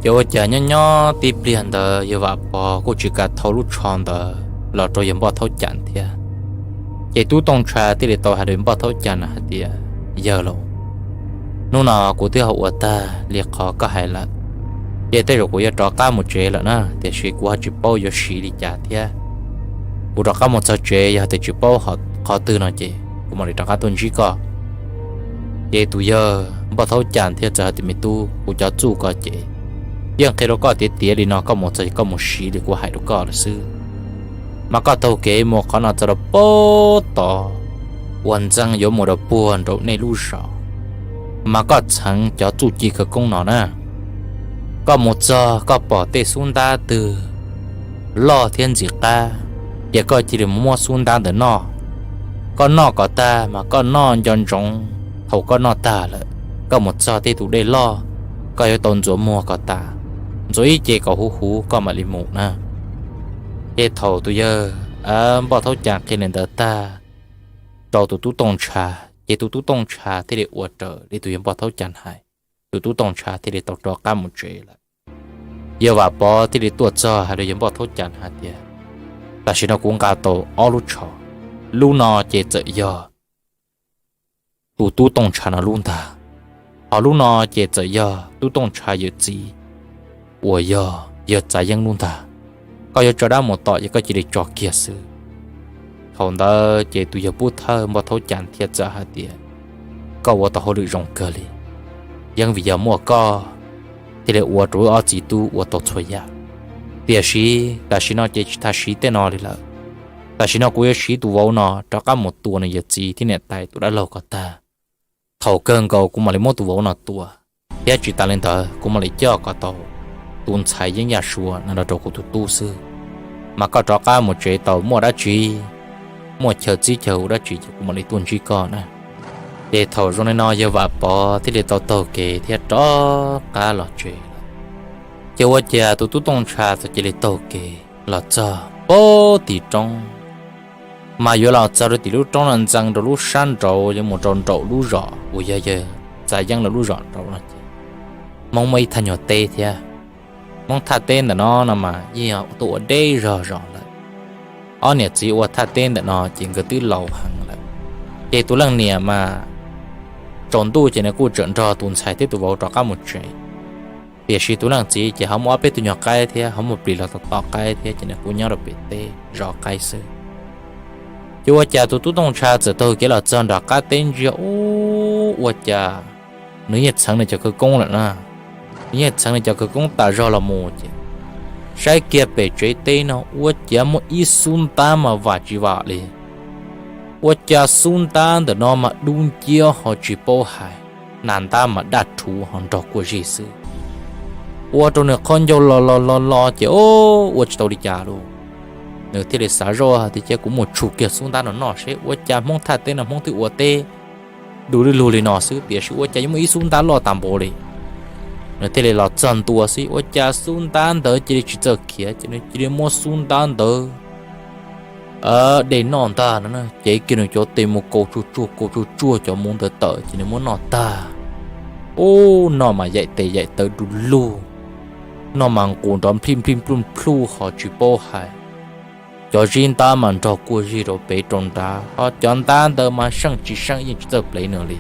Ces ua cas nyob nyob tib pliag ntawd yawg Vam Pov kuj tsis kam thau lub tsho ntawd los rau yawg Npoj Thaub Cas thiab. Ces tub Tooj Ntsha thiaj li tau hais rau yawg Npoj Thaub Cas hais tias, Yawg laus, hnub no kuv twb ho ua tag li qhov koj hais lawm, ces tej zaum kuv yuav rov qab mus tsev lawm na, tiam sis kuv ho tsis paub yuav siv li cas thiab. Kuv rov qab mus txog tsev yog tias tsis paub qhov twg no ces kuv mam li rov qab tuaj ntsib koj. Ces tus yawg Npoj Thaub Cas thiaj txawm hais tias, Me tub, kuv cov txuj ko ces yeej qhia rau koj tiav tiav li no, koj mus txog koj mus siv li kuv hais rau koj lawm xwb. Mas koj taug kev mus qhov no txog rau pem tod uas ntxeev yuav mus rau puag nraum nej lub zos, mas koj txheev cov txuj ci khawv koob no na. Koj mus txog koj pom tej xub ntab twg loj thiab ntxim qab, ces koj cia li mus muab xub ntab ntawd noj. Koj noj kom tag mas koj noj nco ntsoov, thaum koj noj tag lawm, koj mus txog tej tus dej loj, koj yuav tau ntxuav muag kom tas, ntxuav ib ce kom huv huv koj mam li mus na. Ces thaum tus yawg Npoj Thaub Cas qhia li ntawd tag rau tus tub Tooj Ntsha, ces tus tub Tooj Ntsha thiaj li ua raws li tus yawg Npoj Thaub Cas hais, tus tub Tooj Ntsha thiaj li tau rov qab mus tsev lawm. Yawg Vam Pov thiaj li tuaj txog hais rau yawg Npoj Thaub Cas hais tias, Tam sim no kuv nqa tau ob lub tsho, lub no ces txawm yog tus tub Tooj Ntsha no lub ntag, ho lub no ces txawm yog tub Tooj Ntsha yawm txiv uas yog yawg Txav Yeeb lub ntag. Koj yuav tso dab mus tom ces koj cia li tso kiag xwb. Thaum ntawd ces tus yawg Pub Thawj Npoj Thaub Cas thiaj txawm hais tias, Koj ua tau hauj lwm zoo kawg li. Yeej vim yog muaj koj thiaj li ua rau wb ob txiv tub ua tau txhua yam. Tiam sis tam sim no ces tsis tas siv tej no li lawm. Tam sim no kuv yuav siv tus vauv no rov qab mus tua nws yawm txiv thiab niam tais tus dab laug ko tag. Thaum kawg nkaus kuv mam li muab tus vauv no tua. Thiab tsis tas li ntawd kuv mam li coj kom tau tus ntxhais Yeeb Yaj Suav no los rau kuv tus tub xwb, mas koj rov qab mus tsev tau muaj dab tsi, muaj chaw txib chaw hu dab tsi ces kuv mam li tuaj ntsib koj na. Ces thaum zoo li no yawg Vam Pov thiaj li tau taug kev thiab rov qab los tsev lawm. Ces ua cas tus tub Tooj Ntsha txawm cia li taug kev los txog pem tim roob, mas yuav los txog rau tim lub roob no ntxeev rau lub sab nraud yuav mus rau nraum lub zos uas yog yawg Txav Yeeb lawv lub zos nraud no ces Hmoob muaj ib thaj nyuag teb thiab. Hmoob thaj teb ntawm no no mas yeej yog tuaj ua deb zog zos lawm. Ob niam txiv ua thaj teb ntawm no ces nkawd twb laus heev lawm. Ces tus leej niam mas tsaus ntuj ces nws kuj tseem nrog tus ntxhais thiab tus vauv rov qab mus tsev. Tiam sis tus leej txiv ces ho muaj ob peb tug nyuag qaib thiab ho muaj plis los tom tom qaib thiab ces nws kuj nyob rau pem teb zov qaib xwb. Ces ua cas tus tub Tooj Ntsha txawm taug kev los txog nram qab teb ntsia ub, ua cas nws yeej txheev nws cov khawv koob lawm na. Nws yeej txheev nws cov khawv koob tas zog los mus ces saib kiag pem tsev teb no ua cas muaj ib xub ntab mas vam tsis vam li. Ua cas xub ntab ntawm no mas dub nciab ho tsis paub hais, nas ntab mas daj rhuv ho nrog kuaj zig xwb. Ua rau nws qhov ncauj lo lo lo lo ces o, ua tsis tau li cas lauj. Nws thiaj li xav zoj tias cia kuv mus tshum kiag xub ntab no noj seb ua cas Hmoob thaj teb no Hmoob twb ua teb du lug li no xwb tiam sis ua cas yuav muaj ib xub ntab loj tas npaum li. Nws thiaj li los txog ntua xwb ua cas xub ntab ntawd cia li tsis txawj khiav ces nws cia li muab xub ntab ntawd de noj ntag no. Ces kiag nws cov tes mus kaus tsuag tsuag kaus tsuag tsuag cov muv ntawd tawm ces nws muab noj tag. Ub, noj mas yaim tes yaim taw du lug, noj mas nqus nrov nplij nplij npluj nplhuj ho tsis paub hais. Cov zib ntab mas nrog kuaj zig rau pem rau nrad ho cov ntab ntawd mas seej tsis seej yeej tsis txawj plev nws li.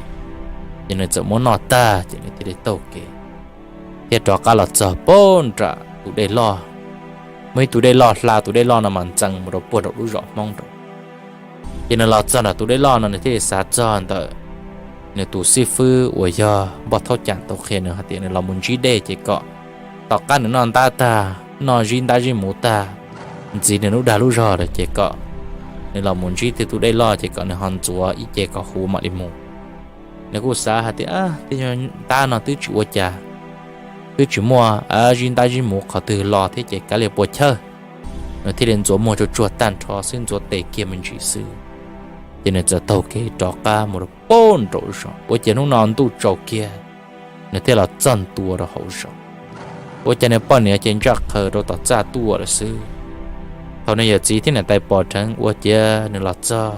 Ces nws txawm muab noj tag ces nws thiaj li taug kev thiab rov qab los txog pem nram tus dej loj. Muaj ib tug dej loj hla, tus dej loj no mas ntxeev mus rau puag nraum lub zos Hmoob nraud. Ces nws los txog nram tus dej loj no nws thiaj li xav txog ntawm nws tus xib fwb uas yog Npoj Thaub Cam tau qhia nws hais tias nws los mus ntsib dej ces kom tom qab nws noj ntab tag, noj zib ntab zib muv tag, ntxiv nws lub dag lub zog lawm ces kom nws los mus ntsib tej tus dej loj ces kom nws ho ntxuav ib ce kom huv mam li mus. Nws kuj xav hais tias tej ntab no twb tsis ua cas, twb tsis muaj zib ntab zib muv qhov twg los thiab ces kav liam puas chawj. Nws thiaj li ntxuav muag tsuag tsuag tag nrho xwb, ntxuav tes kiag me ntsis xwb, ces nws txawm taug kev rov qab mus rau pem nraum zos. Ua cas hnub no ntuj tsaus kiag, nws thiaj los txog ntua rau hauv zos. Ua cas nws poj niam ces ntsaj qhaws rau tom txaj tuaj lawm xwb. Thaum nws yawm txiv thiab niam tais pom dheev ua ciav nws los txog,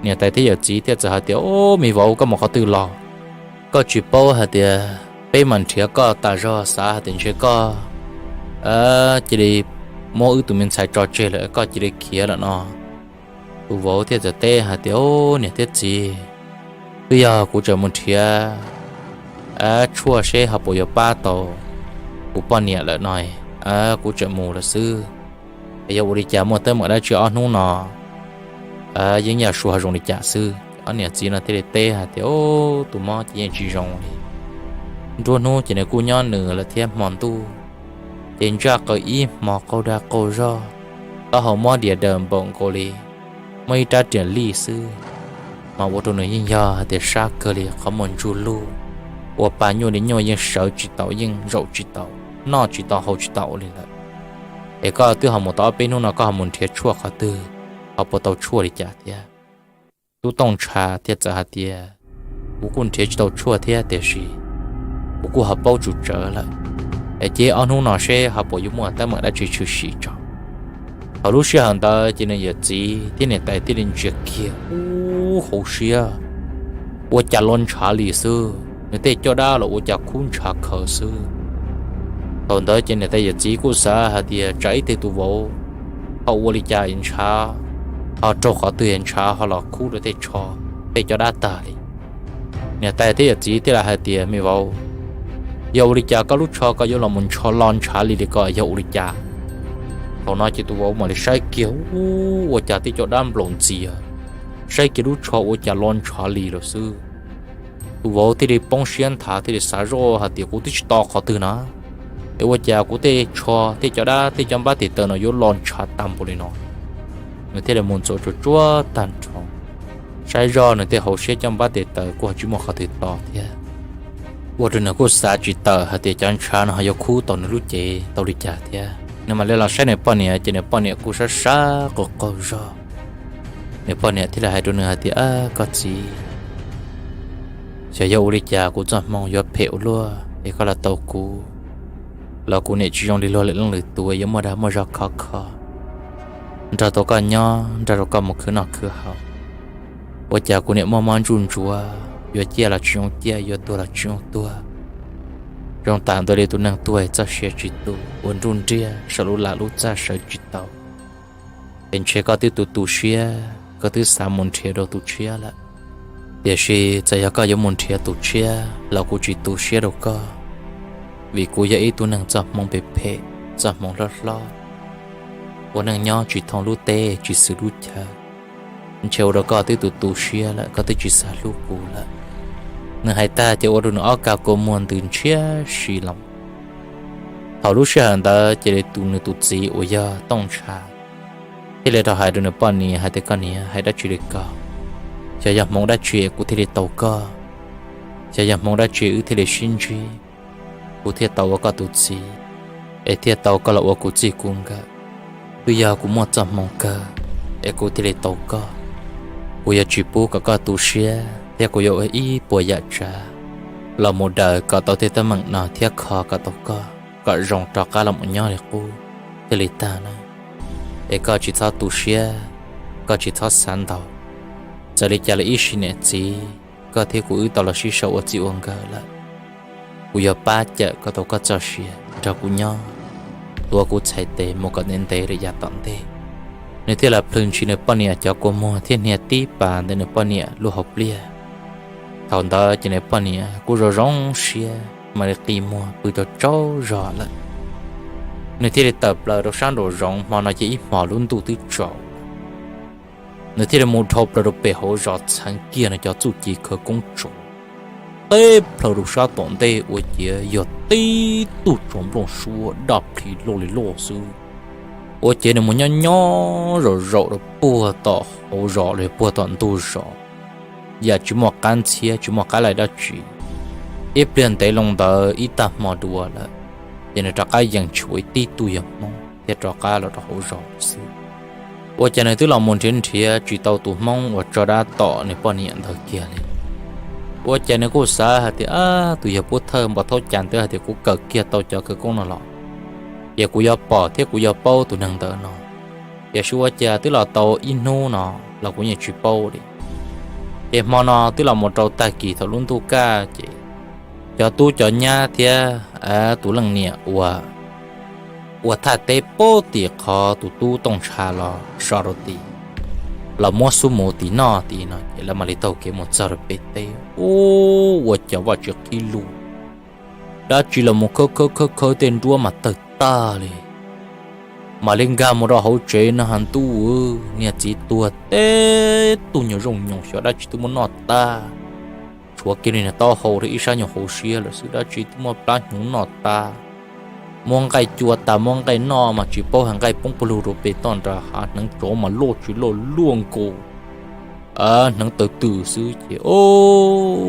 niam tais thiab yawm txiv thiaj txawm hais tias, Ub, me vauv, koj mus qhov twg los? Koj tsis paub hais tias peb mas nrhiav koj tas zog, xav hais tias ntshe koj cia li muab wb tus me ntxhais tso tseg lawm koj cia li khiav lawm no. Tus vauv thiaj txawm teb hais tias, Ub, niam thiab txiv, twb yog kuv tseem mus nrhiav tshuaj seb ho puas yuav pab tau kuv poj niam lawm no, kuv tseem mus lawm xwb. Yog ua li cas muaj teeb meem dab tsi ob hnub no, yeej yam suav zoo li cas xwb? Ob niam txiv no thiaj li teb hais tias, Ub, tus mob ces yeej tsis zoo li. Nruab hnub ces nws kuj nyob nws lawm thiab hmo ntuj ces ntsaj qaws ib hmo qaug dag qaug zog, taub hau mob dias daws npaum nkaus li muaj ib rab riam lij xwb. Mas ua rau nws yeej yog hais tias sab kawg li, qhov muag ntsug lug, ua pa nyuaj li nyuaj, yeej sawv tsis tau, yeej zaum tsis tau, noj tsis tau haus tsis tau li lawm. Es koj twb ho mus tau ob peb hnub no koj ho mus nrhiav tshuaj qhov twg, ho puas tau tshuaj li cas thiab? Tub Tooj Ntsha thiaj txawm hais tias, Kuv kuj nrhiav tsis tau tshuaj thiab tiam sis kuv kuj ho paub tsum tsawv lawm. Es cia ob hnub no seb ho puas yuav muaj teeb meem dab tsi tshwm sim tso. Thaum lub sij hawm ntawd ces nws yawm txiv thiab niam tais thiaj li ntsia kiag ub hauv siab, ua cas lo ntshav li xwb, nws tej caj dab los ua cas kub ntshav khaws xwb. Thaum ntawd ces niam tais yawm txiv kuj xav hais tias tsam ib teg tus vauv ho ua li cas ntshav, ho raug qhov twg ntshav ho los kub rau tej tsho, tej caj dab tag li. Niam tais thiab yawm txiv thiaj li hais tias, Me vauv, yog ua li cas koj lub tsho koj yuav los mus ntsho lo ntshav li li ko yog ua li cas? Thaum no ces tus vauv mam li saib kiag ub ua cas tej caj dab nplaum ntxias, saib kiag lub tsho ua cas lo ntshav li lawm xwb. Tus vauv thiaj li poob siab nthav thiaj li xav zoj hais tias, Kuv twb tsis to qhov twg na, es ua cas kuv tej tsho tej caj dab tej caj npab tes taw no yuav lo ntshav tag npaum li no? Nws thiaj li mus ntxuav tsuag tsuag tag nrho, saib zoj nws tej hauv siab caj npab tes taw kuj ho tsis muaj qhov twg to thiab. ua rau nws kuj xav tsis tawm hais tias cov ntshav no ho yuav khub tau nws lub cev tau li cas thiab. Nws mam li los saib nws poj niam ces nws poj niam kuj sab sab qaug qaug zog. Nws poj niam thiaj li hais rau nws hais tias, Koj txiv, xyov yog ua li cas kuv txoj hmoo yuav phem ua luaj es koj los tau kuv, los kuv niam tsis zoo li luag lwm leej lwm tus, yuav muaj dag muaj zog khov kho nrog tau koj nyob, nrog rau koj mus khwv noj khwv haus. Ua cas kuv niam muaj mob ntsuj ntsuav, yuav ciaj los tsis zoo ciaj, yuav tuag los tsis zoo tuag. Zoo tam ntawd li tus neeg tuag txoj sia tsis tu, ua nruj nriaj saum lub lam lub txaj sawv tsis tau. Es ntshe koj twb tu tu siab, koj twb xav mus nrhiav rau tus tshiab lawm. Tiam sis txawm yog koj yuav mus nrhiav tus tshiab los kuv tsis tu siab rau koj, vim kuv yog ib tug neeg txoj hmoo phem phem, txoj hmoo hlob hlob, ua neej nyob tsis thooj lub teb tsis xws lub chaw. Ntshe ua rau koj twb tu tu siab lawm, koj twb tsis xav hlub kuv lawm. Nws hais tag ces ua rau nws ob kab kua muag ntws ntshiab si los. Thaum lub sij hawm ntawd ces li tus nws tus txiv uas yog Tooj Ntsha thiaj li rov hais rau nws poj niam hais tias, Koj niam, hais dab tsi li ko? Xyov yog hmoov dab tsi kuv thiaj li tau koj? Xyov yog hmoov dab tsi wb thiaj li sib ntsib, kuv thiaj tau ua koj tus txiv, es thiaj tau koj los ua kuv txij kuv nkawm? Twb yog kuv muaj txoj hmoo kawg es kuv thiaj li tau koj. Kuv yuav tsis pub kom koj tu siab thiab kuv yuav ua ib puas yam tsav los mus daws kom tau tej teeb meem no thiab kho kom tau koj kom zoo rov qab los mus nyob li qub thiaj li tag na. Es koj tsis txhob tu siab, koj tsis txhob xav ntau. Txawm li cas los ib sim niam txiv koj thiab kuv wb tau los sib sau ua txij ua nkawm lawm. Kuv yuav pab cawm kom tau koj txoj sia nrog kuv nyob, tuav kuv txhais tes mus kom ntev ntev rau yav tom ntej. Nws thiaj li plhws ntshis nws poj niam cov kua muag thiab hnia tib pas ntawm nws poj niam lub hauv pliaj. Thaum ntawd ces nws poj niam kuj zoo zoo siab mam li qi muag pw rau tsaug zog lawm. Nws thiaj li tawm plaws rau sab nraum zoov, hmo no ces ib hmos lub ntuj twb tsaus. Nws thiaj li mus dhau plaws rau pem hauv zos txheev kiag nws cov txuj ci khawv koob tso teb plaws rau sab tom ntej ua ciav yog tib tug tsov nplooj suab daj plhis loj li loj xwb. Ua ciav nws mus nyob nyob zaum zaum rau puag tom hauv zos los puag tom ntug zos, yam tsis muaj qab ntxhiab tsis muaj qab laij dab tsi. Ib pliag ntev loo ntawd ib tag hmo dua lawm, ces nws rov qab yees tshuav ib tib tug yawg Hmoob thiab rov qab los rau hauv zos xwb. Ua cas nws twb los mus nrhiav nrhiav tsis tau tus Hmoob uas tso dab tom nws poj niam ntawd kiag li. Ua cas nws kuj xav hais tias, Ab, tus yawg Pub Thawj npau taub cas ntawd hais tias kuv kawm kiag tau cov khawv koob no los, ces kuv yuav pom thiab kuv yuav paub tus neeg ntawd no. Tiam sis ua cas twb los tau ib hnub no los kuv yeej tsis paub li. Ces hmo no twb los mus rau tag kis thaum lub ntuj kaj ces cov tub cov nyab thiab tus leej niam uas ua thaj teb pub tim qhov tus tub Tooj Ntsha los so rau tim, los muab xub mus tim noj tim no ces lawv mam li taug kev mus txog rau pem teb. Ub, ua cas vaj tsis qhib lug, dab tsi los mus khawb khawb khawb khawb tej nruab mas tawg tag li. Mam li nkag mus rau hauv tsev no ha ntuj, niag txiv tuag teb tug nyuag zooj nyoos xyov dab tsi twb muab noj tag. Tshuav kiag li niag taub hau rau ib sab nyuag hauv siab lawm xwb, dab tsi twb muab plab hnyuv noj tag. Muab nqaij cua tas muab nqaij noj mas tsis paub hais nqaij poob pawg lug rau pem toj nram hav, hneev tsov mas loj tsis loj luaj nkaus hneev taw twm xwb ces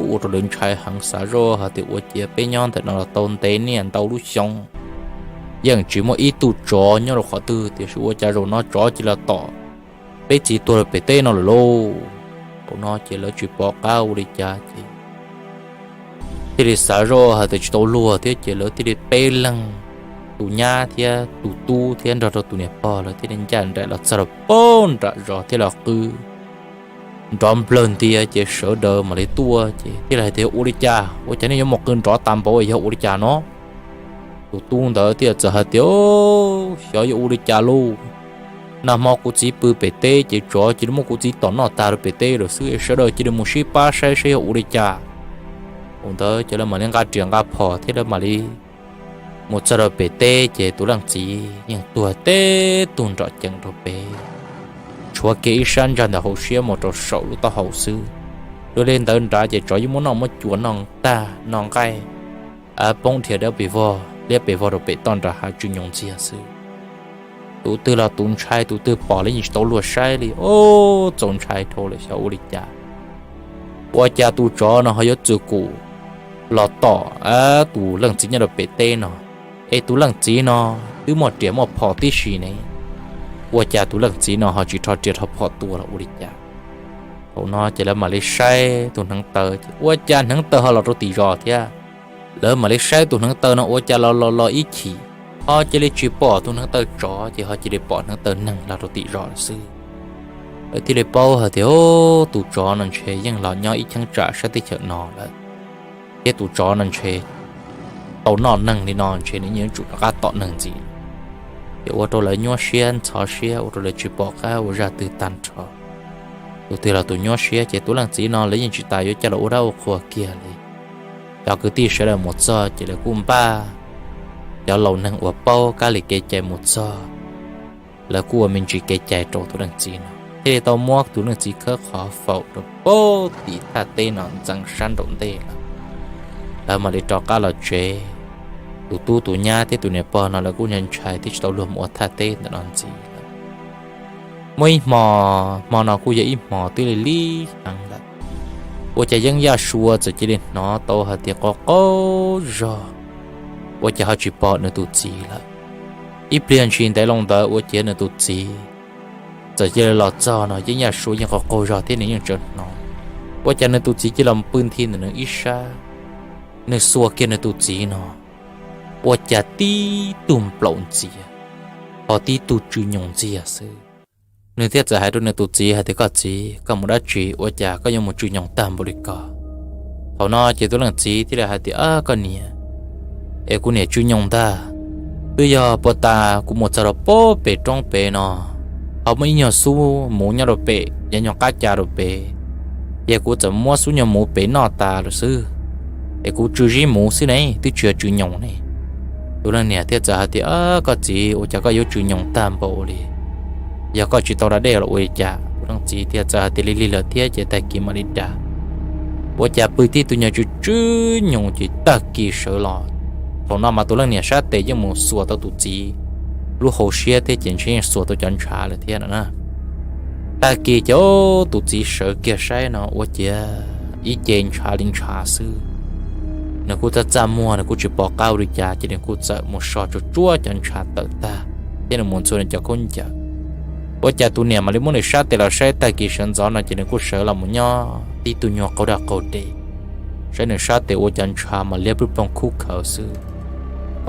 ua rau lawv ntshai heev xav zoj hais tias ua ciav peb nyob ntawm no los tau ntev niaj ntau lub xyoo, yeej tsis muaj ib tug tsov nyob rau qhov twg tiam sis ua cas zaum no tsov cia li tom peb txiv tuag rau pem teb no lawm lauj. Thaum no ces lawv tsis pom qab ua li cas ces thiaj li xav zoj hais tias tsis tau luag thiab ces lawv thiaj li peb leeg, tus nyab thiab tus tub thiab nrog rau tus niam pog lawv thiaj li ncaj nraim los txog rau pem nram zos thiab los qw nrov nplawg ntia ces sawv daws mam li tuaj ces thiaj li hais tias ua li cas ua cas nej yuav mus qw nrov tas npaum yog ua li cas no. Tus tub ntawd thiaj txawm hais tias, Xyov yog ua li cas lauj, nag hmo kuv txiv pw pem teb ces tsov cia li muab kuv txiv tom noj tag rau pem teb lawm xwb, sawv daws cia li mus sib pab saib saib yog ua li cas. Thaum ntawd ces lawv mam li nqa riam nqa phom thiab lawv mam li mus txog rau pem teb ces tus leej txiv yeej tuag teb tug nrom ceem rau pem, tshuav kiag ib sab ntsag ntawm hauv siab mus rau saum lub taub hau xwb. Dua li ntawd nrad ces tsov yeej muab noj muab cua noj tag noj nqaij poob dhia dawb pes vog liab pes vog rau pem toj nram hav tsw nyoos ntxiag xwb. Tus twg los tus ntshai, tus twg pom los yeej tsis tau luag saib li. Ub, txaus ntshai dhau lawm xyov ua li cas. Ua cas tus tsov no ho yuav txwm kum los tom tus leej txiv nyob rau pem teb no, es tus leej txiv no twb muaj riam muaj phom tib si ne, ua cas tus leej txiv no ho tsis rho riam rho phom tua los ua li cas? Thaum no ces lawv mam li saib tus hneev taw ces ua cas hneev taw ho los rau tim zos thiab. Lawv mam li saib tus hneev taw no ua cas los los los ib chim, ho cia li tsis pom tus hneev taw tsov ces ho cia li pom hneev taw neeg los rau tim zos lawm xwb. Lawv thiaj li paub hais tias, o, tus tsov no ntshe yeej los nyob ib cheeb tsam sab teb chaws no lawm, thiab tus tsov no ntshe tau noj neeg li no ntshe nws yeej yuav tsum rov qab tom neeg ntxiv. Ces ua rau lawv nyuaj siab ntxhov siab, ua rau lawv tsis pom qab ua zaj twg tag nrho. Tus twg los tus nyuaj siab, ces tus leej txiv no lawv yeej tsis tas yuav coj los ua dab ua qhua kiag li. Cov kwv tij sawv daws mus txog ces lawv kuj npaj cov laus neeg uas paub kab li kev cai mus txog, lawv kuj ua me ntsis kev cai rau tus leej txiv no thiaj li tau muab tus leej txiv khawb qhov faus rau pem tim thaj teb no ntxeev sab nraum ntej lawm. Lawv mam li rov qab los tsev. Tus tub tus nyab thiab tus niam pog no lawv kuj ntshai ntshai thiab tsis tau luag mus ua thaj teb ntawm no ntxiv lawm. Muaj ib hmo, hmo no kuj yog ib hmo twb li lig heev lawm, ua cas Yeeb Yaj Sua txawm cia li hnov tau hais tias qaug qaug zog, ua cas ho tsis pom nws tus txiv lawm. Ib pliag ntshis ntev loo ntawd ua ciav nws tus txiv txawm cia li los txog no Yeeb Yaj Sua yeej qaug qaug zog thiab nws yeej tseem hnov, ua cas nws tus txiv cia li los pw nthi ntawm nws ib sab, nws xuas kiag nws tus txiv no, ua cas tib tug nplaum ntxiag, ho tib tug tsw nyoos ntxiag xwb. Nws thiaj txawm hais rau nws tus txiv hais tias, koj txiv, koj mus dab tsi ua cas koj yuav mus tsw nyoos tag npaum li ko? Thaum no ces tus leej txiv thiaj li hais tias, koj niam, es kuv niam tsw nyoos ntag. Twb yog puag ta kuv mus txog rau pem roob pem no, ho muaj ib nyuag xub muv nyob rau pem, yog nyuag qab ca rau pem, ces kuv txawm muab xub nyuag muv pem noj tas lawm xwb, es kuv tsw zib muv xwb ne, twb tsis yog tsw nyoos ne. Tus leej niam thiaj txawm hais tias, koj txiv, ua cas koj yuav tsw nyoos tag npaum li? Yog koj tsis tau da dej los ua li cas? Tus leej txiv thiaj txawm hais tias, lig lig lawm thiab ces tag kis mam li da. Ua cas pw tib tug nyuag tsw tsw nyoos ces tag kis sawv los. Thaum no mas tus leej niam sab tes yeej mus xuas tau tus txiv lub hauv siab thiab ces ntshe yeej xuas tau cov ntshav lawm thiab no na. Tag kis ces tus txiv sawv kiag saib no ua ciav ib ce ntshav li ntshav xwb. Nws kuj txaj txaj muag, nws kuj tsis pom qab ua li cas ces nws kuj txawm mus so tsuag tsuag cov ntshav tawm tag thiab nws mus ntxhua nws cov khaub ncaws. Ua cas tus niam mam li muab nws sab tes los saib tag kis sawv ntxov no ces nws kuj sawv los mus nyob tib tug nyuag qaug daj qaug dej, saib nws sab tes ua cov ntshav mas liab ploog khub khawv xwb.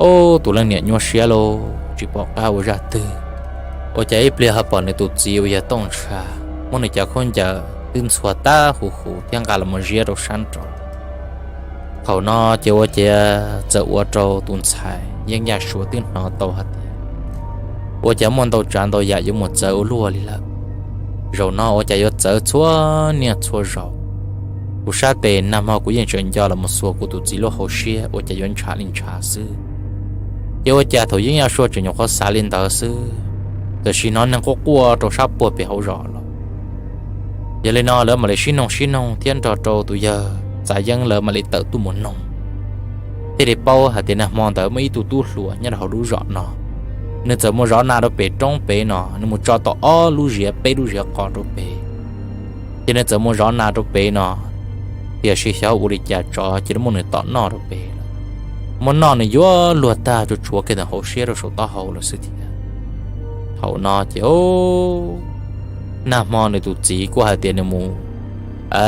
Ub, tus leej niam nyuaj siab lauj, tsis pom qab ua zaj twg. Ua cas ib pliag ho pom nws tus txiv uas yog Tooj Ntsha muab nws cov khaub ncaws twb ntxhua tag huv huv thiab nqa los mus ziab rau sab nraud. Thaum no ces ua ciav txawm ua rau tus ntxhais Yeeb Yaj Sua twb hnov tau hais tias, ua cas muaj ntau tsav ntau yam yuav mus txawv ua luaj li lawm. Zaum no ua cas yuav txawv txhua niaj txhua zaus. Kuv sab tes nag hmo kuv yeej tseem nco los mus xuas kuv tus txiv lub hauv siab ua cas yuav ntshav li ntshav xwb. Ces ua cas thaum Yeeb Yaj Sua tseem nyuam qhuav xav li ntawd xwb, tam sim hnov neeg quaj quaj rau sab puag pem hauv zos los. Yog li no lawv mam li sib noog sib noog thiab nrog rau tus yawg Txav Yeeb lawv mam li tawm tuaj mus noog, thiaj li paub hais tias nag hmo ntawd muaj ib tug tub hluas nyob rau hauv lub zos no, nws txawm mus zov nas rau pem roob pem no, nws mus tso tau ob lub ziav peb lub ziav qos rau pem, ces nws txawm mus zov nas rau pem no, tiam sis xyov ua li cas tsov cia li muab nws tom noj rau pem lawm. Muab noj nws yuav luag tag, tsuas tshuav kiag ntawm hauv siab rau saum taub hau lawm xwb thiab. Thaum no ces nag hmo nws tus txiv kuj hais tias nws mus,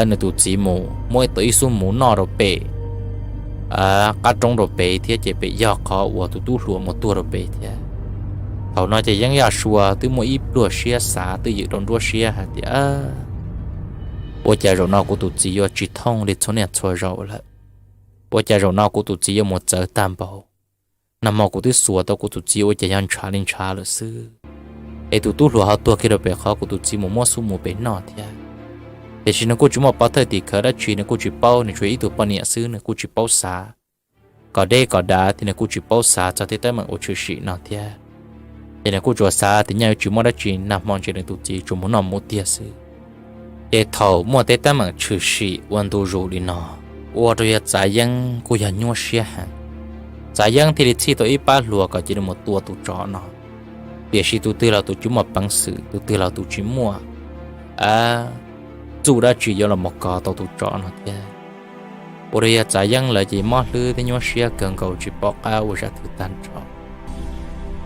nws tus txiv mus muab tau ib xub muv noj rau pem qab roob rau pem thiab, ces pem yog qhov uas tus tub hluas mus tuag rau pem thiab. Thaum no ces Yeeb Yaj Sua twb muaj ib pluag siab xav twj ywm rau nruab siab hais tias, ua cas zaum no kuv tus txiv yuav tsis thooj li txhua niaj txhua zaus lawm? Ua cas zaum no kuv tus txiv yuav mus txawv tag npaum? Nag hmo kuv twb xuas tau kuv tus txiv ua cas yog ntshav li ntshav lawm xwb, es tus tub hluas ho tuag kiag rau pem qhov kuv tus txiv mus muab xub muv pem noj thiab. Tiam sis nws kuj tsis muaj pov thawj tim khawv dab tsi, nws kuj tsis paub, nws tsuas yog ib tug poj niam xwb, nws kuj tsis paub xav kom deb kom dav thiab nws kuj tsis paub xav txog tej teeb meem uas tshwm sim no thiab. Ces nws kuj tsuas xav tias nyaj yuav tsis muaj dab tsi, nag hmo ntshe nws tus txiv tsuas mus noj muv tiag xwb. Ces thaum muaj tej teeb meem tshwm sim ua ntu zus li no, ua rau yawg Txav Yeeb kuj yog nyuaj siab heev. Txav Yeeb thiaj li txhij tau ib pab hluas kom cia li mus tua tus tsov no, tiam sis tus twg los tus tsis muaj peev xwm, tus twg los tus tsis muaj txuj dab tsi yuav los mus kov tau tus tsov no thiab. Ua rau yawg Txav Yeeb lawv ces mob hlwb thiab nyuaj siab kawg nkaus tsis pom qab ua zaj twg tag nrho.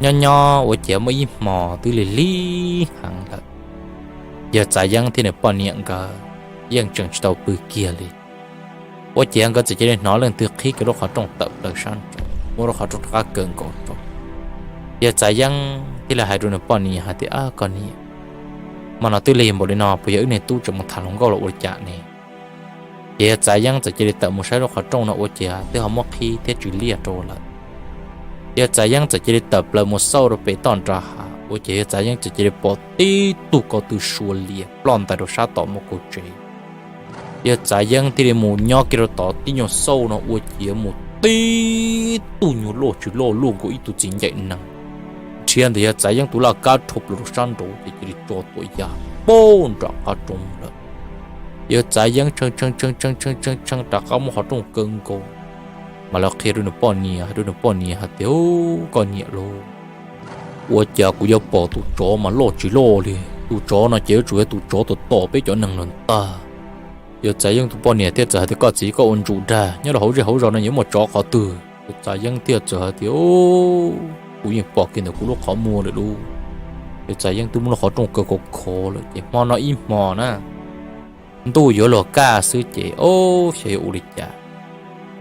Nyob nyob ua ciav muaj ib hmos twb lig lig heev lawm, yawg Txav Yeeb thiab nws poj niam nkawd yeej tseem tsis tau pw kiag li. Ua ciav nkawd txawm cia li hnov leej twg qhib kiag lub qhov rooj tawm plaws sab nraud, muab lub qhov rooj rov qab kaw nkaus rau. Yawg Txav Yeeb thiaj li hais rau nws poj niam hais tias, Koj niam, hmo no twb lig npaum li no puas yog wb niag tub tseem mus tham hluas nkauj los ua li cas ne? Ces yawg Txav Yeeb txawm cia li tawm mus saib lub qhov rooj no ua ciav twb ho muab qhib thiab tsw liaj rau lawm. Yawg Txav Yeeb txawm cia li tawm plaws mus xauj rau pem toj nram hav ua ciav yawg Txav Yeeb txawm cia li pom tib tug ko tw sua lias ploj ntais rau sab tom muaj kaum tsev. Yawg Txav Yeeb thiaj li mus nyob kiag rau tod tib nyuag xauj no ua ciav mus tib tug nyuag loj tsis loj luaj nkaus ib tug txiv ncaim nees, nrhiav ntawm yawg Txav Yeeb tus laj kab rhau plaws rau sab nraud ces cia li tso tuam ya poob nram qab roob lawm. Yawg Txav Yeeb tshee tshee tshee tshee tshee tshee rov qab muab qhov rooj kaw nkaus, mas lawv qhia rau nws poj niam, hais rau nws poj niam hais tias, Koj niam lauj, ua cas kuv yuav pom tus tsov mas loj tsis loj li. Tus tsov no ces yuav tsum yog tus tsov tom tom peb cov neeg los ntag. Yawg Txav Yeeb tus poj niam thiaj txawm hais tias, Koj txiv, koj ua ntsuj dag, nyob rau hauv zej hauv zos no yuav muaj tsov qhov twg? Yawg Txav Yeeb thiaj txawm hais tias, Kuv yeej pom kiag ntawm kuv lub qhov muag lawm lauj. Yawg Txav Yeeb twb muab lub qhov rooj kaw khov khov lawm ces hmo no ib hmos na, ntuj yuav luag kaj xwb ces ob xyov yuav ua li cas,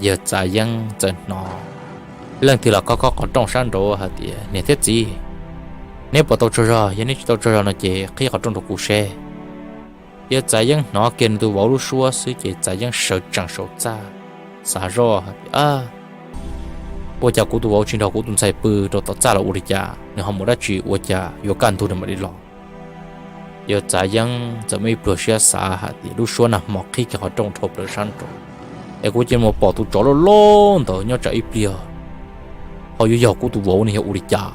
yawg Txav Yeeb txawm hnov leej twg los khob khob qhov rooj sab nraud hais tias, Niam thiab txiv, neb puas tau tsaug zog? Yog neb tsis tau tsaug zog no ces qhib qhov rooj rau kuv seb. Yawg Txav Yeeb hnov kiag nws tus vauv lub suab xwb ces Txav Yeeb sawv tsees saum txaj, xav zoj hais tias, Ua cas kuv tus vauv tsis nrog kuv tus ntxhais pw rau tom txaj los ua li cas, nws ho mus dab tsi ua cas yuav kaj ntug nws mam li los? Yawg Txav Yeeb txawm muaj ib pluag siab xav hais tias, Lub suab nag hmo qhib kiag qhov rooj dhau plaws sab nraud, es kuv cia li mus pom tus tsov loj loj ntawd nyob tsam ib pliag ho yuav yog kuv tus vauv ne, yog ua li cas?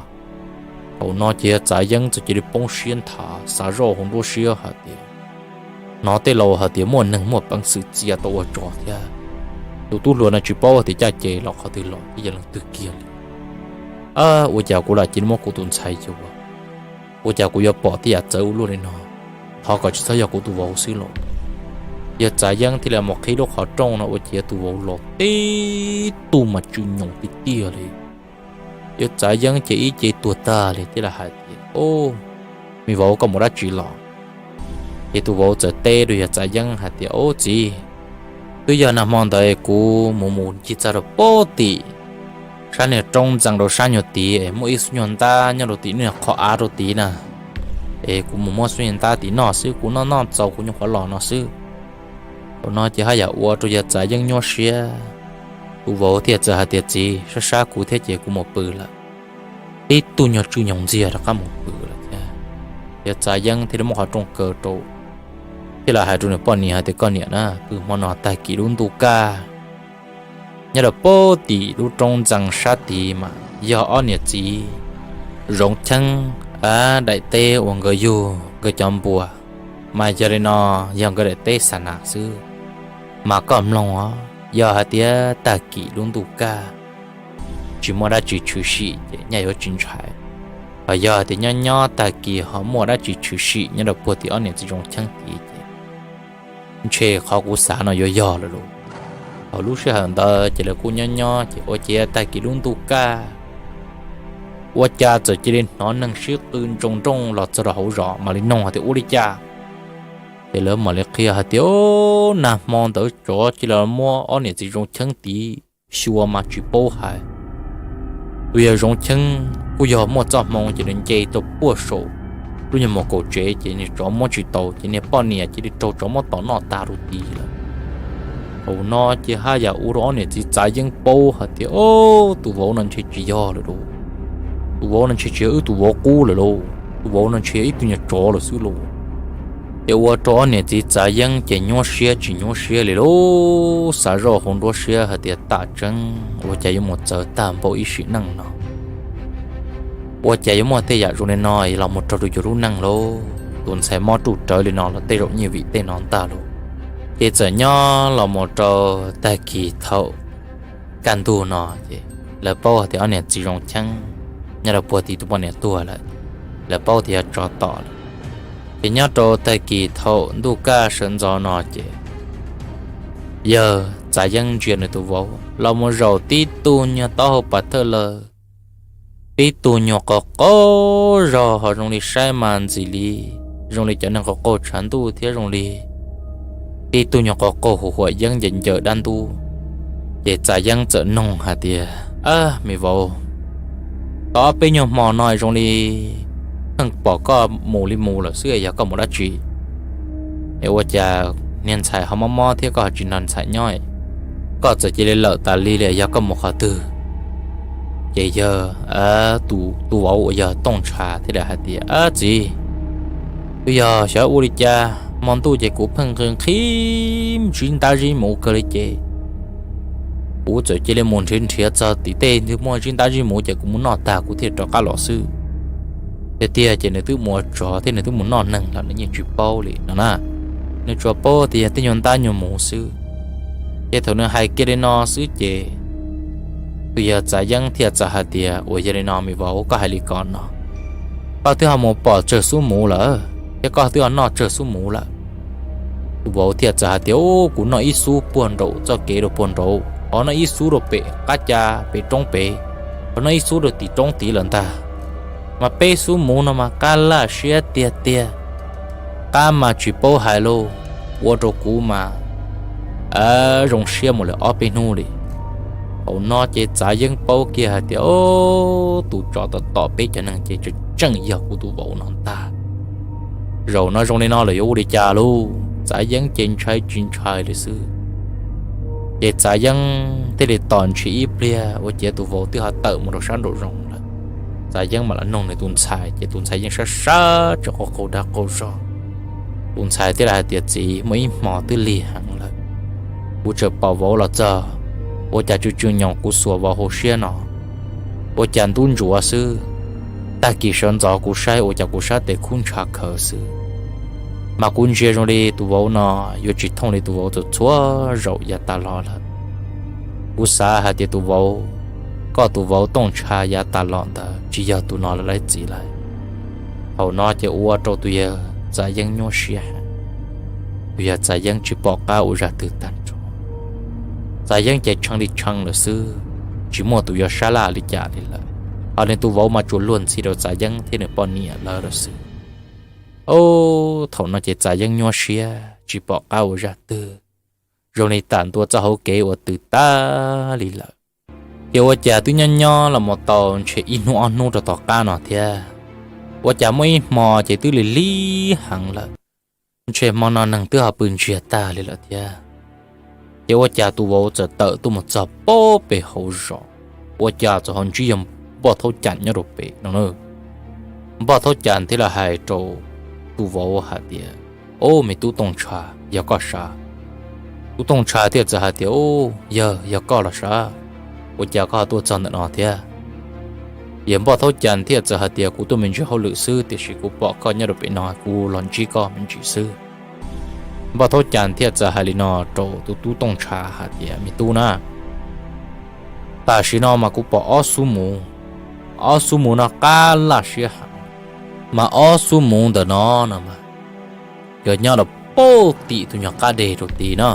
Thaum no ces yawg Txav Yeeb txawm cia li poob siab nthav, xav zoj hauv nruab siab hais tias, Hnov tej laus hais tias muaj neeg muaj peev xwm txia tau ua tsov thiab. Tus tub hluas no tsis paub tias caj ces los qhov twg los thiab yog leej twg kiag li. Ua cas kuv lam cia li muab kuv tus ntxhais yuav? Ua cas kuv yuav pom tej yam txawv ua luaj li no? Thov kom tsis txhob yog kuv tus vauv xwb los. Yawg Txav Yeeb thiaj li mus qhib lub qhov rooj no ua ciav tus vauv los tib tug mas tsw nyoos tiag tiag li. Yawg Txav Yeeb ces ib ce tuag tag li thiaj li hais tias, Au, me vauv, koj mus dab tsi los? Ces tus vauv txawm teb rau yawg Txav Yeeb hais tias, Au txiv, twb yog nag hmo ntawd kuv mus mus ncig txog rau pem tim sab niag roob ntxees rau sab nyuag tid es muaj ib xub nyuag ntab nyob rau tim niag qhov av rau tid na, es kuv mus muab xub nyuag ntab tim noj xwb, kuv noj noj txaus kuv nyuam qhuav los no xwb. Thaum no ces haj yam ua rau yawg Txav Yeeb nyuaj siab. Tus vauv thiaj txawm hais tias, Txiv, sab sab kuv thiab ces kuv mus pw lawm. Tib tug nyuag tsw nyoos ntxiag rov qab mus pw lawm thiab. Yawg Txav Yeeb thiaj li muab qhov rooj kaw rau, thiaj li hais rau nws poj niam hais tias, Koj niam na, pw hmo no tag kis lub ntuj kaj, nyob rau pem tim lub roob ntxees sab tid mas yog ob niam txiv Zoov Cheeb daim teb uas nkawd yug nkawd cov npua, mas yog li no yog nkawd daim teb xa nas xwb. Mas koj mloog os, yog hais tias tag kis lub ntuj kaj tsis muaj dab tsi tshwm sim ces nyaj yuav tsis ntshai, hos yog hais tias nyob nyob tag kis ho muaj dab tsi tshwm sim nyob rau puag tim ob niam txiv Zoov Cheeb tid ces ntshe qhov kuv xav no yuav yog lawm lauj. Thaum lub sij hawm ntawd ces lawv kuj nyob nyob ces ua ciav tag kis lub ntuj kaj, ua cas txawm cia li hnov neeg sib qw ntsoo nrooj los txog rau hauv zos, mam li noog hais tias ua li cas. Ces lawv mam li qhia hais tias, Nag hmo ntawd tsov cia li muab ob niam txiv Zoov Cheeb tid xyuas mas tsis paub hais. Tus yawg Zoov Cheeb kuj yog muaj txoj hmoo ces nws nce tau puag saum lub nyuag mos kaum tsev ces niag tsov muab tsis tau ces niag poj niam cia li raug tsov muab tom noj tas rau tid lawm. Thaum no ces haj yam ua rau ob niam txiv Txav Yeeb paub hais tias, Au, tus vauv no ntshe tsis yog lawm lauj. Tus vauv no ntshe tsis yog wb tus vauv qub lawm lauj, tus vauv no ntshe yog ib tug nyuag tsov lawm xwb lauj. Ces ua rau ob niam txiv Txav Yeeb ces nyuaj siab tsis nyuaj siab li lauj, xav zoj hauv nruab siab hais tias, Tam tseeb ua cas yuav mus txawv tag npaum ib sim neej no? Ua cas yuav muaj tej yam zoo li no los mus raug rau yus lub neej lauj? Tus ntxhais mob ruj rawv li no los tej zaum nyiaj vim tej no ntag lauj. Ces txawm nyob los mus rau tag kis thaum kaj ntug no ces lawv paub hais tias ob niam txiv Zoov Cheeb nyob rau puag tim tus poj niam tuag lawm, lawv paub tias yog tsov tom lawm. Ces nyob rau tag kis thaum ntuj kaj sawv ntxov no ces Yawg Txav Yeeb ntsia nws tus vauv los mus zaum tib tug nyuag taub hau pas thawj lawm, tib tug nyuag qaug qaug zog ho zoo li saib mas ntxim li zoo li cov neeg qaug qaug tshav ntuj thiab zoo li tib tug nyuag qaug qaug huam huam yeeb ncaws ncaws dab ntub. Ces Txav Yeeb txawm noog hais tias, Ab, me vauv, tau ob peb nyuag hmo no zoo li pheej pom koj mus li mus lawm xwb, yog koj mus dab tsi? Es ua cas niag ntxhais ho mob mob thiab koj ho tsis nrog ntxhais nyob, koj txawm cia li lawm tas li li, yog koj mus qhov twg? Ces yawg, tus, tus vauv uas yog Tooj Ntsha thiaj li hais tias, Ab txiv, twb yog xyov ua li cas hmo ntuj ces kuv pheej nqhis nqhis zib ntab zib muv kawg li ces kuv txawm cia li mus nrhiav nrhiav txog tim tej twg muaj zib ntab zib muv ces kuv mus noj tag kuv thiaj rov qab los xwb. Tiag tiag ces nws twb mus ua tsov thiab nws twb mus noj neeg los nws yeej tsis paub li no na. Nws tsuas paub tias yog tej nyuag ntab nyuag muv xwb. Ces thaum nws hais kiag li no xwb ces tus yawg Txav Yeeb thiaj txawm hais tias, Ua, yog li no me vauv, koj hais li ko no, koj twb ho mus pom tsawg xub muv lawm thiab koj twb ho noj tsawg xub muv lawm? Tus vauv thiaj txawm hais tias, Ub, kuv noj ib xub puag nraum txoj kev rau puag nraud, ho noj ib xub rau pem qab ca pem roob pem, ho noj ib xub rau tim roob tid lawm ntag. Mas peb xub muv no mas qab laj siab tiag tiag, qab mas tsis paub hais lauj, ua rau kuv mas zoo siab mus lawm ob peb hnub li. Thaum no ces Txav Yeeb paub kiag hais tias, Ob, tus tsov tom tom peb cov neeg ces tseem tseem yog kuv tus vauv no ntag. Zaum no zoo li no lawm yuav ua li cas lauj? Txav Yeeb ces ntshai tsis ntshai li xwb. Ces Txav Yeeb thiaj li tos ntshe ib pliag ua ciav tus vauv twb ho tawm mus rau sab nraum zoov lawm. Txav Yeeb mam los noog nws tus ntxhais ces tus ntxhais yeej sab sab tseem qaug qaug dag qaug zog. Tus ntxhais thiaj li hais tias, Txiv, muaj ib hmo twb lig heev lawm, kuv tseem pom vauv los txog, ua cas tsw tsw nyoos kuv xuas vauv hauv siab no, ua cas ntub ntsuav xwb. Tag kis sawv ntxov kuv saib ua cas kuv sab tes khub ntsha khawv xwb. Mas kuv ntsia zoo li tus vauv no yuav tsis thooj li tus vauv txhua txhua zaus yav tas los lawm. Kuv xav hais tias tus vauv, koj tus vauv Tooj Ntsha yav tas los ntawd tsis yog tus no lawm lauj txiv lauj. Thaum no ces ua rau tus yawg Txav Yeeb nyuaj siab heev. Tus yawg Txav Yeeb tsis pom qab ua zaj twg tag nrho. Txav Yeeb ces tshee li tshee lawm xwb, tsis muaj tus yuav sab laj li cas li lawm. Ho nws tus vauv mas tsuas luag ntxhi rau Txav Yeeb thiab nws poj niam lawv lawm xwb. Ob, thaum no ces Txav Yeeb nyuaj siab tsis pom qab ua zaj twg, zoo li tam ntua txoj hauv kev ua tw tag li lawm. Ces ua cas twb nyob nyob los mus tau ntshe ib hnub ob hnub rau tom qab no thiab, ua cas muaj ib hmo ces twb lig lig heev lawm. Ntshe hmo no neeg twb ho pw ntsiag tag li lawm thiab. Ces ua cas tus vauv txawm tawm tuaj mus txog pem hauv zos, ua cas txawm ho ntsib yog Npoj Thaub Cas nyob rau pem no na. Npoj Thaub Cas thiaj li hais rau tus vauv hais tias, Ob, me tub Tooj Ntsha, yog koj sav? Tub Tooj Ntsha thiaj txawm hais tias, Ob, yawg, yog koj los sav, ua cas koj tuaj txog ntawm no thiab? Yawg Npoj Thaub Cas thiaj txawm hais tias, Kuv tuaj me ntsis hauj lwm xwb, tiam sis kuv pom koj nyob rau pem no kuv los ntsib koj me ntsis xwb. Npoj Thaub Cas thiaj txawm hais li no rau tus tub Tooj Ntsha hais tias, Me tub na, tam sim no mas kuv pom ob xub muv, ob xub muv no qab laj siab heev, mas ob xub muv ntawm no no mas yuav nyob rau puag tim tus nyuag qab deg rau tid no.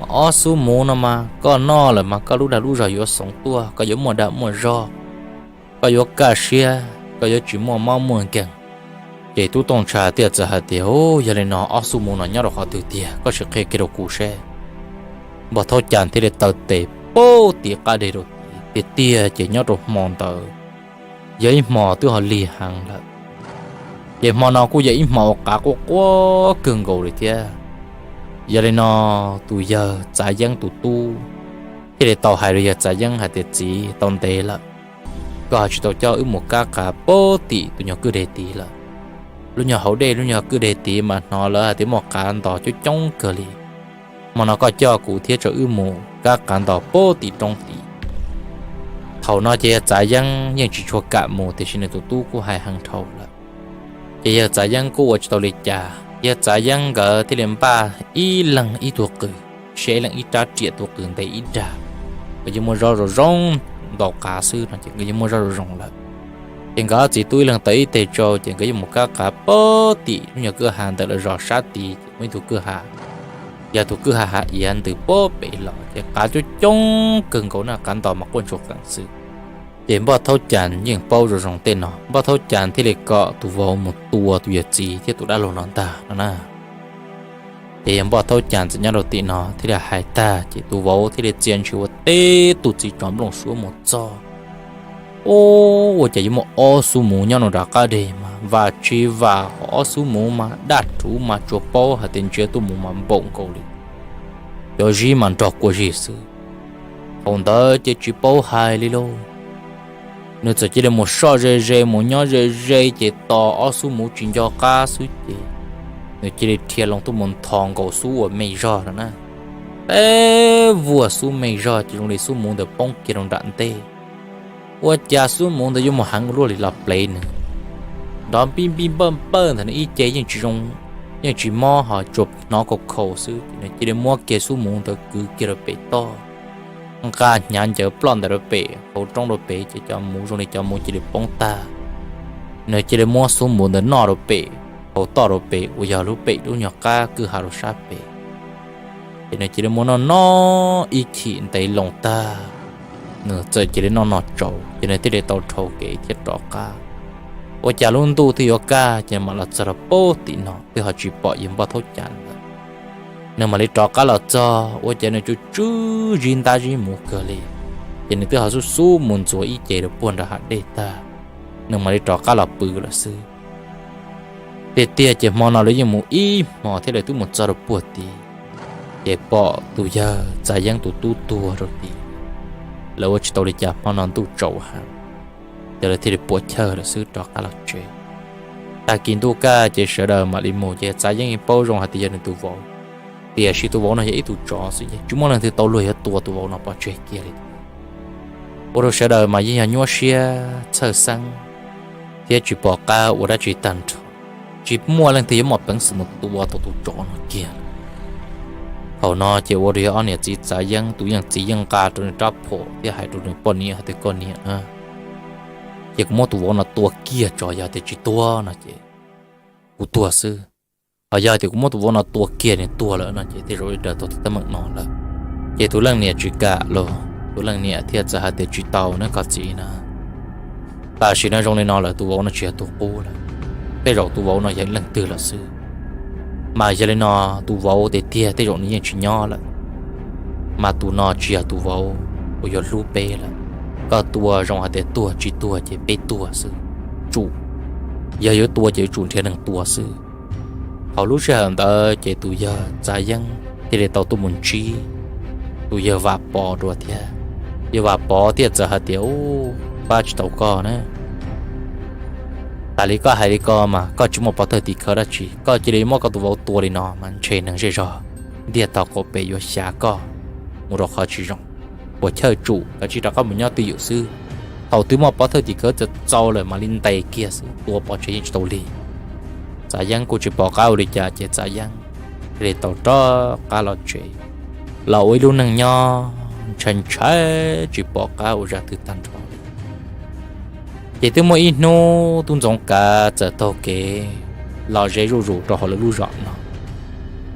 Mas ob xub muv no mas koj noj lawm mas koj lub dag lub zog yuav xoov tuaj, koj yuav muaj dag muaj zog, koj yuav kaj siab, koj yuav tsis muaj mob muaj nkeeg. Ces tub Tooj Ntsha thiaj txawm hais tias, Yog li no ob xub muv no nyob rau qhov twg tiag, koj sim qhia kiag rau kuv seb. Npog Thaub Cas thiaj li taw tes puag tim qab deg rau tid tiag tiag, ces nyob rau hmo ntawd yog ib hmo twb ho lig heev lawm. Ces hmo no kuj yog ib hmo ua qav quaj quaj kawg nkaus li thiab. Yog li no tus yawg Txav Yeeb tus tub thiaj li tau hais rau yawg Txav Yeeb hais tias, Txiv, tau ntev lawm, koj ho tsis tau coj wb mus kab qav puag tim tus nyuag kwj deg tid lawm. Lub nyuag hauv dej lub nyuag kwj deg tid mas hnov lawv hais tias muaj qav ntos coob coob kawg li. Hmo no koj coj kuv thiab rau wb mus kab qav ntos puag tim roob tid. Thaum no ces yawg Txav Yeeb yeej tsis tshua kam mus, tiam sis nws tus tub kuj hais heev dhau lawm. Ces yawg Txav Yeeb kuj ua tsis tau li cas, yawg Txav Yeeb nkawd thiaj li npaj ib leeg ib tug qws, siab ib leeg ib rab riam, tus qws ntev ib dag. Nkawd yeej muaj zog zoo zoo ntaus qav xwb no ces nkawd yeej muaj zog zoo zoo lawm. Ces nkawd ob txiv tub ib leeg taws ib teg tsau, ces nkawd yeej mus kab qav puag tim lub nyuag kwj ha ntawm lawv zos sab tid, ces muaj ib tug kwj ha. yog tus kwj ha hav iav ntws pob pem los ces qav coob coob kawg nkaus na, qav ntos mas quaj ntsuag qees xwb. Ces Npoj Thaub Cas yeej paub zoo zoo tej no, Npoj Thaub Cas thiaj li kom tus vauv mus tua tus yawg txiv thiab tus dab laug no ntag no na. Ces yog Npoj Thaub Cas txawm nyob rau tim no thiaj li hais tag ces tus vauv thiaj li txia ntshis ua teb tug txiv tsov nplooj suab mus txog. Ua cas yuav muaj ob xub muv nyob nram qab deg mas vam tsis vam, ob xub muv mas daj ruv mas tsuas paub hais tias ntsia tuaj mus mas npaum nkaus li cov zib mas nrog kua zig xwb. Thaum ntawd ces tsis paub hais li lauj, nws txawm cia li mus soj ze ze mus nyob ze ze ces tos ob xub muv tsis nco qab xwb ces nws cia li rhia loo tuaj mus nthos nkaus xub uas me zog no na. Peb vuag xub me zog ces zoo li xub muv ntawd poob kiag rau nram ntej. Ua cas xub muv ntawd yuav mus heev ua luaj li los plev nws, nrov npij npij npawj npawj ntawm nws ib ce yeej tsis zoo, yeej tsis mob ho tsuas hnov kaus khaus xwb ces nws cia li muab kiag xub muv ntawd kwv kiag rau pem toj, nqa hnyav ncaws ploj ntawm rau pem hauv roob rau pem ces cov muv zoo li cov muv cia li poob tag. Nws cia li muab xub muv ntawd noj rau pem hauv toj rau pem uas yog lub pem lub nyuag qab kwj ha rau sab pem. Ces nws cia li muab noj noj ib chim ntev loo tag, nws txawm cia li noj noj tsau ces nws thiaj li tau dhau kev thiab rov qab. Ua cas lub ntuj twb yuav kaj ces mam los txog rau pem tim no twb ho tsis pom yawg Npoj Thaub Cas lawm. Nws mam li rov qab los txog ua cas nws tsw tsw zib ntab zib muv kawg li, ces nws twb ho xub xub mus ntxuav ib ce rau puag nram hav dej tag, nws mam li rov qab los pw lawm xwb. Tiag tiag ces hmo no lawv yeej mus ib hmos thiab lawv twb mus txog rau puag tid, ces pom tus yawg Txav Yeeb tus tub tuag rau tid, lawv ua tsis tau li cas hmo no ntuj tsaus heev, ces lawv thiaj li puas chawj lawm xwb rov qab los tsev. Tag kis ntuj kaj ces sawv daws mam li mus ces Txav Yeeb yeej paub zoo hais tias yog nws tus vauv, tiam sis tus vauv no yog ib tug tsov xwb ces tsis muaj leej twg tau luag yuav tua tus vauv no pov tseg kiag li. Ua rau sawv daws mas yeej yog nyuaj siab txhawj xeeb thiab tsis pom qab ua dab tsi tag nrho, tsis muaj leej twg yuav muaj peev xwm mus tua tau tus tsov no kiag. Thaum no ces ua rau yog ob niam txiv Txav Yeeb, tus yeej txiv yeej nqa rau nws rab phom thiab hais rau nws poj niam hais tias, Koj niam na, ces kuv muab tus vauv no tua kiag tso, yog tias tsis tuag no ces kuv tuag xwb, ho yog tias kuv muab tus vauv no tua kiag nws tuag lawm no ces tej zaum li daws tau tus teeb meem no lawm. Ces tus leej niam tsis kam los, tus leej niam thiaj txawm hais tias, Tsis tau nawb koj txiv na, tam sim no zoo li no lawm tus vauv no tsis yog tus qub lawm, tej zaum tus vauv no yog leej twg lawm xwb. Mas yog li no tus vauv tiag tiag tej zaum nws yeej tsis nyob lawm, mas tus no tsis yog tus vauv uas yuav hlub peb lawm. Koj tua zoo hais tias tuag, tsis tuag ces peb tuag xwb, tsum, yog yuav tua ces yuav tsum nrhiav neeg tua xwb. Thaum lub sij hawm ntawd ces tus yawg Txav Yeeb thiaj li tau tuaj mus ntsib tus yawg Vam Pov dua thiab. Yawg Vam Pov thiaj txawm hais tias, Ub, pab tsis tau koj na, tas li koj hais li ko mas koj tsis muaj pov thawj tim khawv dab tsi, koj cia li muab koj tus vauv tua li no mas ntshe neeg zej zog ntiaj tog qaum pem yuav xyav koj mus rau qhov tsis zoo. Puas chawj tsum, koj cia li rov qab mus nyob twj ywm xwb. Thaum twg muaj pov thawj tim khawv txaus txaus lawm mam li ntes kiag xwb, tua pov tseg yeej tsis tau li. Txav Yeeb kuj tsis pom qab ua li cas ces Txav Yeeb thiaj li tau rov qab los tsev, los ua ib lub neej nyob ntshai ntshai tsis pom qab ua zaj twg tag nrho li. Ces twb muaj ib hnub tub Ntxoov Kav txawm taug kev los ze zuj zus rau hauv lawv lub zos no.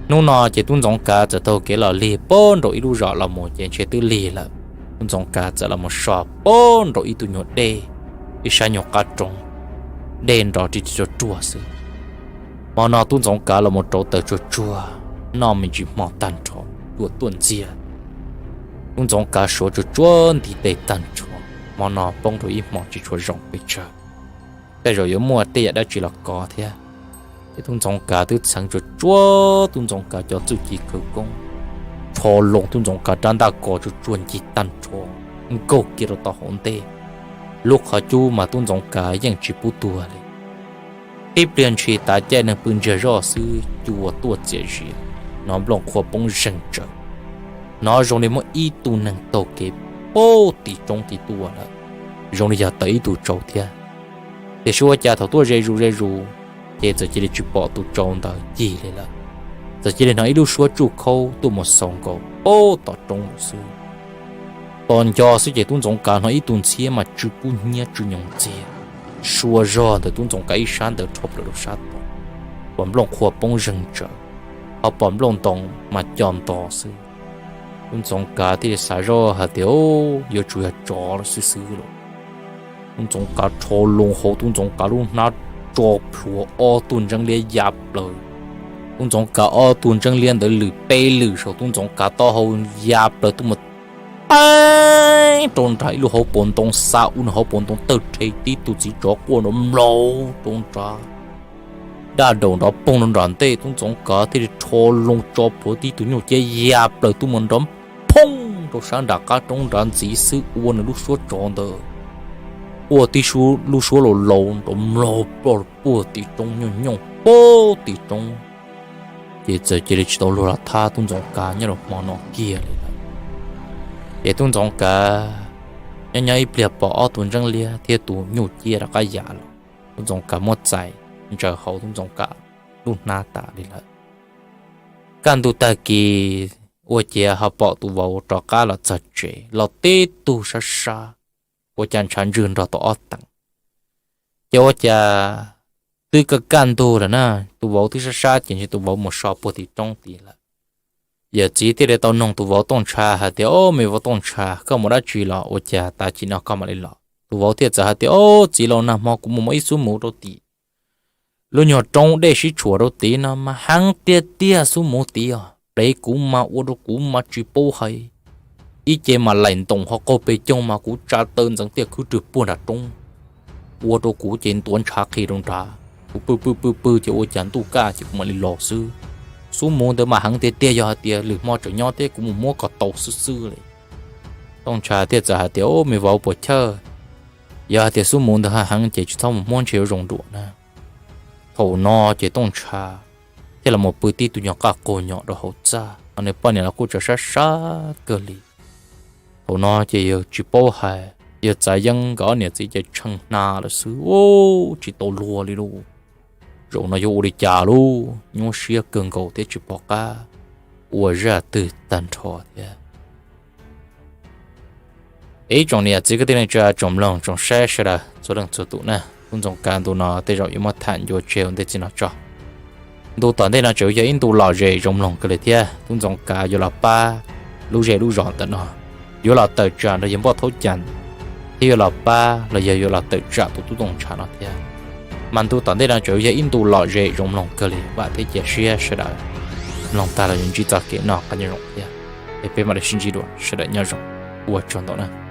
Hnub no ces tub Ntxoov Kav txawm taug kev los lig puag nraum ib lub zos los mus ces ntshe twb lig lawm. Tub Ntxoov Kav txawm los mus so puag nraum ib tug nyuag dej, ib sab nyuag qab roob, dej nrov ri ri ruag ruag xwb. Hmo no tub Ntxoov Kav los mus rauv taws tsuag tsuag, noj me ntsis hmo tag nrho, yuav tuaj ntxiag. Tub Ntxoov Kav suav tsuag tsuag ntiv tes tag nrho, hmo no poob rau ib hmo tsis tshua zoo pes tsawg, tej zaum yuav muaj tej yam dab tsi los kov thiab. Ces tub Ntxoov Kav twb txheev tsuag tsuag tub Ntxoov Kav cov txuj ci khawv koob, rho loo tub Ntxoov Kav rab ntaj kos tsuag tsuag ncig tag nrho, nkaug kiag rau tom hauv ntej. Lub qhov cub mas tub Ntxoov Kav yeej tsis pub tuag li. Tib pliag ntshis tav caij neeg pw ntsiag zoj xwb, cua tuaj txias zias, hnov nplooj qhuav poob zeeg tsaws, hnov zoo li muaj ib tug neeg taug kev puag tim roob tid tuaj lawm, zoo li yog tawm ib tug tsau thiab. Tiam sis ua cas thaum tuaj ze zus ze zus, ces txawm cia li tsis pom tus tsau ntawd cig li lawm. Txawm cia li hnov ib lub suab tsuj khaub tuaj mus xaus nkaus puag tom roob lawm xwb. Tos nco xwb ces tub Ntxoov Kav hnov ib tug ntxhiab mas tsw kub hnyiab tsw nyoos ntxiag, sua zog ntawm tub Ntxoov Kav ib sab ntawd rho plaws rau sab tod, uas nplooj qhuav poob zeeg tsaws. ho pom nplooj ntoos mas co nto xwb. Tub Ntxoov Kav thiaj li xav zoj hais tias, Yuav tsum yog tsov lawm xwb xwb lauj. Tub Ntxoov Kav rho loo hauv Tub Ntxoov Kav lub hnab tso plhuav ob tug ntseeb liab ya plaws. Tub Ntxoov Kav ob tug ntseeb liab ntawd lwm peb lwm saum Tub Ntxoov Kav taub hau ya plaws tuaj mus teeb rau nram ib lub hauv paus ntoo, xa ua nws hauv paus ntoo tawg rhe, tib tug txiv tsov quaj nrov mlaug rau nrad, daj daum nrov poog rau nram ntej. Tub Ntxoov Kav thiaj li rho loo tso plhuav tib tug nyuj ciab ya plaws tuaj mus nrov phooj rau sab nram qab roob nrad ntxiv xwb, ua nws lub suab tsov ntawd quaj tib lub suab laus laus nrov mlaug ploj puag tim roob, nyooj nyooj puag tim roob. Ces txawm cia li tsis tau luag los thab Tub Ntxoov Kav nyob rau hmo no kiag li lawm. Ces Tub Ntxoov Kav nyob nyob ib pliag pom ob tug ntseeb liab thiab tus nyuj ciab rov qab ya los, Tub Ntxoov Kav muab txais ntsaws hauv Tub Ntxoov Kav lub hnab tas li lawm. Kaj ntug tag kis ua ciav ho pom tus vauv rov qab los txog tsev los tib tug sab sab, ua cas ntshav ntswg nrog tau ob teev. Ces ua cas twb kaj kaj ntug lawm na, tus vauv twb sab sab ces ntshe tus vauv mus so puag tim roob tid lawm. Yawm txiv thiaj li tau noog tus vauv Tooj Ntsha hais tias, Au, me vauv Tooj Ntsha, koj mus dab tsi los ua cas tag kis no koj mam li los? Tus vauv thiaj txawm hais tias, Au, txiv laus, nag hmo kuv mus muab ib xub muv rau tim lub nyuag roob dej sib tshuam rau tid no mas heev tiag tiag, xub muv tid os, plev kuv mas ua rau kuv mas tsis paub hais, ib ce mas laim ntoos ho qaug pes coog mas kuv tsa taw ntxeev tiaj khwb rwg puag nram roob, ua rau kuv ces ntuav ntshav qhi rau nrad, kuv pw pw pw pw ces ua cas ntuj kaj ces kuv mam li los xwb. Xub muv ntawd mas heev tiag tiag, yog hais tias lwm hmo tseem nyob thiab kuv mus muab kom tau xwb xwb li. Tooj Ntsha thiaj txawm hais tias, Au, me vauv puas chawj, yog hais tias xub muv ntawd heev ces tsis txhob mus muab, ntshe yuav zoo dua na. Thaum no ces Tooj Ntsha thiaj los mus pw tib tug nyuag qaj qaug nyom rau hauv txaj, ho nws poj niam los kuj tseem sab sab kawg li. Thaum no ces yawg tsis paub hais, yawg txav yeeb nkawd ob niam txiv ces tshee hna lawm xwb, tsis tau luag li lauj. Zaum no yuav ua li cas lauj, nyuaj siab kawg nkaus thiab tsis pom qab ua zaj twg tag nrho thiab. Ib tsoom niam txiv kwv tij neej tsa tsoom mloog tsoom saib sawv daws txhua leej txhua tus na, Tub Ntxoov Kav ntu no tej zaum yuav muab tham ncua tseg ua ntej txij no tso. Ntu tom ntej no tseem yog ib ntu lom zem zoo mloog kawg li thiab. Tub Ntxoov Kav yuav los pab lub zej lub zos ntawm no, yuav los tawm tsam nrog yawg Npoj Thaub Cam, thiab yuav los pab los yog yuav los tawm tsam tus tub Tooj Ntsha no thiab. Mas ntu tom ntej no tseem yog ib ntu lom zem zoo mloog kawg li, vam thiab cia siab sawv daws mloog tag los yuav ntsib txoj kev noj qab nyob zoo thiab. Es peb mam li sib ntsib dua, sawv daws nyob zoo, ua tsaug ntau na.